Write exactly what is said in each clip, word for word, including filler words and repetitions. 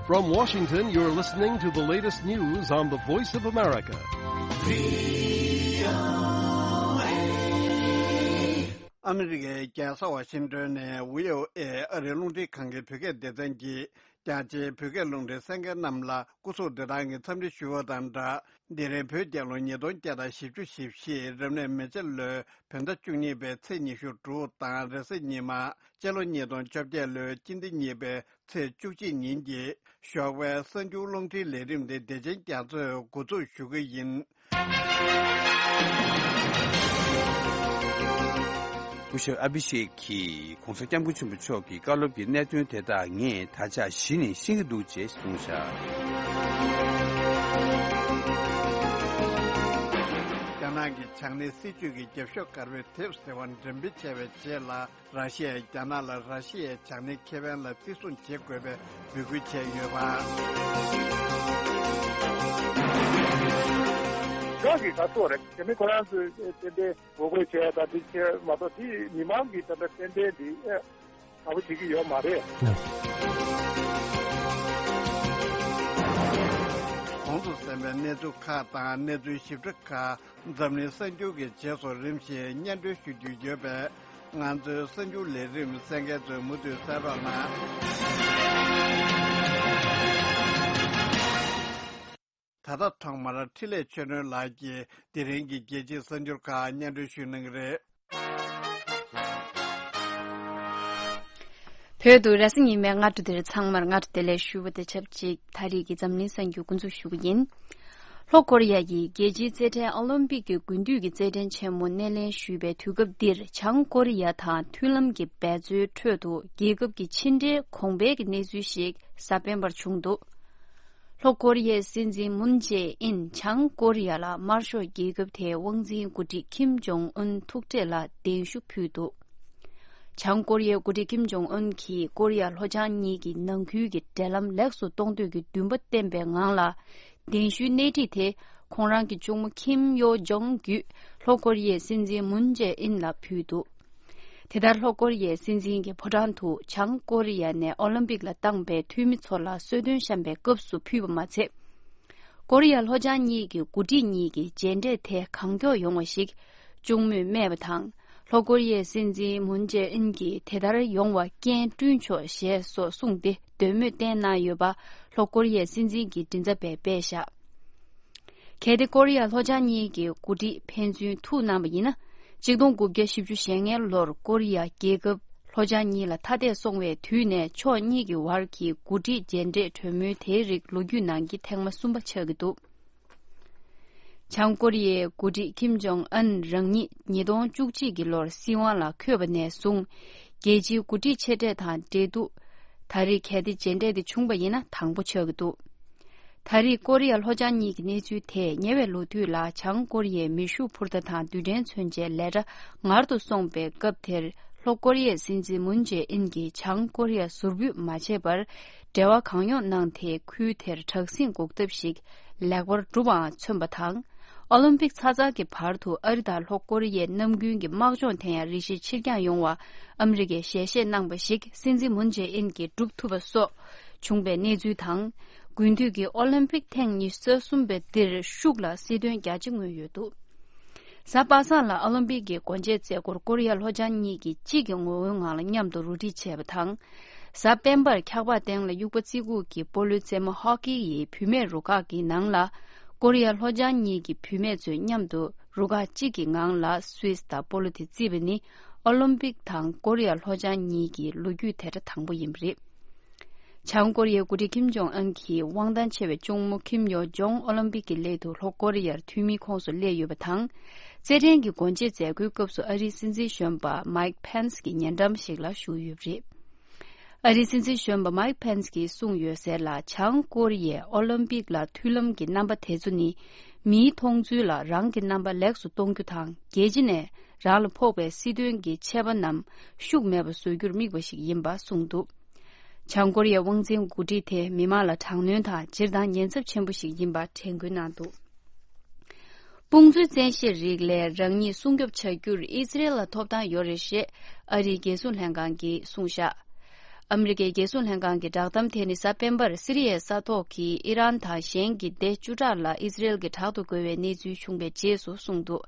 From Washington, you're listening to the latest news on the Voice of America. ཨ་མི་རི་ཀའི་རྒྱལ་ས་ཝ་ཤིང་ཏོན་ནས་བྷི་ཨོ་ཨེ་ཨ་རིའི་རླུང་འཕྲིན་ཁང་གི་བོད་སྐད་སྡེ་ཚན་གྱིས། རྒྱ་ཆེའི་བོད་སྐད་རླུང་འཕྲིན་གསན་མཁན་རྣམས་ལ་སྐུ་གཟུགས་བདེ་ཐང་གི་འཚམས་འདྲི་ཞུ་བ་དང་སྦྲགས། འདི་རིང་བོད་རྒྱལ་ལོ་ཉིས་སྟོང་བརྒྱ་དང་བཞི་བཅུ་ཞེ་བཞི། རབ་གནས་མེ་བྱ་ལོའི་བོད་ཟླ་བཅུ་གཉིས་པའི་ཚེས་ཉི་ཤུ་དྲུག་དང་རེས་གཟའ་ཉི་མ། སྤྱི་ལོ་ཉིས་སྟོང་བཅོ་བརྒྱད་ལོའི་སྤྱི་ཟླ་གཉིས་པའི་ཚེས་བཅུ་གཅིག་ཉིན་གྱི་ཞོགས་པའི་གསར་འགྱུར་རླུང་འཕྲིན་ལས་རིམ་དེ་བདེ་ཆེན་རྒྱ་མཚོས་འགོ་འཛུགས་ཞུ་གི་ཡིན། སྐུ་ཞབས་ཨ་བྷི་ཤེག་གིས་༧གོང་ས་༧སྐྱབས་མགོན་ཆེན་པོ་མཆོག་གི་བཀའ་སློབ་ཀྱི་གནད་དོན་དེ་དག་ངས་ད་ཆ་གཞི་ནས་ཤེས་ཀྱི་འདུག་ཅེས་གསུངས་བཞག་རྒྱ་ནག་གི་བྱང་སྣེའི་སྲིད་བྱུས་ཀྱི་རྒྱབ་ཤོག་དཀར་པོའི་དེབ་ཟེར་བ་འགྲེམས་སྤེལ་བྱས་པའི་རྗེས་ལ། ར་ཤི་ཡས་རྒྱ་ནག་ལ་ར་ཤི་ཡའི་བྱང་སྣེའི་ཁེ་ཕན་ལ་བརྩི་སྲུང་བྱེད་དགོས་པའི་འབོད་སྐུལ་བྱས་ཡོད་པ། ཁྱོད་ཀྱིས་ག་ཚོད་རེད། དེ་ནི་ཁོ་རང་ཚོས་ཏན་ཏན་ངོ་རྒོལ་བྱས་དང་འདི་བྱས་མ་གཏོགས། དེ་མི་མང་གིས་ད་ལྟ་ཏན་ཏན་འདི་ཨེ་ག་པོ་བྱེད་ཀྱི་ཡོད་མ་རེད། གོང་དུ་གསན་པའི་གནས་ཚུལ་ཁག་དང་གནས་ཚུལ་ཞིབ་ཕྲ་ཁག་འཛམ་གླིང་གསར་འགྱུར་གྱི་རྗེས་སུ་རིམ་བཞིན་སྙན་སྒྲོན་ཞུ་རྒྱུ་ཡོད་པས། ང་ཚོའི་གསར་འགྱུར་ལས་རིམ་གསན་མཁན་ཚོས་མུ་མཐུད་གསན་རོགས་གནང་། ད་ལྟ་ཐོག་མར་འཕྲིན་ལས་ཆོས་སྒྲོན་ལགས་ཀྱིས་དེ་རིང་གི་རྒྱལ་སྤྱིའི་གསར་འགྱུར་ཁག་སྙན་སྒྲོན་ཞུ་གནང་གི་རེད། བོད་དུ་རེས་གཟའ་ཉི་མའི་སྔ་དྲོ་འདིར་ཚང་མར་སྔ་དྲོ་བདེ་ལེགས་ཞུ་བ་དང་ཆབས་ཅིག་ད་རེས་ཀྱི་འཛམ་གླིང་གསར་འགྱུར་འགོ་འཛུགས་ཞུ་གི་ཡིན། ལྷོ་ཀོ་རི་ཡ་ཡིས་རྒྱལ་སྤྱིའི་རྩེད་འགྲན་ཨོ་ལིམ་པིག་གི་དགུན་དུས་ཀྱི་རྩེད་འགྲན་ཆེན་མོ་སྣེ་ལེན་ཞུས་པའི་དུས་སྐབས་འདིར། བྱང་ཀོ་རི་ཡ་དང་མཐུན་ལམ་གྱི་འབད་རྩོལ་ཁྲོད་དུ་རྒྱལ་ཁབ་ཀྱི་ཕྱི་འབྲེལ་གོང་འཕེལ་གྱི་གནས་ཚུལ་ཞིག་གཟའ་སྤེན་པར་བྱུང་འདུག་ལྷོ་ཀོ་རི་ཡའི་སྲིད་འཛིན་མུན་ཇེ་ཨིན་བྱང་ཀོ་རི་ཡ་ལ་དམར་ཤོག་རྒྱལ་ཁབ་དེའི་དབང་འཛིན་འགོ་ཁྲིད་ཁིམ་ཇོང་ཨུན་ཐུག་འཕྲད་ལ་གདན་ཞུ་ཕུལ་འདུག་བྱང་ཀོ་རི་ཡའི་འགོ་ཁྲིད་ཁིམ་ཇོང་ཨུན་གྱིས་ཀོ་རི་ཡ་ལྷོ་བྱང་གཉིས་ཀྱི་ནང་ཁུལ་གྱི་འབྲེལ་ལམ་ལེགས་སུ་གཏོང་འདོད་ཀྱི་འདུན་པ་བསྟན་པའི་ངང་ལ། གདན་ཞུའི་སྣེ་ཁྲིད་དེ་ཁོང་རང་གི་གཅུང་མོ་ཁིམ་ཡོ་ཇོང་བརྒྱུད་ལྷོ་ཀོ་རི་ཡའི་སྲིད་འཛིན་མུན་ཇེ་ཨིན་ལ་ཕུལ་འདུག་དེ་ལྟར་ལྷོ་ཀོ་རི་ཡའི་སྲིད་འཛིན་གྱི་ཕོ་བྲང་དུ་བྱང་ཀོ་རི་ཡ་ནས་ཨོ་ལིམ་པིག་ལ་བཏང་པའི་འཐུས་མི་ཚོ་ལ་གསོལ་སྟོན་བཤམས་པའི་སྐབས་སུ་ཕུལ་བ་མ་ཚད། ཀོ་རི་ཡ་ལྷོ་བྱང་གཉིས་ཀྱི་འགོ་ཁྲིད་གཉིས་ཀྱི་མཇལ་འཕྲད་དེ་གང་མགྱོགས་ཡོང་བ་ཞིག་གཅུང་མོས་སྨྲས་པ་དང་། ལྷོ་ཀོ་རི་ཡའི་སྲིད་འཛིན་མུན་ཇེ་ཨིན་གྱིས་དེ་ལྟར་ཡོང་བར་རྐྱེན་བསྐྲུན་ཆོག་ཞེས་སོགས་གསུངས་ཏེ་འདོད་མོས་བསྟན་གནང་ཡོད་པ་ལྷོ་ཀོ་རི་ཡའི་སྲིད་འཛིན་གྱི་མགྲིན་ཚབ་པས་སྤེལ་བཞག་གལ་ཏེ་ཀོ་རི་ཡ་ལྷོ་བྱང་གཉིས་ཀྱི་འགོ་ཁྲིད་ཕན་ཚུན་ཐུག་གནང་བ་ཡིན་ན། གཅིག་སྟོང་དགུ་བརྒྱ་བཞི་བཅུ་ཞེ་ལྔའི་ལོར་ཀོ་རི་ཡ་རྒྱལ་ཁབ་ལྷོ་བྱང་གཉིས་ལ་ཐ་དད་སོང་བའི་དུས་ནས་ཕྱོགས་གཉིས་ཀྱི་བར་གྱི་འགོ་ཁྲིད་མཇལ་འཕྲད་གྲོས་མོལ་དེའི་རིགས་ལོ་རྒྱུས་ནང་གི་ཐེངས་མ་གསུམ་པ་ཆགས་ཀྱི་འདུག་བྱང་ཀོ་རི་ཡའི་འགོ་ཁྲིད་ཁིམ་ཇོང་ཨན་རང་ཉིད་ཉིས་སྟོང་བཅུ་གཅིག་གི་ལོར་སྲིད་དབང་ལ་འཁོད་པ་ནས་བཟུང་། རྒྱལ་སྤྱིའི་འགོ་ཁྲིད་ཆེ་གྲས་དང་འབྲེལ་གཏུག་ད་རེས་གལ་ཏེ་མཇལ་འཕྲད་དེ་བྱུང་བ་ཡིན་ན་དང་པོ་ཆགས་ཀྱི་འདུག་ད་རེས་ཀོ་རི་ཡ་ལྷོ་བྱང་གཉིས་ཀྱི་གནས་ཚུལ་དེས་ཉེ་བའི་ལོ་དུས་ལ་བྱང་ཀོ་རི་ཡའི་མེ་ཤུགས་འཕུར་མདའ་དང་རྡུལ་ཕྲན་མཚོན་ཆའི་ལས་གྲྭ་ངར་དུ་སོང་བའི་སྐབས་དེར། ལྷོ་ཀོ་རི་ཡའི་སྲིད་འཛིན་མུན་ཇེ་ཨིན་གྱིས་བྱང་ཀོ་རི་ཡ་ཟུར་འབུད་མ་བྱས་པར་འབྲེལ་བ་གང་ཡོང་གནང་སྟེ། ཁུལ་དེར་དྲག་ཟིང་འགོག་ཐབས་ཤིག་ལེགས་པར་གྲུབ་པའང་མཚོན་པ་དང་། ཨོ་ལིམ་པིག་ཚར་ཚར་གྱི་བར་དུ་ཨ་རི་དང་ལྷོ་ཀོ་རི་ཡའི་གནམ་དགུན་གྱི་དམག་སྦྱོང་དེ་ཡང་རེ་ཞིག་ཕྱིར་འགྱངས་ཡོང་བ་ཨ་མི་རི་ཀས་ཞལ་བཞེས་གནང་བ་ཞིག་སྲིད་འཛིན་མུན་ཇེ་ཨིན་གྱིས་བསྒྲུབ་ཐུབ་པ་སོགས་བྱུང་བའི་གནས་ཚུལ་དང་། དགུན་དུས་ཀྱི་ཨོ་ལིམ་པིག་ཐེངས་ཉི་ཤུ་རྩ་གསུམ་པའི་འདིར་ཤུགས་ལ་སྲིད་དོན་རྒྱ་ཆེ་མངོན་ཡོད་འདུག་གཟའ་པ་སངས་ལ་ཨོ་ལིམ་པིག་གི་སྒོ་འབྱེད་མཛད་སྒོར་ཀོ་རི་ཡ་ལྷོ་བྱང་གཉིས་ཀྱིས་གཅིག་གི་ངོ་བོའི་ངང་ལ་མཉམ་དུ་རུ་སྒྲིག་བྱས་པ་དང་། གཟའ་སྤེན་པར་འཁྱག་པ་སྟེང་ལ་དབྱུག་པ་བརྩི་བཀུར་གྱི་སྤོ་ལོའི་རྩེད་མོ་ཧོ་ཀི་ཡི་བུད་མེད་རུ་ཁག་གི་ནང་ལ། ཀོ་རི་ཡ་ལྷོ་བྱང་གཉིས་ཀྱི་བུད་མེད་ཚོས་མཉམ་དུ་རུ་ཁག་གཅིག་གི་ངང་ལ་སུད་སི་དང་སྤོ་ལོ་དེ་བརྩིས་པ་ནི་ཨོ་ལིམ་པིག་དང་ཀོ་རི་ཡ་ལྷོ་བྱང་གཉིས་ཀྱི་ལོ་རྒྱུས་དེ་འདྲ་དང་པོ་ཡིན་པ་རེད། བྱང་ཀོ་རི་ཡའི་འགོ་ཁྲིད་ཁིམ་ཇོང་ཨན་གྱི་དབང་ཐང་ཆེ་བའི་གཅུང་མོ་ཁིམ་ཡོ་ཇོང་ཨོ་ལིམ་པིག་གི་སླད་དུ་ལྷོ་ཀོ་རི་ཡར་འཐུས་མིའི་ཁོངས་སུ་སླེབས་ཡོད་པ་དང་། རྩེད་འགྲན་གྱི་སྒོ་འབྱེད་མཛད་སྒོའི་སྐབས་སུ་ཨ་རིའི་སྲིད་འཛིན་གཞོན་པ་མའིག་ཕེན་སི་གི་ཉེ་འགྲམ་ཞིག་ལ་བཞུགས་ཡོད་པ་རེད། ཨ་རིའི་སྲིད་འཛིན་གཞོན་པ་མའིག་ཕེན་སི་གིས་གསུངས་ཡོད་ཟེར་ལ། བྱང་ཀོ་རི་ཡས་ཨོ་ལིམ་པིག་ལ་མཐུན་ལམ་གྱི་རྣམ་པ་དེ་ཚོ་ནི། མིའི་མཐོང་ཚུལ་ལ་རང་གི་རྣམ་པ་ལེགས་སུ་གཏོང་རྒྱུ་དང་། རྒྱལ་སྤྱི་ནས་རང་ལ་ཕོག་པའི་སྲིད་དོན་གྱི་ཆད་པ་རྣམས་ཤུགས་མེད་པ་བཟོ་རྒྱུར་དམིགས་པ་ཞིག་ཡིན་པ་གསུངས་འདུག་བྱང་ཀོ་རི་ཡའི་དབང་འཛིན་འགོ་ཁྲིད་དེ་མི་མང་ལ་དྲག་གནོན་དང་སྤྱིར་བཏང་ཉེན་ཚབས་ཆེན་པོ་ཞིག་ཡིན་པ་དྲན་སྐུལ་གནང་འདུག་དཔུང་འཛུལ་བཙན་ཤེད་རིགས་ལས་རང་ཉིད་སྲུང་སྐྱོབ་བྱ་རྒྱུར་ཨི་ཟི་རེལ་ལ་ཐོབ་ཐང་ཡོད་རེད་ཞེས་ཨ་རིའི་རྒྱལ་སྲུང་ལྷན་ཁང་གིས་གསུངས་བཞག་ཨ་མི་རི་ཀའི་རྒྱལ་སྲུང་ལྷན་ཁང་གི་བསྒྲགས་གཏམ་དེ་ནི་གཟའ་སྤེན་པར་སི་རི་ཡའི་ས་ཐོག་གི་ཨི་རན་དང་གཞན་གྱི་སྡེ་བཅུ་ཕྲག་ལ་ཨི་སི་རེལ་གྱིས་དྲག་ཏུ་རྒོལ་བའི་གནས་ཚུལ་བྱུང་བའི་རྗེས་སུ་གསུངས་འདུག་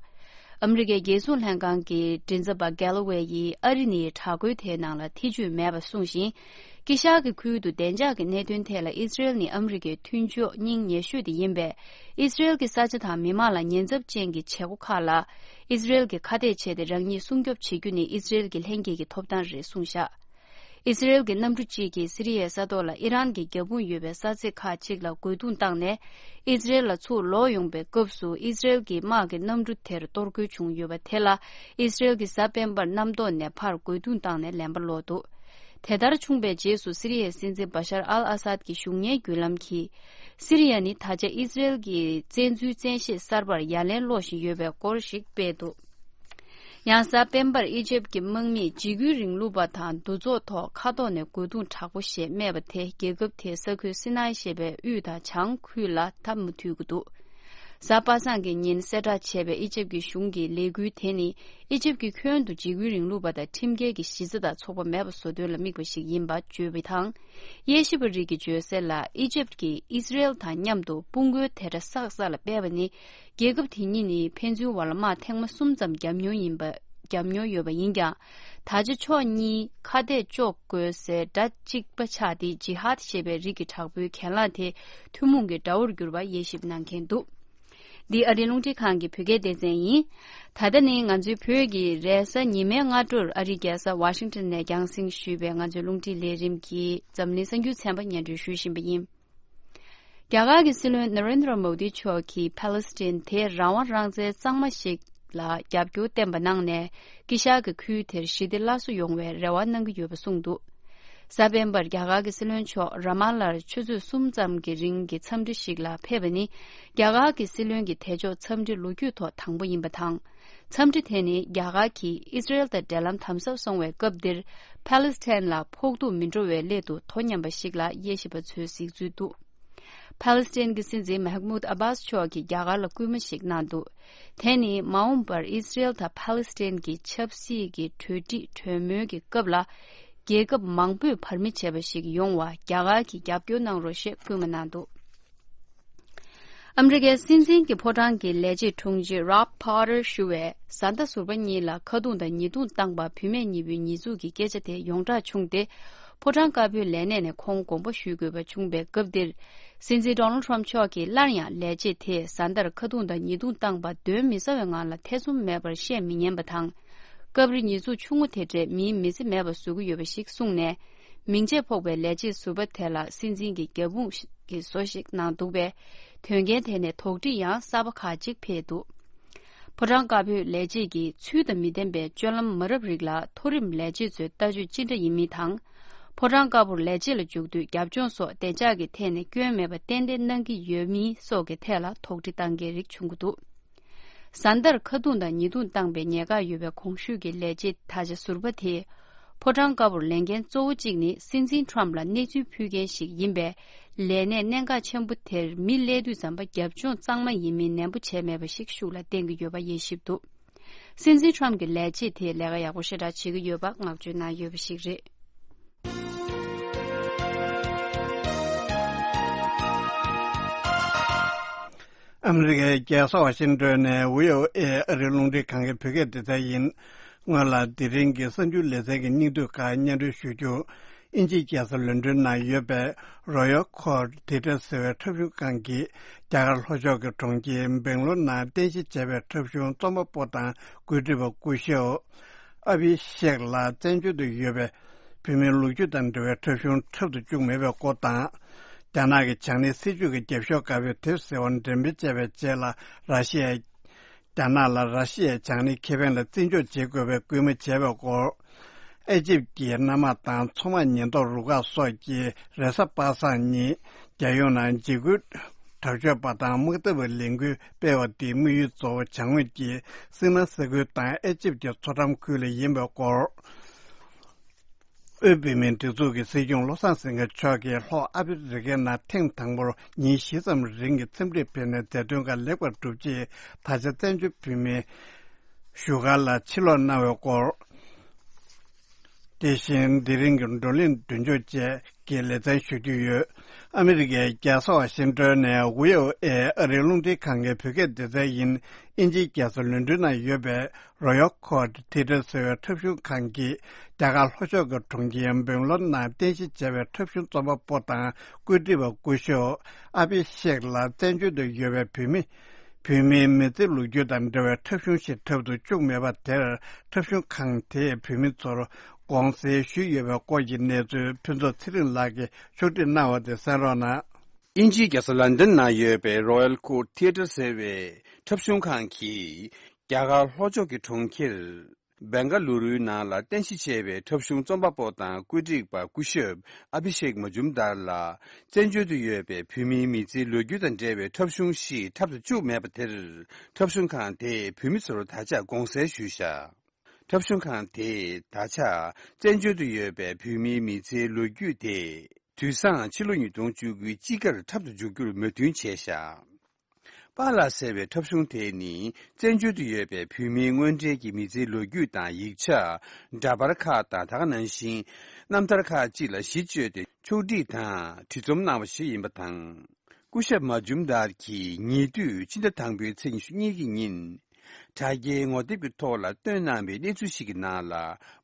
ཨ་མི་རི་ཀའི་རྒྱལ་སྲུང་ལྷན་ཁང་གི་མགྲིན་ཚབ་པ་གྷེ་ལོ་ཝེ་ཡིས་ཨ་རི་ནི་དྲག་རྒོལ་དེའི་ནང་ལ་ཐེ་ཇུས་མེད་པ་གསུངས་ཤིང་། དཀྱིལ་ཤར་གྱི་ཁུལ་དུ་བདེ་འཇགས་ཀྱི་གནད་དོན་ཐད་ལ་ཨི་སི་རེལ་ནི་ཨ་མི་རི་ཀའི་མཐུན་ཕྱོགས་སྙིང་ཉེ་ཤོས་དེ་ཡིན་པས། ཨི་སི་རེལ་གྱི་ས་ཆ་དང་མི་མང་ལ་ཉེན་ཚབས་ཅན་གྱི་བྱེད་སྒོ་ཁག་ལ་ཨི་སི་རེལ་གྱིས་ཁ་གཏད་བྱས་ཏེ་རང་ཉིད་སྲུང་སྐྱོབ་བྱེད་རྒྱུ་ནི་ཨི་སི་རེལ་གྱི་ལྷན་སྐྱེས་ཀྱི་ཐོབ་ཐང་རེད་གསུངས་བཞག་ཨི་སི་རེལ་གྱི་གནམ་གྲུ་གཅིག་གིས་སི་རི་ཡའི་ས་ཐོག་ལ་ཨི་རན་གྱི་རྒྱབ་དཔུང་ཡོད་པའི་ས་ཚིགས་ཁག་ཅིག་ལ་རྒོལ་རྡུང་བཏང་ནས། ཨི་སི་རེལ་ལ་ཚུར་ལོག་ཡོང་པའི་སྐབས་སུ་ཨི་སི་རེལ་གྱི་དམག་གི་གནམ་གྲུ་དེར་གཏོར་རྒོལ་བྱུང་ཡོད་པ་དེ་ལ་ཨི་སི་རེལ་གྱིས་གཟའ་སྤེན་པར་གནམ་ཐོག་ནས་ཕར་རྒོལ་རྡུང་བཏང་ནས་ལན་པ་སློག་འདུག་དེ་ལྟར་བྱུང་བའི་རྗེས་སུ་སི་རི་ཡའི་སྲིད་འཛིན་བ་ཤར་ཨལ་ཨ་སཱད་ཀྱི་གཞུང་གཉེར་བརྒྱུད་ལམ་གྱིས། སི་རི་ཡ་ནི་ད་ཆ་ཨི་སི་རེལ་གྱི་བཙན་འཛུལ་བཙན་ཤེད་གསར་པར་ཡ་ལན་སློག་བཞིན་ཡོད་པའི་སྐོར་ཞིག་སྤེལ་འདུག་ཡང་གཟའ་སྤེན་པར་ཨི་ཇེབ་ཀྱི་དམག་མིས་འཇིགས་སྐུལ་རིང་ལུགས་པ་དང་འདུ་ཚོགས་ཐོག་མཁའ་ཐོག་ནས་རྒོལ་རྡུང་དྲག་པོ་ཞེས་སྨྲས་པ་དེ་རྒྱལ་ཁབ་དེའི་ས་ཁུལ་སི་ནའི་ཞེས་པའི་དབུས་དང་བྱང་ཁུལ་ལ་མཐའ་མ་མཐུད་ཀྱི་འདུག་གཟའ་པ་སངས་ཀྱི་ཉིན་གསལ་བསྒྲགས་བྱས་པའི་ཨི་ཇེབ་ཀྱི་གཞུང་གི་ལས་འགུལ་དེ་ནི་ཨི་ཇེབ་ཀྱི་ཁྱོན་དུ་འཇིགས་སྐུལ་རིང་ལུགས་པ་དང་ཁྲིམས་འགལ་གྱི་གཞི་རྩ་དང་ཚོགས་པ་མེད་པ་བཟོ་དོན་ལ་དམིགས་པ་ཞིག་ཡིན་པ་བརྗོད་པ་དང་། དབྱེ་ཞིབ་པ་རིགས་ཀྱིས་བརྗོད་གསལ་ལ་ཨི་ཇེབ་ཀྱིས་ཨི་སི་རེལ་དང་མཉམ་དུ་དཔུང་རྒོལ་དེ་འདྲ་བསགས་ས་ལ་སྤེལ་བ་ནི། རྒྱལ་ཁབ་དེ་གཉིས་ནི་ཕན་ཚུན་བར་ལ་དམག་ཐེངས་མ་གསུམ་ཙམ་བརྒྱབ་མྱོང་ཡིན་པ། བརྒྱབ་མྱོང་ཡོད་པ་ཡིན་ཀྱང་། ད་ཆ་ཕྱོགས་གཉིས་ཁ་གཏད་གཅོག་དགོས་སའི་དགྲ་གཅིག་པ་ཆགས་ཏེ་ཇི་ཧཱད་ཞེས་པའི་རིགས་ཀྱི་དྲག་པོའི་གྱེན་ལངས་དེ་ཐུན་མོང་གི་དགྲ་བོར་གྱུར་པ་དབྱེ་ཞིབ་གནང་མཁན་འདུག་འདི་ཨ་རིའི་རླུང་འཕྲིན་ཁང་གི་བོད་སྐད་སྡེ་ཚན་ཡིན། ད་ལྟ་ནི་ང་ཚོའི་བོད་ཀྱི་རེས་གཟའ་ཉི་མའི་སྔ་དྲོར་ཨ་རིའི་རྒྱལ་ས་ཝ་ཤིང་ཊོན་ནས་རྒྱང་སྲིང་ཞུས་པའི་ང་ཚོའི་རླུང་འཕྲིན་ལས་རིམ་གྱི་འཛམ་གླིང་གསར་འགྱུར་ཚན་པ་སྙན་སྒྲོན་ཞུ་བཞིན་པ་ཡིན། རྒྱ་གར་གྱི་སྲིད་བློན་ན་རེན་དྲ་མོ་དི་མཆོག་གིས་ཕཱ་ལེ་སི་ཐན་དེ་རང་དབང་རང་བཙན་གཙང་མ་ཞིག་ལ་རྒྱབ་སྐྱོར་བསྟན་པ་གནང་ནས། དཀྱིལ་ཤར་གྱི་ཁུལ་དེར་ཞི་བདེ་སླར་གསོ་ཡོང་བའི་རེ་བ་གནང་གི་ཡོད་པ་གསུངས་འདུག་གཟའ་སྤེན་པར་རྒྱ་གར་གྱི་སྲིད་བློན་མཆོག་ར་མ་ལར་ཆུ་ཚོད་གསུམ་ཙམ་གྱི་རིང་གི་འཚམས་འདྲི་ཞིག་ལ་ཕེབས་པ་ནི། རྒྱ་གར་གྱི་སྲིད་བློན་གྱི་དེ་ཕྱོགས་འཚམས་འདྲི་ལོ་རྒྱུས་ཐོག་དང་པོ་ཡིན་པ་དང་། འཚམས་འདྲི་དེ་ནི་རྒྱ་གར་གྱིས་ཨི་སི་རེལ་དང་འབྲེལ་ལམ་དམ་ཟབ་སོང་བའི་སྐབས་འདིར། ཕཱ་ལེ་སི་ཐན་ལ་ཕོག་ཐུག་མི་འགྲོ་བའི་སླད་དུ་དོ་མཉམ་པ་ཞིག་ལ་དབྱེ་ཞིབ་པ་ཚོས་གཟིགས་ཚུལ་འདུག་ཕཱ་ལེ་སི་ཐན་གྱི་སྲིད་འཛིན་མཱ་ཧ་མུད་ཨ་བྷཱས་མཆོག་གིས་རྒྱ་གར་ལ་སྐུལ་མ་ཞིག་གནང་འདུག་དེ་ནི་མ་འོངས་པར་ཨི་སི་རེལ་དང་ཕཱ་ལེ་སི་ཐན་གྱི་ཆབ་སྲིད་ཀྱི་གྲོས་འགྲིག་གྲོས་མོལ་གྱི་སྐབས་ལ། རྒྱལ་ཁབ་མང་པོས་བར་མི་བྱས་པ་ཞིག་ཡོང་བར་རྒྱ་གར་གྱིས་རྒྱབ་སྐྱོར་གནང་རོགས་ཞེས་སྐུལ་མ་གནང་འདུག་ཨ་མི་རི་ཀའི་སྲིད་འཛིན་གྱི་ཕོ་བྲང་གི་ལས་བྱེད་དྲུང་ཆེ་Rob Porter ཞུ་བས་བཟའ་ཟླ་ཟུར་པ་གཉིས་ལ་ཁ་རྡུང་དང་ཉེས་རྡུང་བཏང་པ་བུད་མེད་གཉིས་པོའི་ཉེས་འཛུགས་ཀྱི་སྐད་ཆ་དེ་ཡོངས་གྲགས་བྱུང་སྟེ། ཕོ་བྲང་དཀར་པོའི་ལས་གནས་ནས་ཁོང་དགོངས་པ་ཞུ་དགོས་པ་བྱུང་བའི་སྐབས་འདིར། སྲིད་འཛིན་Donald Trump མཆོག་གིས་སླར་ཡང་ལས་བྱེད་དེས་བཟའ་ཟླར་ཁ་རྡུང་དང་ཉེས་རྡུང་བཏང་པ་གདོན་མི་ཟ་བའི་ངང་ལ་ཐེ་ཚོམ་མེད་པར་བཤད་མི་ཉན་པ་དང་། སྐབས་རེ་ཉེས་འཛུགས་ཆུང་ངུ་དེ་འདྲས་མིའི་མི་ཚེ་མེད་པར་བཟོ་གི་ཡོད་པ་ཞིག་གསུངས་ནས། མིང་ཆད་ཕོག་པའི་ལས་བྱེད་ཟུར་པ་དེ་ལ་སྲིད་འཛིན་གྱི་རྒྱབ་དཔུང་གི་བཟོ་ཞིག་གནང་འདུག་པས། དོན་རྐྱེན་དེ་ནས་དོགས་འདྲི་ཡང་གསར་པ་ཁག་ཅིག་འཕེལ་འདུག་ཕོ་བྲང་དཀར་པོའི་ལས་བྱེད་ཀྱིས་ཚུལ་དང་མི་ལྡན་པའི་སྤྱོད་ལམ་མ་རབས་རིགས་ལ་མཐོ་རིམ་ལས་བྱེད་ཚོའི་ལྟ་སྤྱོད་ཅི་འདྲ་ཡིན་མིན་དང་། ཕོ་བྲང་དཀར་པོར་ལས་བྱེད་ལ་འཇུག་དུས་རྒྱབ་ལྗོངས་སོགས་བདེ་འཇགས་ཀྱི་ཐད་ནས་སྐྱོན་མེད་པ་ཏན་ཏན་གནང་གི་ཡོད་མིན་སོགས་ཀྱི་ཐད་ལ་དོགས་འདྲི་བཏང་མཁན་རིགས་བྱུང་གི་འདུག་བཟའ་ཟླར་ཁ་རྡུང་དང་ཉེས་རྡུང་བཏང་པའི་ཉེན་ཁ་ཡོད་པའི་གོང་ཞུས་ཀྱི་ལས་བྱེད་ད་ཆ་ཟུར་པ་དེས། ཕོ་བྲང་དཀར་པོར་ལས་འགན་གཙོ་བོ་གཅིག་ནི་སྲིད་འཛིན་ཁྲོམ་ལ་གནས་ཚུལ་ཕུལ་མཁན་ཞིག་ཡིན་པས། ལས་གནས་གནད་འགག་ཆེན་པོ་དེར་མི་སླེབས་དུས་ཙམ་པ་རྒྱབ་ལྗོངས་གཙང་མ་ཡིན་མིན་ནན་པོ་བྱས་མེད་པ་ཞིག་ཤུགས་ལ་བསྟན་གྱི་ཡོད་པ་དབྱེ་ཞིབ་འདུག་སྲིད་འཛིན་ཁྲོམ་གྱི་ལས་བྱེད་དེས་ལས་ཀ་ཡག་པོ་ཞེ་དྲག་བྱེད་ཀྱི་ཡོད་པ་བསྔགས་བརྗོད་གནང་ཡོད་པ་ཞིག་རེད། ཨ་མི་རི་ཀའི་རྒྱལ་ས་ཝ་ཤིང་ཏོན་ནས་བྷི་ཨོ་ཨེ་ཨ་རིའི་རླུང་འཕྲིན་ཁང་གི་བོད་སྐད་སྡེ་ཚན་ཡིན། སྔོན་ལ་དེ་རིང་གི་གསར་འགྱུར་ལེ་ཚན་གྱི་སྙིང་བསྡུས་ཁག་སྙན་སྒྲོན་ཞུ་རྒྱུ། དབྱིན་ཇིའི་རྒྱལ་ས་ལོན་ཌོན་ན་ཡོད་པའི་Royal Court Theatre ཟེར་བའི་འཁྲབ་གཞུང་ཁང་གིས་རྒྱ་གར་ལྷོ་ཕྱོགས་ཀྱི་གྲོང་ཁྱེར་སྦེང་ལོར་ནང་རྟེན་གཞི་བྱས་པའི་འཁྲབ་གཞུང་རྩོམ་པ་པོ་དང་བཀོད་སྒྲིག་པ་སྐུ་ཞབས་ཨ་བྷི་ཤེག་ལ་བཙན་བྱོལ་དུ་ཡོད་པའི་བོད་མིའི་ལོ་རྒྱུས་དང་འབྲེལ་བའི་འཁྲབ་གཞུང་འཁྲབ་ཏུ་བཅུག་མེད་པའི་སྐོར་དང་། རྒྱ་ནག་གི་བྱང་སྣེའི་སྲིད་བྱུས་ཀྱི་རྒྱབ་ཤོག་དཀར་པོའི་དེབ་ཟེར་བ་འགྲེམས་སྤེལ་བྱས་པའི་རྗེས་ལ་ར་ཤི་ཡའི། རྒྱ་ནག་ལ་ར་ཤི་ཡའི་བྱང་སྣེའི་ཁེ་ཕན་ལ་བརྩི་འཇོག་བྱེད་དགོས་པའི་སྐུལ་མ་བྱས་པའི་སྐོར། ཨེ་ཇིབ་ཀྱི་གནམ་དམག་དང་མཚོ་དམག་ཉེན་རྟོག་རུ་ཁག་སོགས་ཀྱིས་རེས་གཟའ་པ་སངས་ཉིན་རྒྱལ་ཡོངས་ནང་འཇིགས་སྐུལ་དྲག་སྤྱོད་པ་དང་དམག་འཐབ་པའི་ལས་འགུལ་སྤེལ་བ་དེའི་དམིགས་ཡུལ་གཙོ་བོ་བྱང་ངོས་ཀྱི་སིན་ན་ས་ཁུལ་དང་ཨེ་ཇིབ་ཀྱི་མཚོ་འགྲམ་ཁུལ་ལ་ཡིན་པའི་སྐོར། དབུས་བོད་མིའི་སྒྲིག་འཛུགས་ཀྱི་སྲིད་སྐྱོང་བློ་བཟང་སེང་གེ་མཆོག་གིས་ལྷོ་ཨ་ཕི་རི་ཀའི་ནང་ཐེངས་དང་པོར་ཉིན་བཞི་ཙམ་རིང་གི་འཚམས་འདྲིར་ཕེབས་ནས་མཛད་དོན་ཁག་ལེགས་པར་གྲུབ་རྗེས་ད་ཆ་བཙན་བྱོལ་བོད་མིའི་བཞུགས་སྒར་ལ་ཕྱིར་ལོག་གནང་བའི་སྐོར། དེ་བཞིན་དེ་རིང་གི་བགྲོ་གླེང་མདུན་ལྕོག་བཅས་ཀྱི་ལེ་ཚན་ཞུ་རྒྱུ་ཡོད། ཨ་མི་རི་ཀའི་རྒྱལ་ས་ཝ་ཤིང་ཏོན་ནས་ཝི་ཨོ་ཨེ་ཨ་རིའི་རླུང་འཕྲིན་ཁང་གི་བོད་སྐད་སྡེ་ཚན་ཡིན། དབྱིན་ཇིའི་རྒྱལ་ས་ལོན་ཀྲོན་ན་ཡོད་པའི་Royal Court Theatre ཟེར་བའི་འཁྲབ་གཞུང་ཁང་གིས་རྒྱ་གར་ལྷོ་ཕྱོགས་ཀྱི་གྲོང་ཁྱེར་སྦེང་ལོར་ནང་རྟེན་གཞི་བྱས་པའི་འཁྲབ་གཞུང་རྩོམ་པ་པོ་དང་བཀོད་སྒྲིག་པ་སྐུ་ཞབས་ཨ་བྷི་ཤེག་ལ་བཙན་བྱོལ་དུ་ཡོད་པའི་བོད་མི། བོད་མིའི་མི་ཚེའི་ལོ་རྒྱུས་དང་འབྲེལ་བའི་འཁྲབ་གཞུང་ཞིག་འཁྲབ་ཏུ་བཅུག་མེད་པ་དེར། འཁྲབ་གཞུང་ཁང་དེས་བོད་མི་ཚོར་དགོངས་སེལ་ཞུས་ཡོད་པའི་སྐོར་གྱི་གནས་ཚུལ་ཕུན་ཚོགས་ཚེ་རིང་ལགས་ཀྱིས་ཕྱོགས་སྒྲིག་གནང་བ་དེ་གསན་རོགས་གནང་། དབྱིན་ཇིའི་རྒྱལ་ས་ལན་ཌན་ན་ཡོད་པའི་Royal Court Theatre ཟེར་བའི་འཁྲབ་གཞུང་ཁང་གིས་རྒྱ་གར་ལྷོ་ཕྱོགས་ཀྱི་གྲོང་ཁྱེར་སྦེང་ག་ལུ་རུའི་ནང་ལ་རྟེན་གཞི་བྱས་པའི་འཁྲབ་གཞུང་རྩོམ་པ་པོ་དང་བཀོད་སྒྲིག་པ་སྐུ་ཞབས་ཨ་བྷི་ཤེག་མ་ཇུམ་དར་ལ། བཙན་བྱོལ་དུ་ཡོད་པའི་བོད་མིའི་མི་ཚེའི་ལོ་རྒྱུས་དང་འབྲེལ་བའི་འཁྲབ་གཞུང་ཞིག་འཁྲབ་ཏུ་བཅུག་མེད་པ་དེར། འཁྲབ་གཞུང་ཁང་དེས་བོད་མི་ཚོར་ད་ཆ་དགོངས་སེལ་ཞུས་བཞག་འཁྲབ་གཞུང་ཁང་དེས་ད་ཆ་བཙན་བྱོལ་དུ་ཡོད་པའི་བོད་མིའི་མི་ཚེའི་ལོ་རྒྱུས་དེ། དུས་སང་ཕྱི་ལོ་ཉིས་སྟོང་བཅུ་དགུའི་དཔྱིད་ཀར་འཁྲབ་ཏུ་འཇུག་རྒྱུར་མོས་མཐུན་བྱས་བཞག་པཱ་ལགས་ཟེར་བའི་འཁྲབ་གཞུང་དེ་ནི་བཙན་བྱོལ་དུ་ཡོད་པའི་བོད་མིའི་དངོས་འབྲེལ་གྱི་མི་ཚེའི་ལོ་རྒྱུས་དང་ཡིག་ཆ། འདྲ་པར་ཁག་དང་ད་ག་ནང་བཞིན་རྣམ་ཐར་ཁག་ཅིག་ལ་གཞི་བཅོལ་ཏེ་ཕྱོགས་སྒྲིག་དང་བྲིས་རྩོམ་གནང་བ་ཞིག་ཡིན་པ་དང་། སྐུ་ཞབས་མ་ཇུམ་དར་གྱིས་ཉེ་དུས་ཕྱི་ཟླ་དང་པོའི་ཚེས་ཉི་ཤུ་གཉིས་ཀྱི་ཉིན། དྲ་རྒྱའི་ངོ་དེབ་ཀྱི་ཐོག་ལ་བཏོན་གནང་བའི་གནས་ཚུལ་ཞིག་གི་ནང་ལ།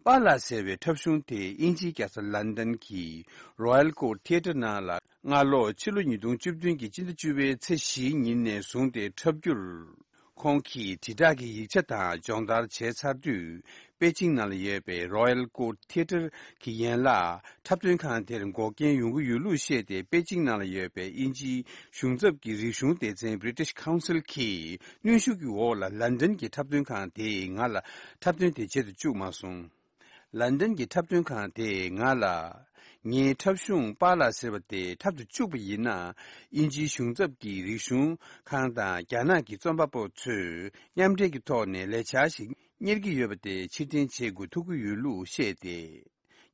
པཱ་ལགས་ཟེར་བའི་འཁྲབ་གཞུང་དེ་དབྱིན་ཇིའི་རྒྱལ་ས་ལན་ཌན་གྱི་Royal Court Theatre ནང་ལ་སྔ་ལོ་ཕྱི་ལོ་ཉིས་སྟོང་བཅུ་བདུན་གྱི་སྤྱི་ཟླ་བཅུ་པའི་ཚེས་བཞིའི་ཉིན་ནས་བཟུང་སྟེ་འཁྲབ་རྒྱུར། ཁོང་གིས་དྲིལ་བསྒྲགས་ཀྱི་ཡིག་ཆ་དང་སྦྱོང་བརྡར་བྱས་ཚར་དུས། པེ་ཅིང་ནང་ལ་ཡོད་པའི་Royal Court Theatre གྱི་ཡན་ལག་འཁྲབ་སྟོན་ཁང་དེར་འགོག་རྐྱེན་ཡོང་གི་ཡོད་ལུགས་བཤད་དེ། པེ་ཅིང་ནང་ལ་ཡོད་པའི་དབྱིན་ཇིའི་གཞུང་ཚབ་ཀྱི་རིག་གཞུང་སྡེ་ཚན་British Council གྱིས་གནོན་ཤུགས་ཀྱི་འོག་ལ་ལན་ཌན་གྱི་འཁྲབ་སྟོན་ཁང་དེས་ང་ལ་འཁྲབ་སྟོན་དེ་བྱེད་དུ་བཅུག་མ་སོང་། ལན་ཌན་གྱི་འཁྲབ་སྟོན་ཁང་དེས་ང་ལ། ངའི་འཁྲབ་གཞུང་པཱ་ལགས་ཟེར་བ་དེ་འཁྲབ་ཏུ་བཅུག་པ་ཡིན་ན། དབྱིན་ཇིའི་གཞུང་ཚབ་ཀྱི་རིག་གཞུང་ཁང་དང་རྒྱ་ནག་གི་རྩོམ་པ་པོ་ཚོས་མཉམ་འབྲེལ་གྱི་ཐོག་ནས་ལས་འཆར་ཞིག་གཉེར་གྱི་ཡོད་པ་དེ་ཕྱིར་འཐེན་བྱེད་དགོས་ཐུག་གི་ཡོད་ལུགས་བཤད་དེ།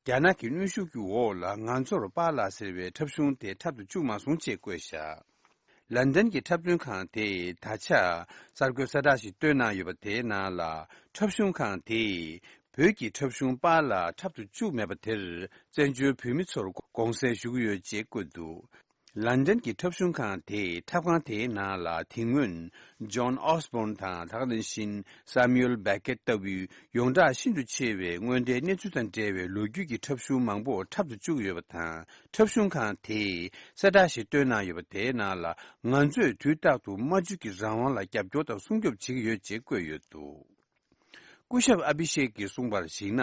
རྒྱ་ནག་གི་གནོན་ཤུགས་ཀྱི་འོག་ལ་ང་ཚོར་པཱ་ལགས་ཟེར་བའི་འཁྲབ་གཞུང་དེ་འཁྲབ་ཏུ་བཅུག་མ་སོང་ཅེས་བཀོད་བཞག་ལན་ཌན་གྱི་འཁྲབ་སྟོན་ཁང་དེས་ད་ཆ་གསར་འགོད་གསལ་བསྒྲགས་ཤིག་བཏོན་གནང་ཡོད་པ་དེའི་ནང་ལ། འཁྲབ་གཞུང་ཁང་དེས་བོད་ཀྱི་འཁྲབ་གཞུང་པཱ་ལགས་འཁྲབ་ཏུ་བཅུག་མེད་པ་དེར། བཙན་བྱོལ་བོད་མི་ཚོར་དགོངས་སེལ་ཞུ་གི་ཡོད་ཅེས་བཀོད་འདུག་ལན་ཌན་གྱི་འཁྲབ་གཞུང་ཁང་དེའི་འཁྲབ་ཁང་དེའི་ནང་ལ་དེ་སྔོན་John Osborne དང་། ད་ག་ནང་བཞིན་Samuel Beckett ལྟ་བུའི་ཡོངས་གྲགས་ཤིན་ཏུ་ཆེ་བའི་དངོས་འབྲེལ་གནས་ཚུལ་དང་འབྲེལ་བའི་ལོ་རྒྱུས་ཀྱི་འཁྲབ་གཞུང་མང་པོ་འཁྲབ་ཏུ་བཅུག་ཡོད་པ་དང་། འཁྲབ་གཞུང་ཁང་དེས་གསལ་བསྒྲགས་ཤིག་བཏོན་གནང་ཡོད་པ་དེའི་ནང་ལ། ང་ཚོས་དུས་རྟག་ཏུ་སྨྲ་བརྗོད་ཀྱི་རང་དབང་ལ་རྒྱབ་སྐྱོར་དང་སྲུང་སྐྱོབ་བྱེད་ཀྱི་ཡོད་ཅེས་བཀོད་ཡོད་འདུག་སྐུ་ཞབས་ཨ་བྷི་ཤེག་གིས་གསུངས་པར་གཞིགས་ན།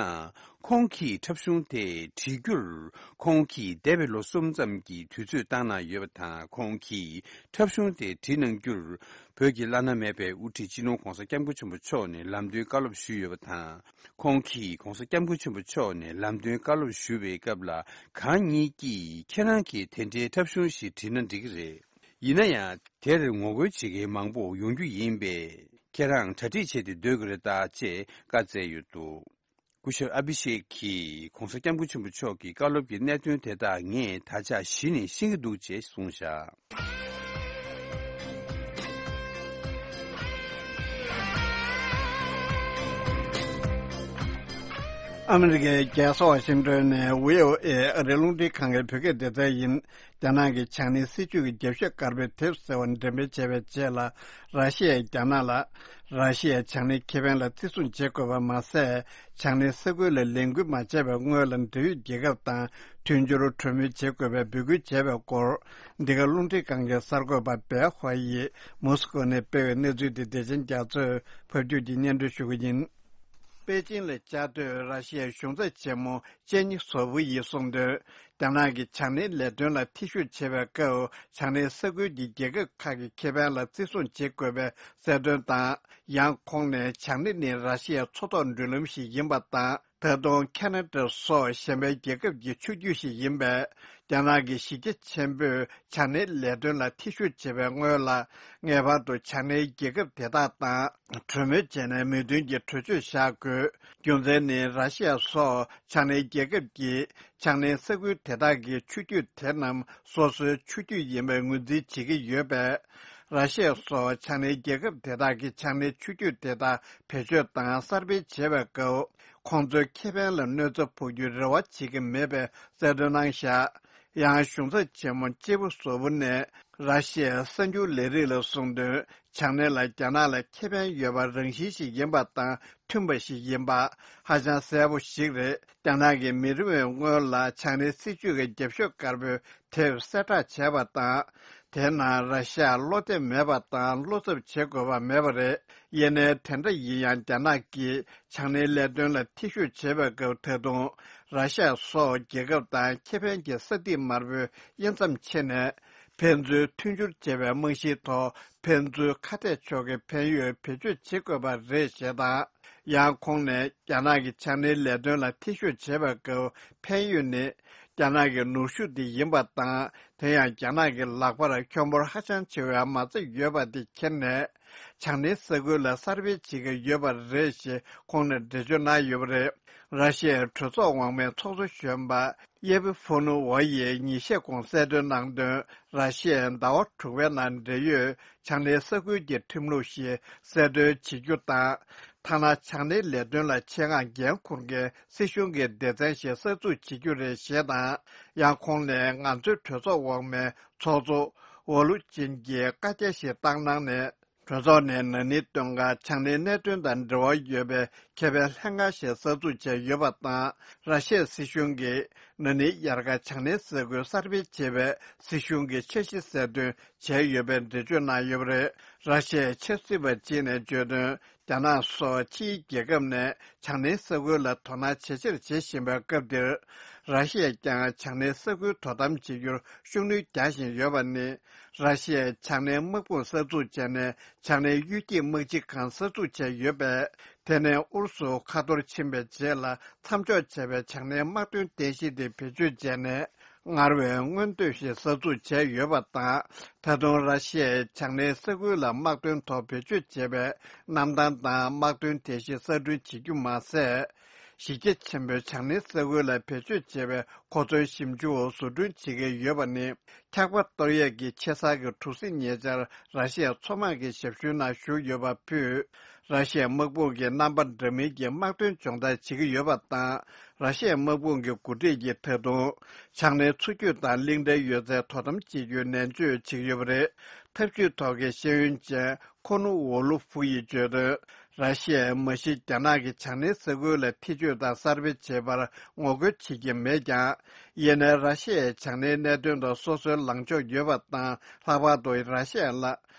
ཁོང་གིས་འཁྲབ་གཞུང་དེ་བྲིས་རྒྱུར། ཁོང་གིས་འདས་པའི་ལོ་གསུམ་ཙམ་གྱི་དུས་ཚོད་བཏང་གནང་ཡོད་པ་དང་། ཁོང་གིས་འཁྲབ་གཞུང་དེ་བྲིས་གནང་རྒྱུར། བོད་ཀྱི་བླ་ན་མེད་པའི་དབུ་ཁྲིད་སྤྱི་ནོར་༧གོང་ས་༧སྐྱབས་མགོན་ཆེན་པོ་མཆོག་ནས་ལམ་སྟོན་བཀའ་སློབ་ཞུས་ཡོད་པ་དང་། ཁོང་གིས་༧གོང་ས་༧སྐྱབས་མགོན་ཆེན་པོ་མཆོག་ནས་ལམ་སྟོན་བཀའ་སློབ་ཞུ་བའི་སྐབས་ལ། གང་ཉིད་ཀྱིས་ཁྱེད་རང་གིས་དེ་འདྲའི་འཁྲབ་གཞུང་ཞིག་བྲིས་ན་འགྲིག་གི་རེད། ཡིན་ན་ཡང་། དེར་ངོ་རྒོལ་བྱེད་མཁན་མང་པོ་ཡོང་རྒྱུ་ཡིན་པས། ཁྱེད་རང་གྲ་སྒྲིག་བྱས་ཏེ་སྡོད་དགོས་རེད་ད། ཅེས་བཀའ་སྩལ་ཡོད་འདུག་སྐུ་ཞབས་ཨ་བྷི་ཤེག་གིས་༧གོང་ས་༧སྐྱབས་མགོན་ཆེན་པོ་མཆོག་གི་བཀའ་སློབ་ཀྱི་གནད་དོན་དེ་དག་ངས་ད་ཆ་གཞི་ནས་ཤེས་ཀྱི་འདུག་ཅེས་གསུངས་བཞག་ཨ་མི་རི་ཀའི་རྒྱལ་ས་ཝ་ཤིང་ཏོན་ནས་ཝི་ཨོ་ཨེ་ཨ་རིའི་རླུང་འཕྲིན་ཁང་གི་བོད་སྐད་སྡེ་ཚན་ཡིན། རྒྱ་ནག་གི་བྱང་སྣེའི་སྲིད་ཇུས་ཀྱི་རྒྱབ་ཤོག་དཀར་པོའི་དེབ་ཟེར་བ་འགྲེམས་སྤེལ་བྱས་པའི་རྗེས་ལ། ར་ཤི་ཡས་རྒྱ་ནག་ལ། ར་ཤི་ཡའི་བྱང་སྣེའི་ཁེ་ཕན་ལ་བརྩི་སྲུང་བྱེད་དགོས་པ་མ་ཟད། བྱང་སྣེའི་ས་ཁུལ་ལ་ལས་འགུལ་མ་བྱས་པའི་སྔོན་ལ་འབྲེལ་ཡོད་རྒྱལ་ཁབ་དང་མཐུན་སྦྱོར་གྲོས་མོལ་བྱེད་དགོས་པའི་འབོད་སྐུལ་བྱས་པའི་སྐོར། འདི་ག་རླུང་འཕྲིན་ཁང་གི་གསར་འགོད་པ་པེ་ཧོ་ཡིས་མོ་སི་ཀོ་ནས་སྤེལ་བའི་གནས་ཚུལ་འདི་བདེ་ཆེན་རྒྱ་མཚོས་ཕབ་སྒྱུར་གྱིས་སྙན་སྒྲོན་ཞུ་གི་ཡིན། པེ་ཅིང་ལ་བཅའ་སྡོད་ར་ཤི་ཡའི་གཞུང་ཚབ་ཆེན་མོ་ཅེ་ནི་སོ་ཝུ་ཡིས་གསུངས་དོན། རྒྱ་ནག་གི་བྱང་སྣེའི་ལས་དོན་ལ་ཐེ་ཞུགས་བྱེད་པའི་སྐབས། བྱང་སྣེའི་ས་ཁུལ་གྱི་རྒྱལ་ཁབ་ཁག་གི་ཁེ་ཕན་ལ་བརྩི་སྲུང་བྱེད་དགོས་པའི་གསལ་སྟོན་དང་། ཡང་ཁོང་ནས་བྱང་སྣེ་ནི་ར་ཤི་ཡའི་མཚོ་ཐོག་མདུན་ལམ་ཞིག་ཡིན་པ་དང་། ད་དུང་ཁ་ན་ཌ་སོགས་གཞན་པའི་རྒྱལ་ཁབ་ཀྱི་ཆུ་རྒྱུད་ཞིག་ཡིན་པས། རྒྱ་ནག་གི་གཞི་རྒྱ་ཆེན་པོས་བྱང་སྣེའི་ལས་དོན་ལ་ཐེ་ཞུགས་བྱེད་པའི་སྔོན་ལ། ངེས་པར་དུ་བྱང་སྣེའི་རྒྱལ་ཁབ་དེ་དག་དང་གྲོས་མོལ་བྱས་ནས་མོས་མཐུན་གྱི་གྲོས་ཆོད་བཞག་དགོས། རྒྱུ་མཚན་ནི་ར་ཤི་ཡ་སོགས་བྱང་སྣེའི་རྒྱལ་ཁབ་ཀྱིས་བྱང་སྣེའི་ས་ཁུལ་དེ་དག་གི་ཆུ་རྒྱུད་དེ་རྣམས་སོ་སོའི་ཆུ་རྒྱུད་ཡིན་པའི་ངོས་འཛིན་བྱེད་ཀྱི་ཡོད་པས། ར་ཤི་ཡ་སོགས་བྱང་སྣེའི་རྒྱལ་ཁབ་དེ་དག་གིས་བྱང་སྣེའི་ཆུ་རྒྱུད་དེ་དག་བེད་སྤྱོད་དང་གསར་སྤེལ་བྱེད་པའི་སྐབས། ཁོང་ཚོའི་ཁེ་ཕན་ལ་གནོད་འཚེ་ཕོག་རྒྱུའི་རེ་བ་བྱེད་ཀྱི་མེད་པའི་གསལ་སྟོན་གནང་བཞག་ཡང་གཞུང་ཚབ་ཆེན་མོ་ཅེ་བུ་སོ་བུ་ནས་ར་ཤི་ཡའི་གསར་འགྱུར་ལས་རིགས་ལ་གསུངས་དོན། བྱང་གནས་ལ་རྒྱ་ནག་ལ་ཁེ་ཕན་ཡོད་པ་རང་བཞིན་ཞིག་ཡིན་པ་དང་མཐུན་པ་ཞིག་ཡིན་པ་ཧ་ཅང་གསལ་པོ་ཞིག་རེད། རྒྱ་ནག་གི་མི་རིམ་པའི་སྔོན་ལ་བྱང་གནས་སྲིད་ཇུས་ཀྱི་རྒྱབ་ཤོག་དཀར་པོས་དེབ་གསལ་བསྒྲགས་བྱས་པ་དང་། དེའི་ནང་ར་ཤི་ཡར་བློ་གཏད་མེད་པ་དང་བློ་འཚབ་བྱེད་དགོས་པ་མེད་པ་རེད། ཡིན་ནའི་དེ་འདྲ་ཡིན་ཡང་རྒྱ་ནག་གིས་བྱང་གནས་ལས་དོན་ལ་འཐུས་ཤོར་བྱེད་པའི་སྐབས་ད་དུང་ར་ཤི་ཡ་སོགས་རྒྱལ་ཁབ་དང་ཁེ་ཕན་གྱི་ས་ཐིག་དམར་པོའི་དབྱེ་མཚམས་ཕྱེ་ནས། ཕན་ཚུན་མཐུན་སྦྱོར་བྱེད་པའི་རྨང་གཞིའི་ཐོག་ཕན་ཚུན་ཁ་གཏད་ཕྱོགས་ཀྱི་ཕན་ཡོན་བེད་སྤྱོད་བྱེད་དགོས་པ་རེད་ཞེས་དང་། ཡང་ཁོང་ནས་རྒྱ་ནག་གི་བྱང་གནས་ལས་དོན་ལ་འཐུས་ཤོར་བྱེད་པའི་སྐབས་ཕན་ཡོན་ནི་རྒྱ་ནག་གི་ནུས་ཤུགས་དེ་ཡིན་པ་དང་། དེ་ཡང་རྒྱ་ནག་གི་ལག་པར་ཁྱོན་འབོར་ཧ་ཅང་ཆེ་བའི་མ་རྩ་ཡོད་པ་དེ་ཁྱེར་ནས། བྱང་གནས་ས་ཁུལ་ལ་གསར་སྤེལ་བྱེད་ཀྱི་ཡོད་པ་རེད་ཞེས་ཁོང་ནས་འགྲེལ་བརྗོད་གནང་ཡོད་པ་རེད། ར་ཤི་ཡའི་གྲོས་ཚོགས་འོག་མའི་ཚོགས་གཙོ་གཞོན་པ། ཡེ་པི་ཧྥུ་ནུ་ཝ་ཡིས་ཉིན་ཤས་གོང་གསལ་སྟོན་གནང་དོན། ར་ཤི་ཡས་ཟླ་བ་དྲུག་པའི་ནང་འབྲེལ་ཡོད་བྱང་གནས་ས་ཁུལ་གྱི་ཁྲིམས་ལུགས་ཤིག་གསལ་སྟོན་བྱེད་རྒྱུ་དང་། ཐ་ན་བྱང་གནས་ལས་དོན་ལ་ཆེད་མངགས་འགན་འཁུར་མཁན་སྲིད་གཞུང་གི་སྡེ་ཚན་ཞིག་གསར་འཛུགས་བྱེད་རྒྱུ་རེད་ཞེས་དང་། ཡང་ཁོང་ནས་ང་ཚོའི་གྲོས་ཚོགས་འོག་མའི་ཚོགས་གཙོ་ཝོ་ལུ་ཅིན་གྱིས་བཀའ་རྒྱ་ཞིག་བཏང་གནང་ནས། གྲོས་ཚོགས་ནས་ན་ནིང་སྟོན་ཁ་བྱང་གནས་གནད་དོན་དང་འབྲེལ་བ་ཡོད་པའི་ཁེ་ཕན་ལྷན་ཁང་ཞིག་གསར་འཛུགས་བྱས་ཡོད་པ་དང་། ར་ཤི་ཡའི་སྲིད་གཞུང་གིས་ན་ནིང་དབྱར་ཁ་བྱང་གནས་ས་ཁུལ་གསར་སྤེལ་བྱེད་པའི་སྲིད་གཞུང་གི་འཆར་གཞི་གསལ་སྟོན་བྱས་ཡོད་པའི་འགྲེལ་བརྗོད་གནང་ཡོད་པ་རེད། ར་ཤི་ཡའི་ཆབ་སྲིད་པ་གཅིག་ནས་བརྗོད་དོན། རྒྱ་ནག་སོགས་ཕྱིའི་རྒྱལ་ཁབ་ནས་བྱང་གནས་ས་ཁུལ་ལ་དོ་སྣང་ཇེ་ཆེར་བྱེད་བཞིན་པའི་སྐབས་འདིར། ར་ཤི་ཡས་ཀྱང་བྱང་གནས་ས་ཁུལ་དོ་དམ་བྱེད་རྒྱུར་ཤུགས་སྣོན་རྒྱག་བཞིན་ཡོད་པ་ནི། ར་ཤི་ཡས་བྱང་གནས་དམག་དཔུང་གསར་འཛུགས་བྱས་ནས་བྱང་གནས་གཡུལ་འགྱེད་དམག་སྤྱི་ཁང་གསར་འཛུགས་བྱས་ཡོད་པས། དེ་ནས་ཨུ་རུ་སུ་ཁ་ཐོར་ཕྱིན་པའི་རྗེས་ལ་མཚམས་འཇོག་བྱས་པའི་བྱང་གནས་དམག་དོན་རྟེན་གཞི་དེ་བེད་སྤྱོད་བྱས་ནས། སྔར་བས་མངོན་སྟོབས་ཤིག་གསར་འཛུགས་བྱས་ཡོད་པ་དང་། ད་དུང་ར་ཤི་ཡས་བྱང་གནས་ས་ཁུལ་ལ་དམག་དོན་ཐོག་བེད་སྤྱོད་བྱས་པའི་གནམ་ཐང་དང་དམག་དོན་རྟེན་གཞི་གསར་སྐྲུན་བྱེད་རྒྱུ་མ་ཟད། གཞི་རྒྱ་ཆེན་པོའི་བྱང་གནས་ས་ཁུལ་ལ་བེད་སྤྱོད་བྱས་པའི་མཁོ་ཚོན་ཞིབ་འཇུག་འོག་བཟོ་སྐྲུན་བྱེད་ཀྱི་ཡོད་པ་ནི། འཁྱག་པ་གཏོར་ཡས་ཀྱི་ཆེ་ས་གི་གྲུ་གཟིངས་ཉེ་ཆར་ར་ཤི་ཡའི་མཚོ་དམག་གི་ཞབས་ཞུའི་ནང་ཞུགས་ཡོད་པ་ཕུད། ར་ཤི་ཡའི་དམག་དཔུང་གིས་རྣམ་པ་འདྲ་མིན་གྱི་དམག་དོན་སྦྱོང་བརྡར་བྱེད་ཀྱི་ཡོད་པ་དང་། ར་ཤི་ཡའི་དམག་དཔུང་གི་འགོ་ཁྲིད་ཀྱིས་ད་དུང་། བྱང་གནས་མཚོ་རྒྱུད་དང་གླིང་ཕྲན་ཡོད་ཚད་དོ་དམ་བྱེད་རྒྱུའི་ནན་བརྗོད་བྱེད་ཀྱི་ཡོད་པ་རེད། འཐབ་ཇུས་ཐོག་གི་ཤེས་ཡོན་ཅན་ཁོ་ནུ་ཝོ་ལུ་ཧྥུ་ཡིས་བརྗོད་དོན། ར་ཤི་ཡས་མ་གཞི་རྒྱ་ནག་གིས་བྱང་གནས་ས་ཁུལ་ལ་ཐེ་བྱུས་དང་གསར་སྤེལ་བྱེད་པར་ངོ་རྒོལ་བྱེད་ཀྱི་མེད་ཀྱང་། ཡིན་ནའི་ར་ཤི་ཡས་བྱང་གནས་གནད་དོན་དང་སོ་སོའི་ལངས་ཕྱོགས་ཡོད་པ་དང་། ལྷག་པར་དུ་ར་ཤི་ཡ་ལ།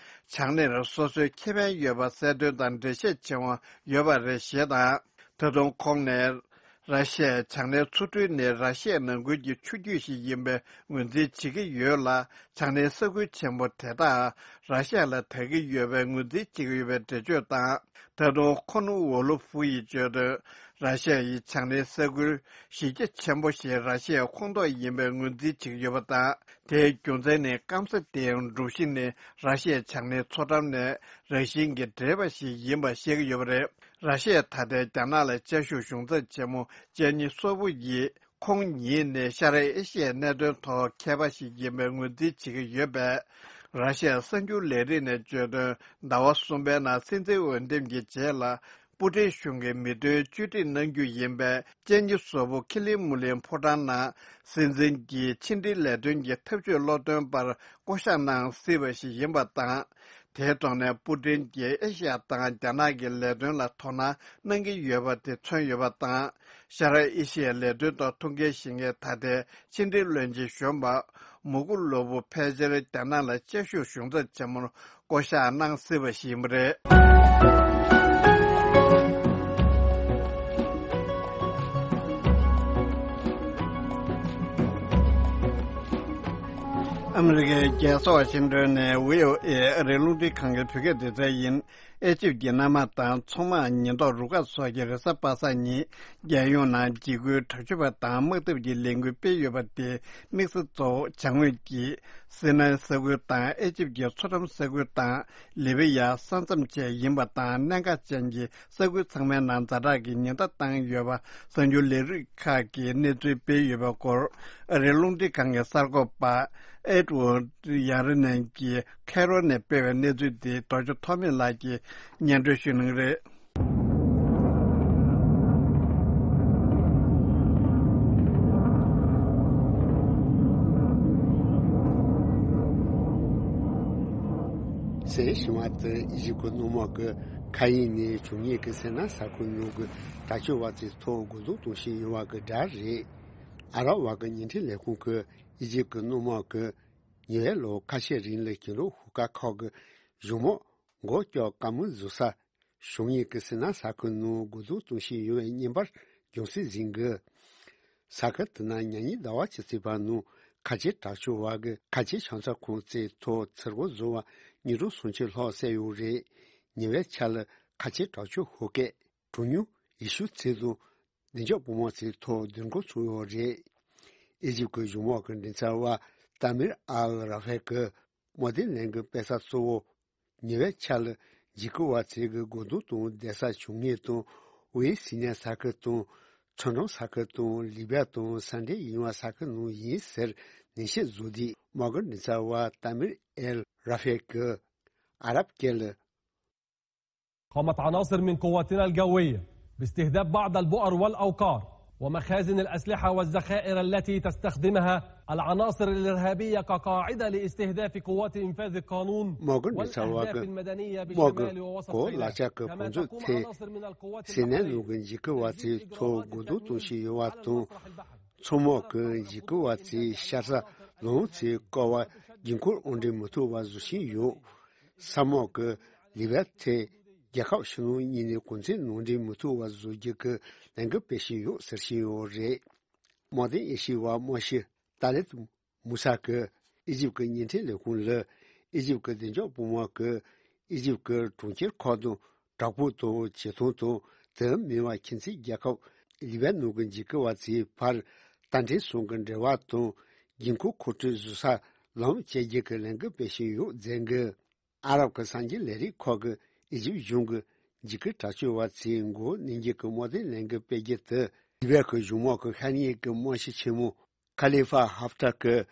བྱང་གནས་སོ་སོའི་ཁེ་ཕན་ཡོད་པ་གསལ་སྟོན་དང་འགྲེལ་བཤད་བྱེད་དབང་ཡོད་པ་རེད་ཞེས་དང་། ད་དུང་ཁོང་ནས། ར་ཤི་ཡའི་བྱང་གནས་མཚོ་གྲུ་ནི་ར་ཤི་ཡའི་ནང་ཁུལ་གྱི་ཆུ་རྒྱུད་ཞིག་ཡིན་པའི་ངོས་འཛིན་བྱེད་ཀྱི་ཡོད་ལ། བྱང་གནས་ས་ཁུལ་ཆེན་པོ་དེ་དག་ར་ཤི་ཡ་ལ་བདག་གི་ཡོད་པའི་ངོས་འཛིན་བྱེད་ཀྱི་ཡོད་པའི་འགྲེལ་བརྗོད་དང་། ད་དུང་ཁོ་ནུ་ཝོ་ལུ་ཧྥུ་ཡིས་བརྗོད་དོན། ར་ཤི་ཡ་ཡི་བྱང་གནས་ས་ཁུལ་གཞི་རྒྱ་ཆེན་པོ་ཞིག་ར་ཤི་ཡའི་ཁོངས་གཏོགས་ཡིན་པའི་ངོས་འཛིན་བྱེད་ཀྱི་ཡོད་པ་དང་། དེའི་རྒྱུ་མཚན་ནི་སྐམ་ས་དེའི་གྲུ་གཟིངས་ནི་ར་ཤི་ཡའི་བྱང་གནས་མཚོ་འགྲམ་ནས་རང་བཞིན་གྱིས་འདྲེས་པ་ཞིག་ཡིན་པ་བཤད་ཀྱི་ཡོད་པ་རེད། ར་ཤི་ཡས་ད་ལྟའི་རྒྱ་ནག་ལ་བཅའ་བཞུགས་གཞུང་ཚབ་ཆེན་མོ་ཅན་ཉི་སོ་བུ་ཡིས། ཁོང་ཉིད་ནི་ཤར་ཨེ་ཤི་ཡའི་གནད་དོན་ཐོག་མཁས་པ་ཞིག་ཡིན་པའི་ངོས་འཛིན་བྱེད་ཀྱི་ཡོད་པས། ར་ཤི་ཡའི་གསར་འགྱུར་ལས་རིགས་ནས་བརྗོད་དོན། ཟླ་བ་གསུམ་པའི་ནང་སྲིད་འཛིན་འོས་འདེམས་ཀྱི་རྗེས་ལ། པུ་ཏིན་གཞུང་གི་མི་དོན་བཅོས་སྒྲིག་གནང་རྒྱུ་ཡིན་པས། ཅན་ཉི་སོ་བུ་ཁི་ལི་མུ་ལིན་ཕོ་བྲང་ནང་སྲིད་འཛིན་གྱི་ཕྱི་འབྲེལ་ལས་དོན་གྱི་ཐབས་ཇུས་བློ་འདོན་པར་བསྐོ་གཞག་གནང་སྲིད་པ་ཞིག་ཡིན་པ་དང་། དེའི་ཐོག་ནས་པུ་ཏིན་གྱིས་ཨེ་ཤ་ཡ་དང་རྒྱ་ནག་གི་ལས་དོན་ལ་དོ་སྣང་གནང་གི་ཡོད་པ་དེ་མཚོན་ཡོད་པ་དང་། ཤར་ཨེ་ཤི་ཡའི་ལས་དོན་ཐོག་ཐུགས་འགན་བཞེས་མཁན་ད་ལྟའི་ཕྱི་འབྲེལ་བློན་ཆེན་གཞོན་པ་མུ་གུ་ལོ་བུ་ཕལ་ཆེར་རྒྱ་ནག་ལ་བཅའ་བཞུགས་གཞུང་ཚབ་ཆེན་མོར་བསྐོ་གཞག་གནང་སྲིད་པ་ཞིག་ཡིན་པ་རེད། ཨ་མི་རི་ཀའི་རྒྱལ་ས་ཝ་ཤིང་ཏོན་ནས་བྷི་ཨོ་ཨེ་ཨ་རིའི་རླུང་འཕྲིན་ཁང་གི་བོད་སྐད་སྡེ་ཚན་ཡིན། ཨེ་ཇིབ་ཀྱི་གནམ་དམག་དང་མཚོ་དམག་ཉེན་རྟོག་རུ་ཁག་སོགས་ཀྱིས་རེས་གཟའ་པ་སངས་ཉིན་རྒྱལ་ཡོངས་ནང་འཇིགས་སྐུལ་དྲག་སྤྱོད་པ་དང་དམག་འཐབ་ཀྱི་ལས་འགུལ་སྤེལ་ཡོད་པ་དེ་དམིགས་བསལ་གཙོ་བོ་བྱ་དངོས་ཀྱིས་སི་ནའི་ས་ཁུལ་དང་ཨེ་ཇིབ་ཀྱི་མཚོ་འགྲམ་ས་ཁུལ་དང་ལི་བི་ཡ་ས་མཚམས་བཅས་ཡིན་པ་དང་གནད་འགག་ཅན་གྱི་ས་ཁུལ་ཚང་མའི་ནང་ཛ་དྲག་གི་ཉེན་བརྡ་བཏང་ཡོད་པ་གསར་འགྱུར་ལས་རིགས་ཁག་གིས་གནས་ཚུལ་སྤེལ་ཡོད་པའི་སྐོར་ཨ་རིའི་རླུང་འཕྲིན་ཁང་གི་གསར་འགོད་པ་ཨེ་ཌི་ཝར་ཌི་ཡ་རི་ནན་གྱིས་ཁེ་རོ་ནས་སྤེལ་བའི་གནས་ཚུལ་འདི་རྡོ་རྗེ་ཐོགས་མེད་ལགས་ཀྱིས་སྙན་སྒྲོན་ཞུ་གནང་གི་རེད། གསན་བཞིན་པ་དེ་ཨི་ཇིབ་ཀྱི་སྣུམ་འོག་གི་མཁའ་དབྱིངས་ནས་བྱུང་མཁན་གྱི་སེ་ན་ས་ཁུལ་ནང་གི་དྲག་སྤྱོད་པ་ཚོའི་ཐོག་རྒོལ་རྡུང་གཏོང་བཞིན་ཡོད་པ་གི་སྒྲ་རེད། ཨ་རབ་བར་གྱི་ཉིན་ཁྲི་ལས་ཁུངས་ཀྱིས་ཨི་ཇིབ་ཀྱི་སྣུམ་འོག་གི་ཉེ་བའི་ལོ་ཁ་ཤས་རིང་ལ་ཞིང་ལས་ཧུར་ཁ་ཁག་གི་གཞུང་མང་མགོ་སྐྱོར་བཀའ་མོལ་བཟོ་ས་བྱུང་མཁན་གྱི་སེ་ན་ས་ཁུལ་ནང་རྒོལ་རྡུང་གཏོང་བཞིན་ཡོད་པའི་བརྙན་པར་རྒྱང་སྲིང་ཟིན་གི། ས་ཁུལ་དེ་ན་ཉེ་བའི་ཟླ་བ་གཅིག་ཙམ་པ་ནང་ཁ་ཆེའི་དྲག་སྤྱོད་པ་གིས་ཁ་ཆེའི་ཆང་ས་ཁང་ཚོའི་ཐོག་འཚེར་སྒོ་བཟོ་བ་ཉིས་སྟོང་སུམ་ཅུ་ལྷག་བསད་ཡོད་རེད། ཉེ་བའི་ཆར་ལ་ཁ་ཆེའི་དྲག་སྤྱོད་ཤོག་སྐད་གྲངས་ཉུང་ཡེ་ཤུ་ཚོ་དང་བདེ་འཇགས་པུས་མོ་ཚོའི་ཐོག་བདུན་འགོ་ཚུགས་ཡོད་རེད། ཨི་ཇིབ་ཀྱི་གཞུང་མང་གི་མགྲིན་ཚབ་པ་ཏཱ་མིར་ཨལ་ར་ཧྥེ་གིས་དམག་དོན་ལས་འགུལ་སྤེལ་ས་གཙོ་བོ་ཉེ་བའི་ཆར་ལ་འཇིགས་སྐུལ་བ་ཚོས་ཀྱི་རྒོལ་རྡུང་དང་བསྡད་ས་བྱུང་མཁན་དང་ཝེ་སི་ཉ་ས་ཁུལ་དང་མཚོ་འགྲམ་ས་ཁུལ་དང་ལི་བྱ་དང་ས་འབྲེལ་ཡིན་པ་ས་ཁུལ་ནང་ཡིན་ཟེར་ནན་བཤད་བཟོ་དུས་དམག་སྒར་མགྲིན་ཚབ་པ་ཏཱ་མིར་ཨེལ་ར་ཧྥེ་གིས་ཨ་རབ་སྐད་ལ། قامت عناصر من قواتنا الجوية باستهداف بعض البؤر والأوقار ومخازن الأسلحة والذخائر التي تستخدمها العناصر الإرهابية كقاعدة لاستهداف قوات إنفاذ القانون والأهداف المدنية بشمال ووسط سيناء، كما تقوم عناصر من القوات البحرية بتدمير المصرح البحري. མཚོ་དམག་གི་འཇིགས་སྐུལ་བ་ཚོས་ཤར་ས་ལོང་ཚོའི་ཀ་བ་འགན་ཁུར་དབང་འདྲེན་མི་ཐུབ་པ་བཟོ་བཞིན་ཡོད། ས་དམག་གིས་ལི་བྱ་ཐེ་རྒྱལ་ཁབ་ཕྱི་ནང་གཉིས་ནས་གོ་མཚོན་ནང་འདྲེན་མི་ཐུབ་པ་བཟོ་རྒྱུ་གི་ལས་འགུལ་སྤེལ་བཞིན་ཡོད་ཟེར་བཞིན་ཡོད་རེད། དམག་དོན་དབྱེ་ཞིབ་པ་དམག་སྤྱི་ཏཱ་ལེབ་མུ་ས་གིས་ཨི་ཇིབ་ཀྱི་ཉིན་ཁྲི་ལས་ཁུངས་ལ་ཨི་ཇིབ་ཀྱི་བདེ་འཇགས་པུས་མོ་གིས་ཨི་ཇིབ་ཀྱི་གྲོང་ཁྱེར་ཁག་དང་བྲག་ཕུག་དང་བྱེ་ཐང་དང་དེ་མིན་པ་ཁྱིམ་མཚེས་རྒྱལ་ཁབ་ལི་བྱ་ནང་གི་འཇིགས་སྐུལ་བ་ཚོའི་བར་རྟ་མགྲིན་ཚང་གི་འབྲེལ་བ་དང་འགན་ཁུར་མཁོ་སྤྲོད་བཟོ་ས་ལམ་བཅད་རྒྱུ་གི་ལས་འགུལ་སྤེལ་བཞིན་ཡོད་ཟེར་གི། ཨ་རབ་ཀྱི་གསར་འགྱུར་ལས་རིགས་ཁག་གིས་ཨི་ཇིབ་གཞུང་གིས་འཇིགས་སྐུལ་དྲག་སྤྱོད་པ་ཚོས་མགོ་བོ་གནོན་རྒྱུ་གི་དམག་དོན་ལས་འགུལ་སྤེལ་རྒྱུ་དེ་ལི་བྱ་གི་གཞུང་དམག་གི་ཤ་ཉེ་གི་དམག་སྤྱི་ཆེན་མོ་ཁ་ལི་ཧྥ་ཧབ་ཏ་གིས་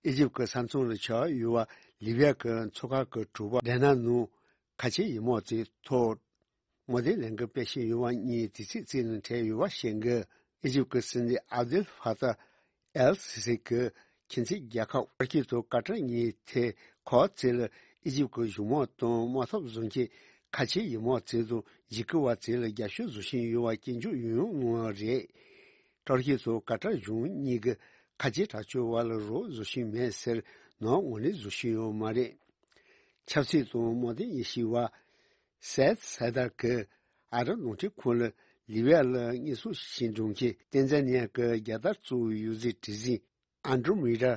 ཨི་ཇིབ་ཀྱི་ས་མཚམས་ལ་ཆགས་ཡོད་པ་ལི་བྱ་གི་མཚོ་ཁ་གི་གྲུ་པ་ཌེ་ན་ནང་ཁ་ཆེའི་དམག་དེའི་ཐོག་དམག་དོན་ལས་འགུལ་སྤེལ་བཞིན་ཡོད་པ་གཉིས་དུས་ཚོད་བརྩིས་ནས་འཕྲད་ཡོད་པ་བཤད་འགི། ཨི་ཇིབ་ཀྱི་སྲིད་འཛིན་ཨབ་དེལ་ཧྥ་ཏཱ་ཨེལ་སི་སི་གིས་ཁྱིམ་མཚེས་རྒྱལ་ཁབ་ཏུར་ཀི་དང་ཀ་ཏར་གཉིས་ཐད་ཁོ་ཚོས་ལ་ཨི་ཇིབ་ཀྱི་གཞུང་དམག་དང་དམག་འཐབ་བཟོ་མཁན་ཁ་ཆེའི་དམག་ཚོ་དང་འཇིགས་སྐུལ་བ་ཚོ་ལ་རྒྱབ་སྐྱོར་བཟོ་བཞིན་ཡོད་པ་སྐྱོན་བརྗོད་ཡང་ཡང་གནང་བ་རེད། ཏུར་ཀི་དང་ཀ་ཏར་གཞུང་གཉིས་ཀྱིས་ཁ་ཆེའི་དྲག་སྤྱོད་པ་ལ་རོགས་བཟོ་བཞིན་མེད་ཟེར་ནམ་དངོས་གནས་བཟོ་བཞིན་ཡོད་མ་རེད། ཆབ་སྲིད་དང་དམག་དོན་དབྱེ་ཞིབ་པ་སེད་སེ་དར་གྱིས་ཨ་རི་རླུང་འཕྲིན་ཁང་ལ་ལི་བྱ་ལ་དངོས་ཟོག་ཞིག་འགྲོ་མཁན་ཏན་ཛ་ནི་ཡ་གི་རྒྱལ་དར་གཙོ་བོའི་ཡོད་ཚད་བྲིས་ཟིན་ཨན་ཌྲོ་མི་ཌ་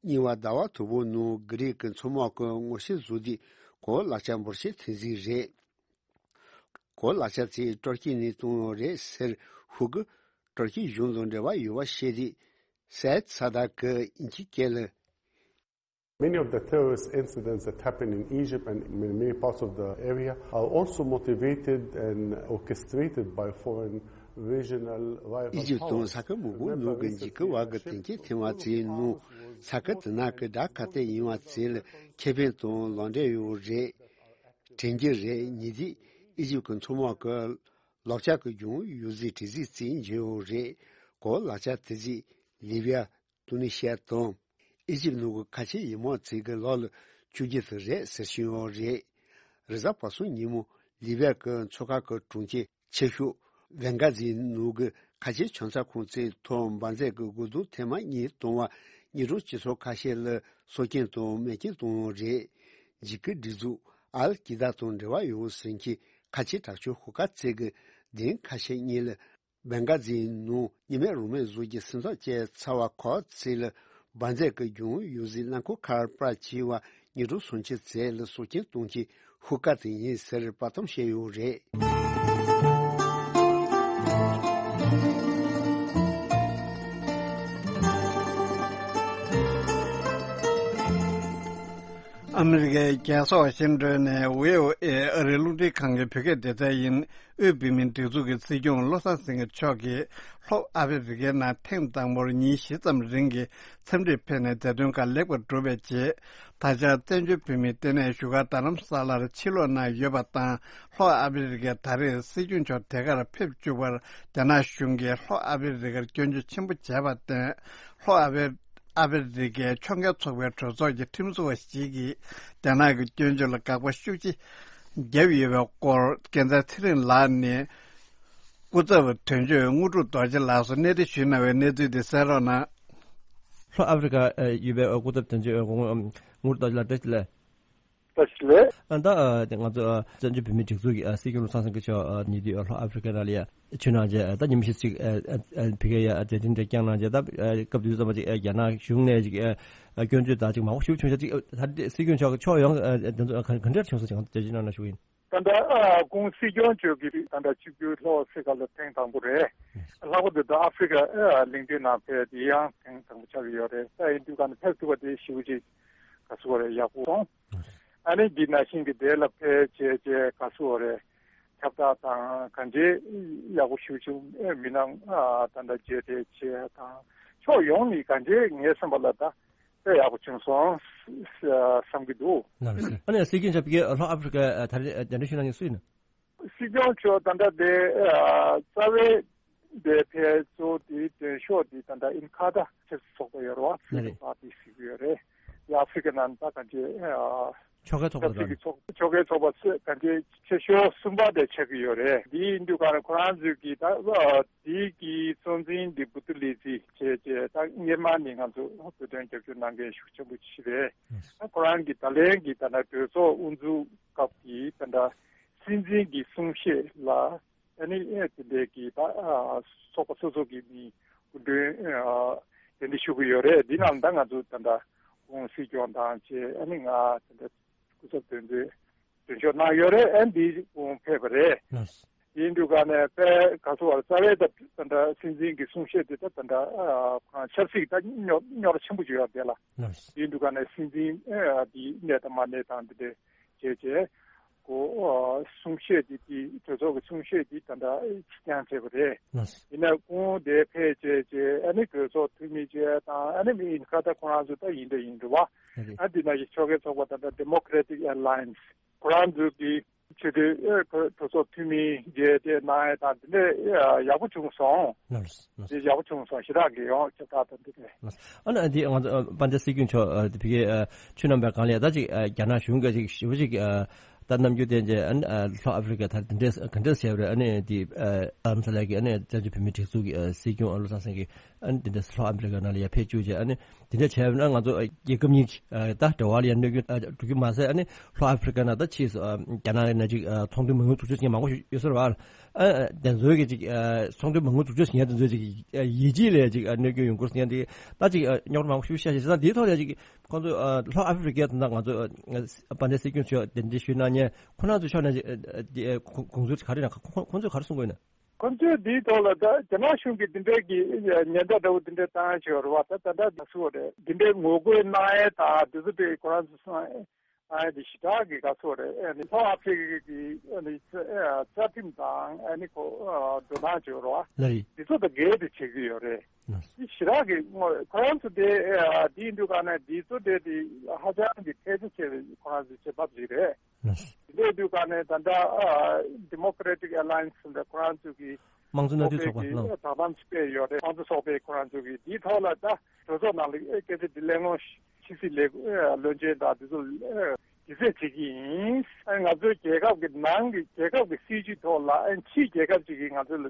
གཉིས་པ་ཟླ་བ་དོ་པོ་ནང་གྷི་རིག་གི་མཚོ་དམག་གི་ངོ་ཤེས་བཟོ་དུས་གོ་ལག་ཆ་འབོར་ཆེན་ཐོན་རྩིས་རེད། གོ་ལག་ཆ་དེ་ཏུར་ཀི་ནས་བཏང་ཡོད་རེད་ཟེར་ཧུ་གི་ཏུར་ཀི་གཞུང་དང་འབྲེལ་བ་ཡོད་པ་བཤད་དུས་སེད་སེ་དར་གྱིས་དབྱིན་ཇིའི་སྐད་ལ། Many of the terrorist incidents that happen in Egypt and in many parts of the area are also motivated and orchestrated by foreign regional rival powers. ཨི་ཇིབ་དང་ས་ཁུལ་མང་པོའི་ནང་གི་འཇིགས་སྐུལ་བ་གི་དོན་རྐྱེན་ཐེབས་པ་ཚོའི་ནང་ས་ཁུལ་དེ་ནང་གི་དགྲ་ག་དེ་ཡིན་པ་ཚོ་ལ་ཁེ་ཕན་དང་ལག་འབྲེལ་ཡོད་རེད། དྲན་རྒྱུ་རེད། ཉེ་དུས་ཨི་ཇིབ་ཀྱི་མཚོ་དམག་གི་ལག་ཆ་གི་གྱོང་ཡོད་ཚད་དྲི་རྩད་བྱེད་ཀྱི་ཡོད་རེད། གོ་ལག་ཆ་དེ་ཚོས་ལི་བྱ། ཏུ་ནི་ཤི་ཡ་དང་། ཨི་ཇིབ་ནང་གི་ཁ་ཆེའི་དམག་ཚོ་གི་ལག་ལ་བཅུག་རྒྱུ་དེ་རེད་ཟེར་བཞིན་ཡོད་རེད། རེས་གཟའ་པ་སངས་ཉིན་མོ་ལི་བྱ་གི་མཚོ་ཁ་གི་གྲོང་ཁྱེར་ཆེ་ཤོས་བེང་ག་ཟིའི་ནང་གི་ཁ་ཆེའི་ཆང་ས་ཁང་ཚོའི་ཐོག་འབར་རྫས་ཀྱི་རྒོལ་རྡུང་ཐེངས་མ་གཉིས་བཏང་བ་ཉིན་གྲངས་གཅིག་སོ་ཁ་ཤས་ལ་སྲོག་སྐྱོན་དང་རྨས་སྐྱོན་བཏང་ཡོད་རེད། འཇིགས་སྐུལ་སྒྲིག་འཛུགས་ཨལ་ཀི་ད་དང་འབྲེལ་བ་ཡོད་ཟེར་མཁན་ཁ་ཆེའི་དྲག་སྤྱོད་ཤོག་ཁག་ཚོ་གི་མདུན་ཁ་ཤས་གཉིས་ལ། བེང་ག་ཛིའི་ནང་གཉིས་སྨན་རོགས་སྨན་བཟོ་རྒྱུ་སེམས་ཐག་བཅད་ཚར་བ་ཁག་ཚོ་ལ་འབར་རྫས་ཀྱི་གྱོང་ཡོད་ཟེར། རླངས་འཁོར་ཁར་པར་བྱས་པ་ཉིན་གྲངས་སུམ་ཅུ་ཙམ་ལ་སྲོག་སྐྱོན་གཏོང་མཁན་ཤོག་ཁག་དེ་ཡིན་ཟེར་དཔའ་གཏམ་བཤད་ཡོད་རེད། ཨ་མི་རི་ཀའི་རྒྱལ་ས་ཝ་ཤིང་ཏོན་ནས་བྷི་ཨོ་ཨེ་ཨ་རིའི་རླུང་འཕྲིན་ཁང་གི་བོད་སྐད་སྡེ་ཚན་ཡིན། དབུས་བོད་མིའི་སྒྲིག་འཛུགས་ཀྱི་སྲིད་སྐྱོང་བློ་བཟང་སེང་གེ་མཆོག་གིས་ལྷོ་ཨ་ཧྥེ་རི་ཁའི་ནང་ཐེངས་དང་པོར་ཉིན་བཞི་ཙམ་རིང་གི་འཚམས་འདྲིར་ཕེབས་ནས་མཛད་དོན་ཁག་ལེགས་པར་གྲུབ་པའི་རྗེས། ད་ཆ་བཙན་བྱོལ་བོད་མིའི་ལྟེ་གནས་བཞུགས་སྒར་རྡ་རམ་ས་ལར་ཕྱིར་ལོག་གནང་ཡོད་པ་དང་། ལྷོ་ཨ་ཧྥེ་རི་ཁས་ད་རེས་སྲིད་སྐྱོང་མཆོག་དེ་གར་ཕེབས་བཅུག་པར་རྒྱ་ནག་གཞུང་གིས་ལྷོ་ཨ་ཧྥེ་རི་ཁར་སྐྱོན་བརྗོད་ཆེན་པོ་བྱས་པར་བརྟེན། ལྷོ་ཨ་ཧྥེ། ཨ་ཧྥེ་རི་ཁའི་ཕྱོགས་འགལ་ཚོགས་པའི་གྲོས་ཚོགས་ཀྱི་ཁྲིམས་བཟོ་བ་ཞིག་གིས་རྒྱ་ནག་གི་སྐྱོན་བརྗོད་ལ་དགག་པ་ཤུགས་ཆེ་བརྒྱབ་ཡོད་པའི་སྐོར། རྒྱལ་མཚན་ཚེ་རིང་ལགས་ནས་སྐུ་ཚབ་དོན་གཅོད་དངོས་གྲུབ་རྡོ་རྗེ་ལགས་སུ་གནས་འདྲི་ཞུས་གནང་བའི་གནས་ཚུལ་དེ་གསན་རོགས་གནང་། ལྷོ་ཨ་ཧྥེ་རི་ཁ་ཡོད་པའི་སྐུ་ཚབ་དོན་གཅོད་དངོས་གྲུབ་རྡོ་རྗེ་ལགས། བཀྲ་ཤིས་བདེ་ལེགས། བཀྲ་ཤིས་བདེ་ལེགས། ཨ་ད་ཨ་ང་ཚོ་ཨ་བཙན་བྱོལ་བོད་མིའི་སྒྲིག་འཛུགས་ཀྱི་ཨ་སྲིད་སྐྱོང་བློ་བཟང་སེང་གེ་མཆོག་ཨ་ཉེ་དུས་ཨ་ལྷོ་ཨ་ཧྥེ་རི་ཁ་ནང་ལ་ཡ་ཕྱིན་གནང་རྗེས་ཨ་ད་ཉིན་མོ་ཞིག་ཅིག་ཨ་ཨ་ཕ་གིར་ཡ་ཨ་མཛད་འཕྲིན་དེ་བསྐྱངས་གནང་རྗེས། ད་ཨ་སྐབས་དེ་དུས་ཙམ་པ་ཅིག་ཨ་རྒྱ་ནག་གཞུང་ནས་ཅིག་ཨ་ཨ་སྐྱོན་བརྗོད་དང་ཅིག་མང་པོ་ཞིག་བྱུང་ཤག་ཅིག་ཨ་ད་སྲིད་སྐྱོང་མཆོག་ཕྱོགས་ཡོངས་ཨ་ཨ་དེ་ཚོ་ཨ་ག་ག་འདྲ་བྱུང་སོང་ཅིག་ང་ཚོ་འགྲེལ་བརྗོད་གནང་ན་ཞུ་གི་ཡིན། ད་ལྟ་ཨ་སྐུ་ངོ་སྲིད་སྐྱོང་མཆོག་གིས་ད་ལྟ་ཆིབས་བསྒྱུར་ལྷོ་ཨ་ཧྥེ་རི་ཁ་ལ་ཐེངས་དང་པོ་རེད། ལྷག་པར་དུ་ད་ཨ་ཧྥེ་རི་ཁ་ཨ་གླིང་ཕྲན་ནང་ཕེབས་དེ་ཡང་ཐེངས་དང་པོ་ཆགས་ཀྱི་ཡོད་རེད། ད་ཡིན་དུས་ག་ནས་ཕེབས་ཐུབ་པ་དེ་ཞེ་པོ་ཅིག་ག་ཟེར་དགོས་རེད། ཡག་པོ་སོང་། ཨ་ནི་འདི་ནང་བཞིན་གྱི་དེ་ལ་ཕེབས་བྱས་བྱས་ག་ཟེར་དགོས་རེད། ཁྱབ་བསྒྲགས་དང་གང་ཅི་ཡག་པོ་ཞེ་པོ་ཅིག་མི་སྣ་ཨ་ད་ལྟ་མཇལ་འཕྲད་བྱས་དང་ཕྱོགས་ཡོངས་ནས་གང་ཅི་ངའི་བསམ་པ་ལ་ད་དཔེ་ཡག་པོ་བྱུང་སོང་བསམ་གྱི་འདུག། ལགས་སོ། ཨ་ནི་སྲིད་སྐྱོང་མཆོག་ཕ་གིར་ལྷོ་ཨ་ཧྥེ་རི་ཁ་ད་རེས་གདན་འདྲེན་ཞུ་གནང་མཁན་སུ་ཡིན་ན། སྲིད་སྐྱོང་མཆོག་ད་ལྟ་དེ་ཨ་རྩ་བའི་དེ་ཕེབས་གཙོ་དེ་མདུན་ཤོག་དེ་ད་ལྟ་ཨིན་ཁ་ད་ཆབ་སྲིད་ཚོགས་པ་ཡོད་རེད་བ། ཕི་རི་ཌམ་པར་ཊི་ཟེར་གྱི་ཡོད་རེད། དེ་ཨ་ཧྥེ་རི་ཁ་ནང་ད་གང་ཅི་ཨ་ཕྱོགས་འགལ་ཚོགས་པ་ཆབ་སྲིད་རེད། ཀྱི་ཚོགས་ཕྱོགས་འགལ་ཚོགས་པ་ཚོས་གང་ཅི་ཆེ་ཤོས་གསུམ་པ་དེ་ཆགས་ཀྱི་ཡོད་རེད། དེ་ཡིན་དུས་ག་རེ་ཁོ་རང་ཚོས་ཀྱི་ད་ཨ་དེ་གི་གཙོ་འཛིན་དེ་བུ་ཏུ་ལི་ཙི་བྱས་བྱས་ད་སྔོན་མ་ནས་ང་ཚོ་བོད་དོན་རྒྱབ་སྐྱོར་གནང་མཁན་ཤུགས་ཆེན་པོ་ཅིག་རེད། ད་ཁོ་རང་གི་ད་ལན་གྱི་ད་ལྟ་གྲོས་ཚོགས་དབུ་འཛུགས་སྐབས་ཀྱི་ད་ལྟ་སྲིད་འཛིན་གྱི་གསུང་བཤད་ལ་ཨ་ནི་ཨེ་དེ་འདྲའི་གི་ད་ཨ་ཚོགས་པ་སོ་སོ་གི་མི་སྐུ་མགྲོན་ཨ་དེ་འདྲ་ཞུ་གི་ཡོད་རེད། འདི་ནང་ད་ང་ཚོ་ད་ལྟ་སྐུ་ངོ་སྲིད་སྐྱོང་དང་བཅས་ཨ་ནི་ང་ད་ལྟ་སྐུ་ཚབ་དོན་གཅོད་དོན་གཅོད་གནང་ཡོད་རེད། ཨ་ནི་འདི་སྐུ་ངོ་ཕེབས་པ་རེད། ལགས་སོ། ཡིན་དུས་ག་ནས་དཔེ་ག་ཚོད་བར་རྩ་བའི་ད་ད་ལྟ་སྲིད་འཛིན་གྱི་གསུང་བཤད་དེ་ད་ད་ལྟ་ཨ་ཁོ་རང་ཆབ་སྲིད་ད་རྙོག་རྙོག་དྲ་ཆེན་པོ་ཅིག་ཡོད་བསྡད་ལ། ལགས་སོ། ཡིན་དུས་ག་ནས་སྲིད་འཛིན་ཨ་དེ་གནས་དང་མ་གནས་དང་དེ་འདྲ་བྱས་བྱས་གོ་ཨ་གསུང་བཤད་དེ་དེ་གྲོས་ཚོགས་ཀྱི་གསུང་བཤད་དེ་ད་ལྟ་ཕྱིར་འཐེན་བྱས་པ་རེད། ལགས་སོ། ཡིན་ན་སྐུ་ངོ་དེ་ཕེབས་བྱས་བྱས་ཨ་ནི་གྲོས་ཚོགས་འཐུས་མི་བཅས་དང་ཨ་ནི་མི་ཨིན་ཁ་ད་ཁོ་རང་ཚོ་ད་ཡིན་འདྲ་ཡིན་འདྲ་བ། རེད། ཨ་འདི་ན་ཡི་ཕྱོགས་འགལ་ཚོགས་པ་ད་ལྟ་Democratic Alliance ཁོ་རང་ཚོ་གི་ཆེས་མཐོའི་ཨེ་གྲོས་ཚོགས་འཐུས་མི་བརྒྱད་དེ་གནང་ཡས་དང་འདི་འདྲ་ཡག་པོ་བྱུང་སོང་། ལགས་སོ། ལགས་སོ། འདི་ཡག་པོ་བྱུང་སོང་། ཞེ་དྲག་གི་ཡོང་ཁྱབ་བསྒྲགས་དང་འདི་འདྲ། ལགས་སོ། ཨ་ནི་འདི་ང་ཚོ་ཨ་དཔལ་ལྡན་སྲིད་སྐྱོང་མཆོག་ཨ་དེ་ཕ་གིར་ཨ་ཆུ་ནང་པའི་སྒང་ལ་ད་ཅིག་ཨ་རྒྱ་ནག་གཞུང་གིས་ཅིག་ཞེ་པོ་ཅིག་ཨ་ད་རྣམ་འགྱུར་བསྟན་རྗེས་ཨ་ནི་ཨ་ལྷོ་ཨ་ཕི་རི་ཀ་ད་དེ་འདྲས་ག་འདྲས་བྱས་པ་རེད། ཨ་ནི་འདི་ཨ་ཨ་མ་ས་ལ་གི་ཨ་ནི་བཙན་བྱོལ་བོད་མིའི་སྒྲིག་འཛུགས་ཀྱི་ཨ་སྲིད་སྐྱོང་ཨ་བློ་བཟང་སེང་གེ་ཨ་ནི་དེ་འདྲས་ལྷོ་ཨ་ཕི་རི་ཀ་ནང་ལ་ཡར་ཕེབས་བཅུག་རྗེས་ཨ་ནི། དེ་འདྲ་བྱས་པ་ན་ང་ཚོ་རྒྱལ་ཁབ་གཉིས་ཀྱི་ད་འབྲེལ་བ་ལ་ཡང་གནོད་སྐྱོན་འགྲོ་རྒྱུ་མ་ཟད། ཨ་ནི་ལྷོ་ཨ་ཕི་རི་ཀ་ནང་ད་ཕྱིས་སུ་རྒྱ་ནག་ནས་ཅིག་ཚོང་དོན་མ་དངུལ་འཛུགས་སྐྲུན་བྱེད་མཁན་མང་པོ་ཞིག་ཡོད་ས་རེད་བ། ཨ་དེ་ཚོའི་གི་ཅིག་ཚོང་དོན་མ་དངུལ་འཛུགས་སྐྲུན་བྱེད་མཁན་དེ་ཚོའི་ཅིག་ཡིད་ཆེས་ལ་ཅིག་གནོད་སྐྱོན་ཡོང་གི་རེད་ཟེར་མཁན་དེ་ད་ཅིག་རྙོག་དྲ་མང་པོ་ཞིག་བཤད་བཞིན་ས་དེའི་ཐོག་ལ་ཅིག་ཁོང་ཚོ་ལྷོ་ཨ་ཕི་རི་ཀའི་ད་ང་ཚོ་དཔལ་ལྡན་སྲིད་སྐྱོང་མཆོག་གདན་འདྲེན་ཞུས་གནང་མཁན་ཁོང་རྣམ་ཚོའི་ཕྱོགས་ནས་དགོངས་ཚུལ་ག་རེ་ན་ཁོང་ཚོས་ག་རེ་གསུང་གི་ཡོད་ན། ཁོང་ཚོས་འདིའི་ཐོག་ལ་ད་རྒྱ་ནག་གཞུང་གིས་འདི་འདྲའི་གི་ཉེན་བརྡ་འདྲ་བོ་འདི་འདྲ་བཏང་ཡ་ཅིག་ཡོད་རེད་བ། ད་ད་ལྟ་ད་སུ་རེད་འདི་འདྲའི་ངོ་རྒོལ་གནང་ཡ་ད་འདི་ཚོ་དེ་ཁོ་རང་ཚོ་གསུང་ཡ་དེ་ཞེ་དྲག་གི་ག་སུ་རེད། ཨ་ནི་ལྷོ་ཨ་ཕི་རི་ཀའི་གི་ཨ་ནི་རྩ་ཁྲིམས་དང་ཨ་ནི་ཁོ་འགྲོ་སྟངས་ཅིག་ཡོད་རེད་བ། ལགས་རེད། འདི་ཚོ་དང་འགལ་ཏེ་བྱེད་ཀྱི་ཡོད་རེད། ལགས། འདི་ཞེ་དྲག་གི་ངོ་ཁོ་རང་ཚོ་དེ་འདི་ཡིན་དུས་ག་ནས་འདི་ཚོ་དེ་དེ་ཧ་ཅང་གི་ཐལ་ཆ་ཆེ་བའི་ཁོ་རང་ཚོའི་བྱེད་བབ་ཅིག་རེད། ལགས། དེ་འདྲ་དུས་ག་ནས་ད་ལྟ་ཨ་Democratic Alliance ཟེར་ཁོ་རང་ཚོ་གི་དམངས་གཙོ་མནའ་མཐུན་ཚོགས་པ་ཚོགས་པའི་ལགས། བདག་དབང་སྤེལ་ཡོད་རེད། དམངས་གཙོ་ཚོགས་པས་ཁོ་རང་ཚོ་གི་དེའི་ཐོག་ལ་ད་གྲོས་ཚོགས་ནང་ལ་ཨེ་སྐད་ཆ་འདི་གླེང་སློང་ཕྱི་སྲིད་ལས་ཨེ་བློན་ཆེན་དང་དེ་ཚོ་ཨེ་དྲི་རྩད་བྱེད་ཀྱི་ཡིན། ཨེ་ང་ཚོའི་རྒྱལ་ཁབ་ཀྱི་ནང་གི་རྒྱལ་ཁབ་ཀྱི་སྲིད་ཇུས་ཐོག་ལ་ཨེ་ཕྱིའི་རྒྱལ་ཁབ་ཅིག་གིས་ང་ཚོ་ལ་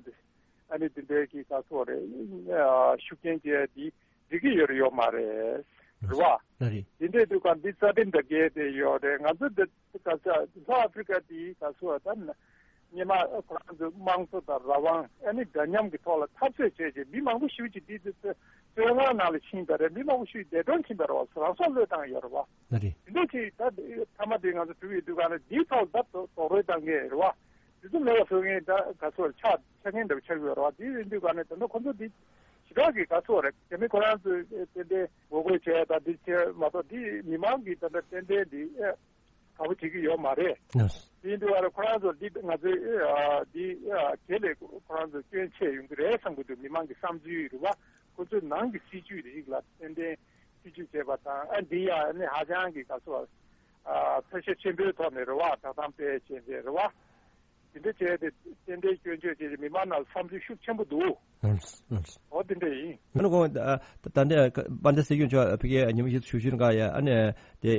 ཨ་ནི་དེ་འདྲའི་གི་ག་ཚོད་རེད་ཨེ་ཤུགས་རྐྱེན་བྱས་འདི་འགྲིག་གི་ཡོད་རེད་ཡོད་མ་རེད། རེད་བ། ལགས་རེད། དེ་འདྲའི་དུས་ག་འདི་རྩ་ཁྲིམས་དང་འགལ་ཏེ་ཡོད་རེད། ང་ཚོ་འདི་ག་ས་ལྷོ་ཨ་ཕི་རི་ཀ་དེའི་ག་ཚོད་ད་སྔོན་མ་ཁོ་རང་ཚོ་དམངས་གཙོ་དང་རང་དབང་ཨ་ནི་འདྲ་མཉམ་གྱི་ཐོག་ལ་འཐབ་རྩོད་བྱས་རྗེས་མི་མང་པོ་ཞེ་པོ་ཅིག་འདི་བཙོན་ཁང་ནང་ལ་ཕྱིན་པ་རེད། མི་མང་པོ་ཞིག་འདས་གྲོངས་ཕྱིན་པ་རེད་བ། རང་སྲོག་བློས་བཏང་ཡོད་རེད་བ། ལགས་རེད། དེ་འདྲ་ཅིག་ད་མཐའ་མ་དེ་ང་ཚོ་གྲུབ་ཡོད་དུས་ག་ནས་འདིའི་ཐོག་ད་རྡོག་རྡོག་རོལ་བཏང་གི་རེད་བ། དེ་ཚོ་མེད་པ་བཟོ་མཁན་ད་ག་ཚོད་ཆགས་ཆགས་མཁན་འདྲ་བོ་ཆགས་ཡོད་རེད་བ། དེ་ཡིན་དུས་ག་ནས་ད་ནི་ཁོ་ཚོ་འདི་ཞེ་དྲག་གི་ག་ཚོད་རེད། རྒྱ་མི་ཁོ་རང་ཚོས་ཏན་ཏན་ངོ་རྒོལ་བྱས་ད་འདི་བྱས་མ་གཏོགས་འདི་མི་མང་གིས་ད་ལྟ་ཏན་ཏན་འདི་ཨེ་ག་བོ་བྱེད་ཀྱི་ཡོད་མ་རེད། ལགས། དེ་ཡིན་དུས་ག་ནས་ཁོ་རང་ཚོ་འདི་ང་ཚོའི་ཨེ་འདི་ཨེ་དེ་ལས་ཁོ་རང་ཚོ་སྐྱོན་ཆེ་ཡོང་གི་རེད་བསམ་གྱི་འདུག། མི་མང་གི་བསམ་ཚུལ་རེད་བ། ཁོ་ཚོའི་ནང་གི་སྲིད་ཇུས་རིགས་ལ་ཏན་ཏན་སྲིད་ཇུས་བྱས་པ་དང་ཨ་འདི་ཡང་ཨ་ནི་ཧ་ཅང་གི་ག་ཚོད་ཨ་ཚད་གཞི་ཆེན་པོའི་ཐོག་ནས་རེད་བ། བདག་དབང་སྤེལ་བྱས་རྗེས་རེད་བ། དེ་འདྲ་བྱས་ཏེ་རྟེན་འབྲེལ་སྐྱོན་བརྗོད་བྱས་ཏེ་མི་མང་ནང་བསམ་ཚུལ་ཤུགས་ཆེན་པོ་འདུག་ཨང་། ཨང་། འོ་དེ་འདྲ་ཡིན། ཨ་ནི་ཁོང་ད་ལྟ་དཔལ་ལྡན་སྲིད་སྐྱོང་མཆོག་ཕ་གིའི་ཉི་མ་བཞི་བཅུ་ཞེ་བཞི་ནང་ཡ་ཨ་ནི་དེ་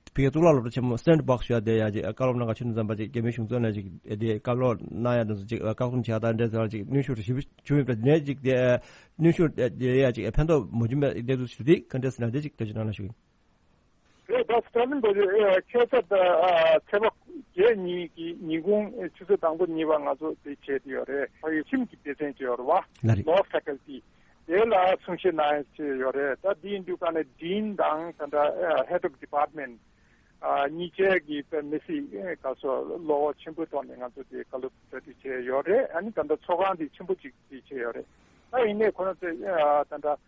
ཕ་གིའི་གཙུག་ལག་སློབ་གྲྭ་ཆེན་མོ་སེན་ཊར་བྷོག་སི་ཡ་དེ་ཡ་ཅིག་བཀའ་སློབ་གནང་ག་ཕྱིན་དུས་ཙམ་པ་ཅིག་རྒྱ་མིའི་གཞུང་ཚབ་ནས་ཅིག་དེ་བཀའ་སློབ་གནང་ཡ་དེ་ཚོ་ཅིག་བཀག་སྡོམ་བྱས་དང་འདྲ་ཟེར་བ་ཅིག་གནོན་ཤུགས་ཞེ་པོ་བྱུང་ཡོད་པ་དེ་ནས་ཅིག་དེ་གནོན་ཤུགས་དེ་ཡ་ཅིག་ཕན་ཐོགས་མ་བྱུང་བའི་གནས་ཚུལ་ཞིག་དེ་ག་འདྲ་ཟེར་ན་དེ་ཅིག་ཐུགས་རྗེ་གནང་ཞུ་གི་ཡིན། རེད། ད་སི་ཏཱ་ལིན་གོ་ཆེ་ཨེ་ཁ་སང་ད་ཨ་ཚེས་པ་བརྒྱད་ཉིན་གྱི་ཉིན་གུང་ཨེ་ཆུ་ཚོད་དང་པོ་གཉིས་པ་ང་ཚོ་དེ་བྱས་ཏེ་ཡོད་རེད། ཕ་ཡུལ་ཁྱིམ་གྱི་སྡེ་ཚན་ཅིག་ཡོད་རེད་བ། ལ་རེད། Law Faculty དེ་ལ་གསུང་བཤད་གནང་ཡ་ཅིག་ཡོད་རེད། ད་དེ་ཡིན་དུས་ག་ནས་Dean དང་ད་ལྟ་ཨ་Head of Department ཨ་གཉིས་ཆ་གི་དཔེ་མི་སྲིད་ཨེ་ག་ཚོད་བློ་ཁོག་ཆེན་པོའི་ཐོག་ནས་ང་ཚོ་དེ་བཀའ་སློབ་གྲ་སྒྲིག་བྱས་ཡོད་རེད། ཨ་ནི་ད་ལྟ་ཚོགས་ཁང་དེ་ཆེན་པོ་ཅིག་དེ་བྱས་ཡོད་རེད། ད་ཡིན་ནའི་ཁོ་རང་ཚོས་ཨ་ད་ལྟ་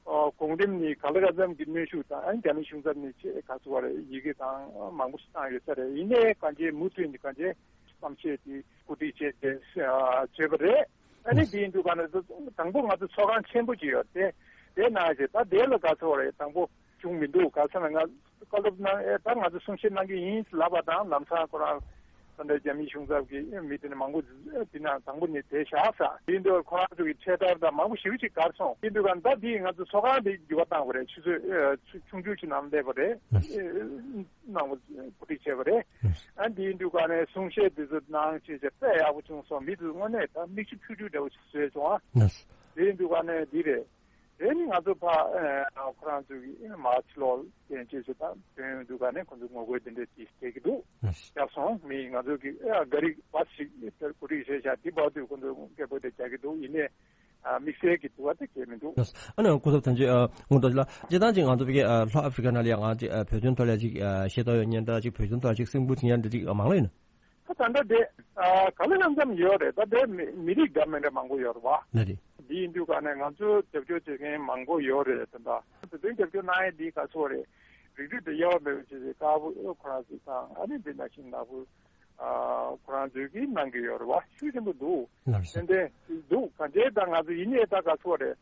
ཨོ་གོང་རིམ་ནས་ག་ལེ་ག་ཙམ་གྱི་གནོན་ཤུགས་དང་ཨ་ནི་རྒྱ་མི་གཞུང་ཚབ་ནས་ཆེད་ག་ཚོད་བར་ཡི་གེ་དང་མང་པོ་ཞིག་བཏང་ཡོད་ས་རེད། ཡིན་ནའི་གང་ཅི་མུ་མཐུད་ནས་གང་ཅི་བསམ་ཤེས་དེ་གོ་སྒྲིག་བྱས་ཏེ་བྱས་པ་རེད། ཨ་ནི་དེ་ཡིན་དུས་ག་ནས་དང་པོ་ང་ཚོ་ཚོགས་ཁང་ཆེན་པོ་ཅིག་ཡོད་དེ་དེ་ནང་བཞིན་ད་དེ་ལ་ག་ཚོད་བར་དང་པོ་བྱུང་མི་འདུག་ག་ཚོད་ན་ང་བཀའ་སློབ་གནང་ཨེ་ད་ང་ཚོ་གསུང་བཤད་གནང་གི་ཡིན་ལབ་པ་དང་ལམ་སང་ཁོ་རང་ད་ལྟ་རྒྱ་མིའི་གཞུང་ཚབ་ཀྱི་མི་དེ་ནས་མང་པོ་དེ་ན་དང་པོ་ནས་བསྡད་བཞག་ས་དེ་འདྲ་ཁོ་རང་ཚོ་གི་འཕྲེད་དར་དང་མང་པོ་ཞེ་པོ་ཅིག་གར་སོང་། དེ་འདྲ་ག་ད་དེ་ང་ཚོ་ཚོགས་ཁང་དེ་འགྱུར་བ་བཏང་བ་རེད། ཆུ་ཚོད་ཆུང་ཆུང་ཅིག་ནང་སླེབས་པ་རེད། གནང་བ་གོ་སྒྲིག་བྱས་པ་རེད། ཨ་དེ་འདྲ་ག་ནས་གསུང་བཤད་དེ་ཚོ་གནང་བྱས་བྱས་དཔེ་ཡག་པོ་བྱུང་སོང་། མི་ཚོ་དངོས་གནས་ད་མིག་ཆུ་ཕྱུག་ཕྱུག་འདྲ་བོ་ཞིག་བཟོས་བྱུང་ཨ། དེ་འདྲ་ག་ནས་འདི་རེད། དེ་ནི་ང་ཚོ་ཕ་ཨ་ཁོ་རང་ཚོ་གི་མ་ཕྱི་ལོགས་བསྟན་བཅོས་བྱེད་སྟངས་དོན་ཡོད་འདུག་ག་ནས་ཁོ་ཚོ་ངོ་རྒོལ་དེ་འདྲ་ཅིག་བྱེད་ཀྱི་འདུག་ཨ་ཤ། བརྒྱབ་སོང་། མི་ང་ཚོ་གི་ཨ་ག་རི་བ་ཞིག་དེར་གོ་སྒྲིག་བྱས་བཞག་དེ་བར་དུ་ཁོ་ཚོ་སྐད་འབོད་དེ་རྒྱག་གི་འདུག་ཡིན་ནའི་ཨ་དམིགས་བསལ་གྱི་འདུག་བ་དེ་གས་མི་འདུག་ཨ་ནི་སྐུ་ཚབ་དོན་གཅོད་ཨ་ངོ་རྡོ་རྗེ་ལགས་སྤྱིར་བཏང་ཅིག་ང་ཚོ་བི་གའི་ཨ་ལྷོ་ཨ་ཧྥི་རི་ཀ་ནང་ལ་ཡང་ང་ཅིག་ཨ་བོད་དོན་ཐོག་ལ་ཅིག་ཨ་ཤེས་རྟོགས་ཡོད་མཁན་དང་ཅིག་བོད་དོན་ཐོག་ལ་ཅིག་སེམས་ཁུར་བྱེད་མཁན་འདྲ་ཅིག་མང་ལ་ཡིན་ན། ད་ད་ལྟ་དེ་ཨ་ག་ལེ་གང་འཚམ་ཡོད་རེད། ད་དེ་མི་མི་རིགས་འདྲ་མི་འདྲ་མང་པོ་ཡོད་རེད་བ། ལ་རེད། འདི་ཡིན་དུས་ག་ནས་ང་ཚོ་རྒྱབ་སྐྱོར་བྱེད་མཁན་མང་པོ་ཡོད་རེད། ད་ལྟ་དེ་དོན་རྒྱབ་སྐྱོར་གནང་ཡས་འདི་ག་ཚོད་རེད། རིགས་རུས་དེ་དབྱེ་བ་མེད་པ་བྱས་ཏེ་དཀར་པོ་ཁོ་རང་ཚོ་དང་ཨ་ནི་འདི་ནང་བཞིན་ནག་པོ་ཨ་ཁོ་རང་ཚོས་ཀྱིས་གནང་གི་ཡོད་རེད་བ། ཤུགས་ཆེན་པོ་འདུག་ལགས་སོ། ཏན་ཏན་འདུག་གང་ཅི་ད་ང་ཚོ་ཡིན་ནའི་ད་ག་ཚོད་རེད།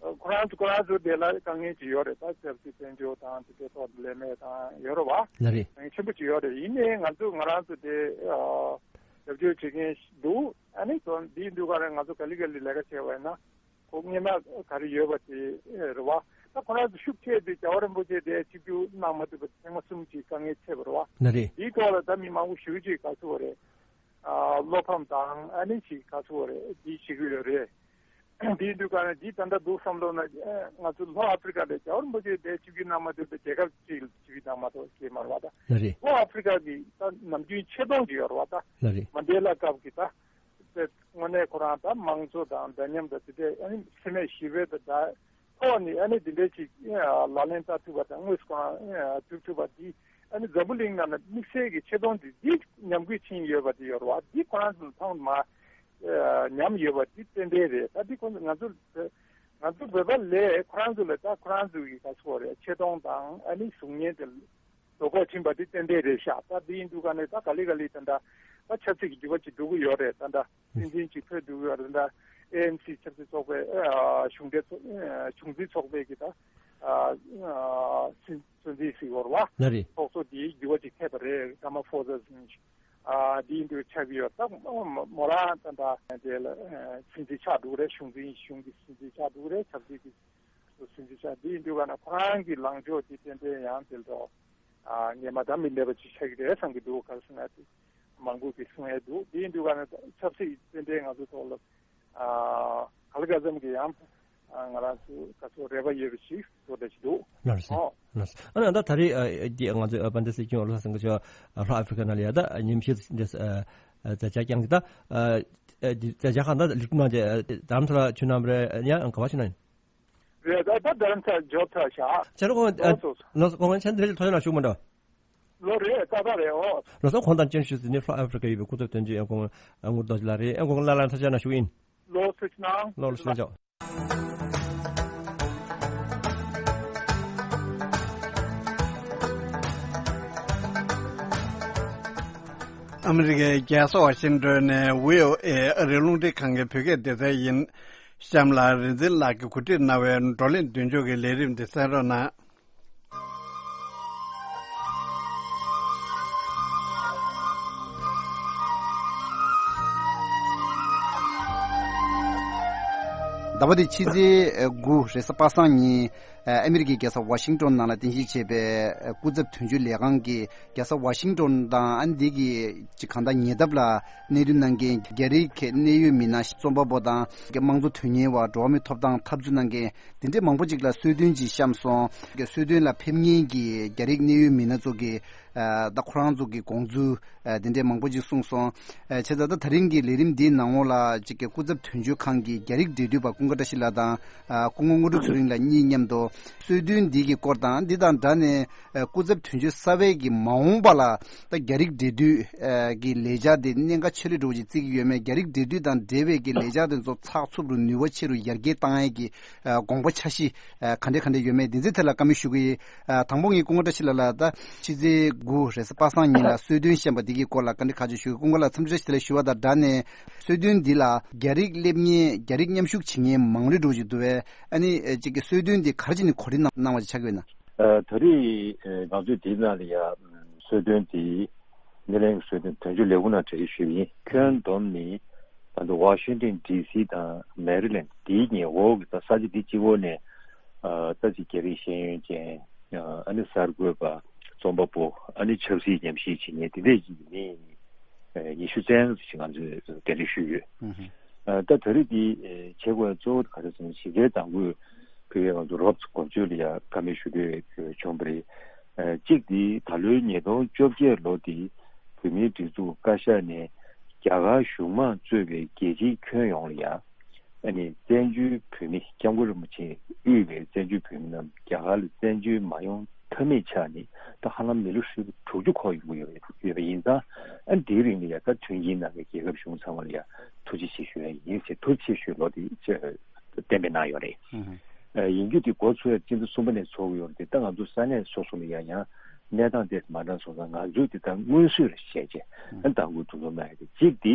ཁོ་རང་ཚོ་ཁོ་རང་ཚོ་དེ་ལ་དཀའ་ངལ་ཅིག་ཡོད་རེད། ད་ཆབ་སྲིད་དཔལ་འབྱོར་དང་དེ་གའི་ཐོག་ལས་མེད་དང་ཡོད་རེད་བ། ལགས་རེད། དཀའ་ངལ་ཆེན་པོ་ཅིག་ཡོད་རེད། ཡིན་ནའི་ང་ཚོ་ང་རང་ཚོ་དེ་ཨ་རྒྱབ་སྐྱོར་བྱེད་མཁན་ཞིག་འདུག་ཨ་ནི་དོན་འདིའི་འདུག་ག་རེད། ང་ཚོ་ག་ལེ་ག་ལེ་ལས་ཀ་བྱས་པ་ཡིན་ན་ཁོ་སྔོན་མ་ག་རེ་ཡོད་པ་དེ་རེད་བ། ད་ཁོ་རང་ཚོ་ཤུགས་ཆེ་དེ་རྒྱལ་བ་རིན་པོ་ཆེ་དེ་ཆིབས་བསྒྱུར་གནང་མ་ཐུབ་པ་ཐེངས་མ་གསུམ་ཅིག་དཀའ་ངལ་འཕྲད་པ་རེད་བ། ལགས་རེད། འདིའི་ཐོག་ལ་ད་མི་མང་པོ་ཞེ་པོ་ཅིག་ག་ཚོད་རེད། ཨ་བློ་ཕམ་དང་ཨ་ནི་ཞིག་ག་ཚོད་རེད། འདི་བྱེད་ཀྱི་ཡོད་རེད། དེའི་དུས་ག་ནས་འདི་ད་ལྟ་འདུག་བསམ་བློ་ན་ཨ་ང་ཚོ་ལྷོ་ཨ་ཧྥི་རི་ཀ་ལ་རྒྱལ་བ་རིན་པོ་ཆེ་དེ་ཆིབས་བསྒྱུར་གནང་མ་ཐུབ་པའི་རྒྱལ་ཁབ་ཅིག་ལ་ཆིབས་བསྒྱུར་གནང་མ་ཐུབ་ཅེས་མ་རེད་བ། ད་ལགས་རེད། ལྷོ་ཨ་ཧྥི་རི་ཀ་གི་ད་ནམ་རྒྱུན་ཆེ་མཐོང་ཅིག་ཡོད་རེད་བ། ད་ལགས་རེད། མན་ཌེ་ལ་སྐབས་ཀྱི་ད་དེ་དངོས་གནས་ཁོ་རང་ད་དམངས་གཙོ་དང་འདྲ་མཉམ་དང་དེ་འདྲའི་ཨ་ནི་འཚེ་མེད་ཞི་བའི་ད་ད་ཐོག་ནས་ཨ་ནི་དེ་འདྲའི་ཅིག་ལག་ལེན་བསྟར་ཐུབ་པ་དང་དངོས་སུ་ཁོ་རང་སྒྲུབ་ཐུབ་པ་འདི་ཨ་ནི་འཛམ་བུ་གླིང་ནང་ལ་དམིགས་བསལ་གྱི་ཆེ་མཐོང་འདི་འདི་ཉམས་རྒུད་ཕྱིན་ཡོད་པ་འདི་ཡོད་རེད་བ། འདི་ཁོ་རང་ཚོ་མཐོང་མ་ཉམས་ཡོད་པ་འདི་ཏན་ཏན་རེད། ད་འདི་ཁོ་ང་ཚོ་ང་ཚོ་བོད་པ་ལས་ཁོ་རང་ཚོ་ལ་ད་ཁོ་རང་ཚོ་གི་ག་ཚོད་རེད། ཆེ་མཐོང་དང་ཨ་ནི་གཟུགས་བརྙན་དེ་དོ་ཕོག་ཕྱིན་པ་འདི་ཏན་ཏན་རེད་ཤག་ད་འདི་ཡིན་དུས་ག་ནས་ད་ག་ལེ་ག་ལེ་ད་ད་ད་ཆབ་སྲིད་ཀྱི་འགྱུར་བ་ཅིག་འགྲོ་གི་ཡོད་རེད། ད་ད་སྲིད་འཛིན་ཅིག་ཕེབས་འགྲོ་གི་ཡོད་རེད། ད་ཨེ་ཨེན་སི་ཆབ་སྲིད་ཚོགས་པའི་གཞུང་འབྲེལ་ཚོགས་གཞུང་འཛིན་ཚོགས་པའི་གི་ད་སྲིད་སྲིད་འཛིན་ཞིག་ཡོད་རེད་བ། ལགས་རེད། ཚོགས་གཙོ་འདིའི་འགྱུར་བ་ཅིག་ཐེབས་པ་རེད། ར་མ་ཕོ་ཟ་ཟེར་མཁན་ཞིག་ཨ་འདི་ཡིན་དུས་ཆགས་ཀྱི་ཡོད། ད་མོ་རང་ད་ད་དེ་ལ་སྲིད་འཛིན་ཆགས་འགྲོ་གི་རེད། གཞུང་འཛིན་གཞུང་གི་སྲིད་འཛིན་ཆགས་འགྲོ་གི་རེད། ཆབ་སྲིད་ཀྱི་སྲིད་འཛིན་ཆགས། འདི་ཡིན་དུས་ག་ན་ཁོ་རང་གི་ལངས་ཕྱོགས་འདི་ཏན་ཏན་ཡང་དེ་ལ་ཨ་ངེས་མ་ད་མི་འདྲ་བ་ཅིག་ཆགས་ཀྱི་རེད་བསམ་གྱི་འདུག་ག་རེ་ཟེར་ན་དེ་མང་པོ་གིས་གསུང་ཡས་འདུག་འདི་ཡིན་དུས་ག་ན་ཆབ་སྲིད་ཏན་ཏན་ང་ཚོ་ཐོག་ལ་ཨ་ག་ལ་ག་ཙམ་གྱི་ཡང་ཨ་ང་རང་ཚོ་ག་ཚོད་རེ་བ་ཡོད་པ་ཞིག་བཟོ་འདྲ་ཞིག་འདུག་ལགས་སོ། ཨོ། ལགས་སོ། ཨ་ནི་ད་ད་རེས་ཨ་འདི་ང་ཚོའི་ཨ་དཔལ་ལྡན་སྲིད་སྐྱོང་བློ་བཟང་སེང་གེ་མཆོག་ཨ་ལྷོ་ཨ་ཧྥི་རི་ཀ་ནང་ལ་ཡ་ད་ཉིན་ཕྱེད་འདི་ཨ་ཨ་མཛད་འཆར་བསྐྱངས་ཀྱི་ད་ཨ་ཨ་འདི་མཛད་འཆར་ཁག་ད་ལེགས་གྲུབ་གནང་རྗེས་ཨ་རྡ་རམ་ས་ལ་ཕྱིན་གནང་བ་རེད། ཡང་ག་པར་ཕྱིན་གནང་ཡིན། རེད། ད་ད་རྡ་རམ་ས་ལ་འབྱོར་ཚར་བཞག་ཁྱེད་རང་ཁོང་ཨ་ལགས་སོ། ལགས་སོ། ཁོང་ཁྱེད་རང་དེ་རིང་ཐོག་ཡོད་ན་བཞུགས་མ་འགྲོ། ལོ་རེད། ཏག་ཏག་རེད། ཨོ། ལགས་སོ། ཁོང་དང་བཅར་ཞུས་ཟིན་ནས་ལྷོ་ཨ་ཧྥི་རི་ཀ་ཡོད་པའི་སྐུ་ཚབ་དོན་གཅོད་ཨ་ཁོང་ཨ་ངུ་རྡོ་རྗེ་ལགས་རེད། ཨ་ཁོང་ལ་ལ་ཐ་ཆ་ན་ཞུ་ཡིན། ལོ་སུ་ཅི་ནང་། ལོ་ལ་སུ་ཅི་ཅོ། ཨ་མི་རི་ཀའི་རྒྱལ་ས་ཝ་ཤིང་ཏོན་ནས་བྷི་ཨོ་ཨེ་ཨ་རིའི་རླུང་འཕྲིན་ཁང་གི་བོད་སྐད་སྡེ་ཚན་ཡིན། གཤམ་ལ་རིག་འཛིན་ལགས་ཀྱིས་གོ་སྒྲིག་གནང་བའི་བགྲོ་གླེང་མདུན་ལྕོག་གི་ལས་རིམ་འདི་གསན་རོགས་གནང་། ཟླ་བ་འདིའི་ཕྱི་ཚེས་དགུ་རེས་གཟའ་པ་སངས་ཉིན། ཨ་མི་རི་ཀའི་རྒྱལ་ས་ཝ་ཤིང་ཊོན་ནང་ལ་རྟེན་གཞི་བྱས་པའི་སྐུ་ཚབ་དོན་གཅོད་ལས་ཁང་གིས་རྒྱལ་ས་ཝ་ཤིང་ཊོན་དང་ཨ་ནི་འདི་གི་ཅིག་གང་ལྟར་ཉེ་འདབས་ལ་གནས་སྡོད་གནང་མཁན་རྒྱ་རིགས་ཀྱི་གནད་ཡོད་མི་སྣ་རྩོམ་པ་པོ་དང་དམངས་གཙོ་དོན་གཉེར་བ། འགྲོ་བ་མིའི་ཐོབ་ཐང་འཐབ་རྩོད་གནང་མཁན་དེ་འདྲའི་མང་པོ་ཅིག་ལ་གསོལ་སྟོན་ཅིག་བཤམས་སོང་། གསོལ་སྟོན་ལ་ཕེབས་མཁན་གྱི་རྒྱ་རིགས་གནད་ཡོད་མི་སྣ་ཚོ་གིས་ད་ཁོ་རང་ཚོ་གི་དགོངས་ཚུལ་དེ་འདྲའི་མང་པོ་ཅིག་གསུངས་སོང་། བྱས་ཙང་ད་ད་རིང་གི་ལས་རིམ་འདིའི་ནང་ལོགས་ལ་ཅིག་གི་སྐུ་ཚབ་དོན་གཅོད་ཁང་གི་རྒྱ་རིགས་འབྲེལ་མཐུད་པ་ཀུན་དགའ་བཀྲ་ཤིས་ལགས་དང་སྐུ་ངོ་དངོས་གྲུབ་ཚེ་རིང་ལགས་གཉིས་མཉམ་དུ་གསོལ་སྟོན་འདི་གི་སྐོར་དང་འདི་དང་སྦྲགས་ནས་སྐུ་ཚབ་དོན་གཅོད་གསར་པའི་གི་མ་འོངས་པ་ལ་ད་རྒྱ་རིགས་འབྲེལ་མཐུད་ཀྱི་ལས་འཆར་དེ་གནད་འགག་ཆེ་ལོས་འགྲོ་ཅིག་བརྩི་གི་ཡོད་མེད། རྒྱ་རིགས་འབྲེལ་མཐུད་དང་འབྲེལ་བའི་གི་ལས་འཆར་དེ་ཚོ་ཚགས་ཚུད་རུ་ནུས་པ་ཆེ་རུ་ཡར་རྒྱས་བཏང་ཡས་ཀྱི་དགོངས་པ་འཆར་གཞི་ག་འདྲ་ག་འདྲ་ཡོད་མེད་འདི་ཚོའི་ཐད་ལ་བཀའ་མོལ་ཞུ་གི་ཡིན། དང་པོ་ངས་ཀུན་དགའ་བཀྲ་ཤིས་ལགས་ལ་ད་ཕྱི་ཚེས་དགུ་རེས་གཟའ་པ་སངས་ཉིན་ལ་གསོལ་སྟོན་བཤམས་པ་འདི་གི་སྐོར་ལ་བཀའ་འདྲི་ཁག་ཅིག་ཞུ་གི། ཀུན་དགའ་ལགས་འཚམས་འདྲི་བཀྲ་ཤིས་བདེ་ལེགས་ཞུ་བ་དང་སྦྲགས་ནས་གསོལ་སྟོན་འདི་ལ་རྒྱ་རིགས་སླེབས་མཁན་རྒྱ་རིགས་མཉམ་ཞུགས་བྱེད་མཁན་མང་རུ་འགྲོ་བཞིན་འདུག་པས། ཨ་ནི་ཅིག་གི་གསོལ་སྟོན་འདི་ག་རེ་བྱས་ནས་གོ་སྒྲིག་གནང་གནང་བ་ཅིག་ཆགས་ཀྱི་ཡོད་ན། ཨ། ད་རེས་ང་ཚོས་འདིའི་ནང་ལ་ཡ་གསོལ་སྟོན་འདི་སྣེ་ལེན་གྱི་གསོལ་སྟོན་དོན་གཅོད་ལས་ཁུངས་ནང་གྲ་སྒྲིག་ཞུས་པ་ཡིན། ཁྱོན་བསྡོམས་ནི་ད་ལྟ་ཝ་ཤིང་ཏོན་ཌི་སི་དང་མེ་རི་ལེན་ཌི་འདིའི་ཉེ་འོག་གི་ད་ས་ཆ་འདི་གཅིག་པོ་ནས་ཨ་ད་ཅིག་རྒྱ་རིགས་ཤེས་ཡོན་ཅན་ཨ་ནི་གསར་འགོད་པ། རྩོམ་པ་པོ། ཨ་ནི་ཆབ་སྲིད་ཉམས་ཞིབ་བྱེད་མཁན་དེ་འདྲས་ཀྱི་མི་ཨ་ཉི་ཤུ་ཙམ་ཞིག་ང་ཚོས་གདན་འདྲེན་ཞུས་ཡོད། ཨ་ད་ད་རེས་འདི་ཨ་བྱེད་དགོས་གཙོ་བོ་ག་རེ་ཟེར་ན་གཞི་རྩའི་དང་པོ་བོད་པའི་ང་ཚོ་རོབ་ཙམ་འགོ་བརྗོད་ལ་ཡ་བཀའ་མོལ་ཞུ་འདོད་བྱུང་བ་རེད། ཨ་གཅིག་འདི་ད་ལོའི་ཉིས་སྟོང་བཅོ་བརྒྱད་ལོ་འདི་བོད་མིའི་སྒྲིག་འཛུགས་བཀའ་ཤག་ནས་རྒྱ་གར་གཞུང་མང་གཙོས་པའི་རྒྱལ་སྤྱིའི་ཁྱོན་ཡོངས་ལ་ཡ་ཨ་ནི་བཙན་བྱོལ་བོད་མི་སྐྱབས་མགོན་རིན་པོ་ཆེས་དབུས་པའི་བཙན་བྱོལ་བོད་མི་རྣམས་རྒྱ་གར་ལ་བཙན་བྱོལ་མ་ཡོང་ཐབས་མེད་ཆགས་ནས་ད་ཧ་ལམ་མི་ལོ་ཧྲིལ་པོ་དྲུག་ཅུ་འཁོར་ཡོང་གི་ཡོད་ཡོད་པ་ཡིན་ཙང་། ཨ་ནི་དེའི་རིང་ལ་ཡ་ད་མཐུན་རྐྱེན་གནང་མཁན་རྒྱལ་ཁབ་གཞུང་ཚང་མ་ལ་ཡ་ཐུགས་རྗེ་ཆེ་ཞུ་ཡ་ཡིན་ཟེར། ཐུགས་རྗེ་ཆེ་ཞུ་ལོ་དེ་བསྟན་པའི་གནང་ཡོད་རེད། ཨ་ཡིན་རྒྱུ་དེ་འགོ་ཚུགས་ཡ་སྤྱི་ཟླ་གསུམ་པ་ནས་ཚོགས་ཀྱི་ཡོད་རེད་དེ། ད་ང་ཚོ་ས་གནས་སོ་སོ་ལ་ཡ་ཡང་གནས་སྟངས་དེ་མ་འདྲ་སོང་ཙང་ང་ཚོས་དེ་ད་སྔོན་བསུས་རེ་བྱས་རྗེས་ཨ་ནི་དང་པོ་འདུ་འཛོམས་གནང་ཡ་དེ་གཅིག་དེ་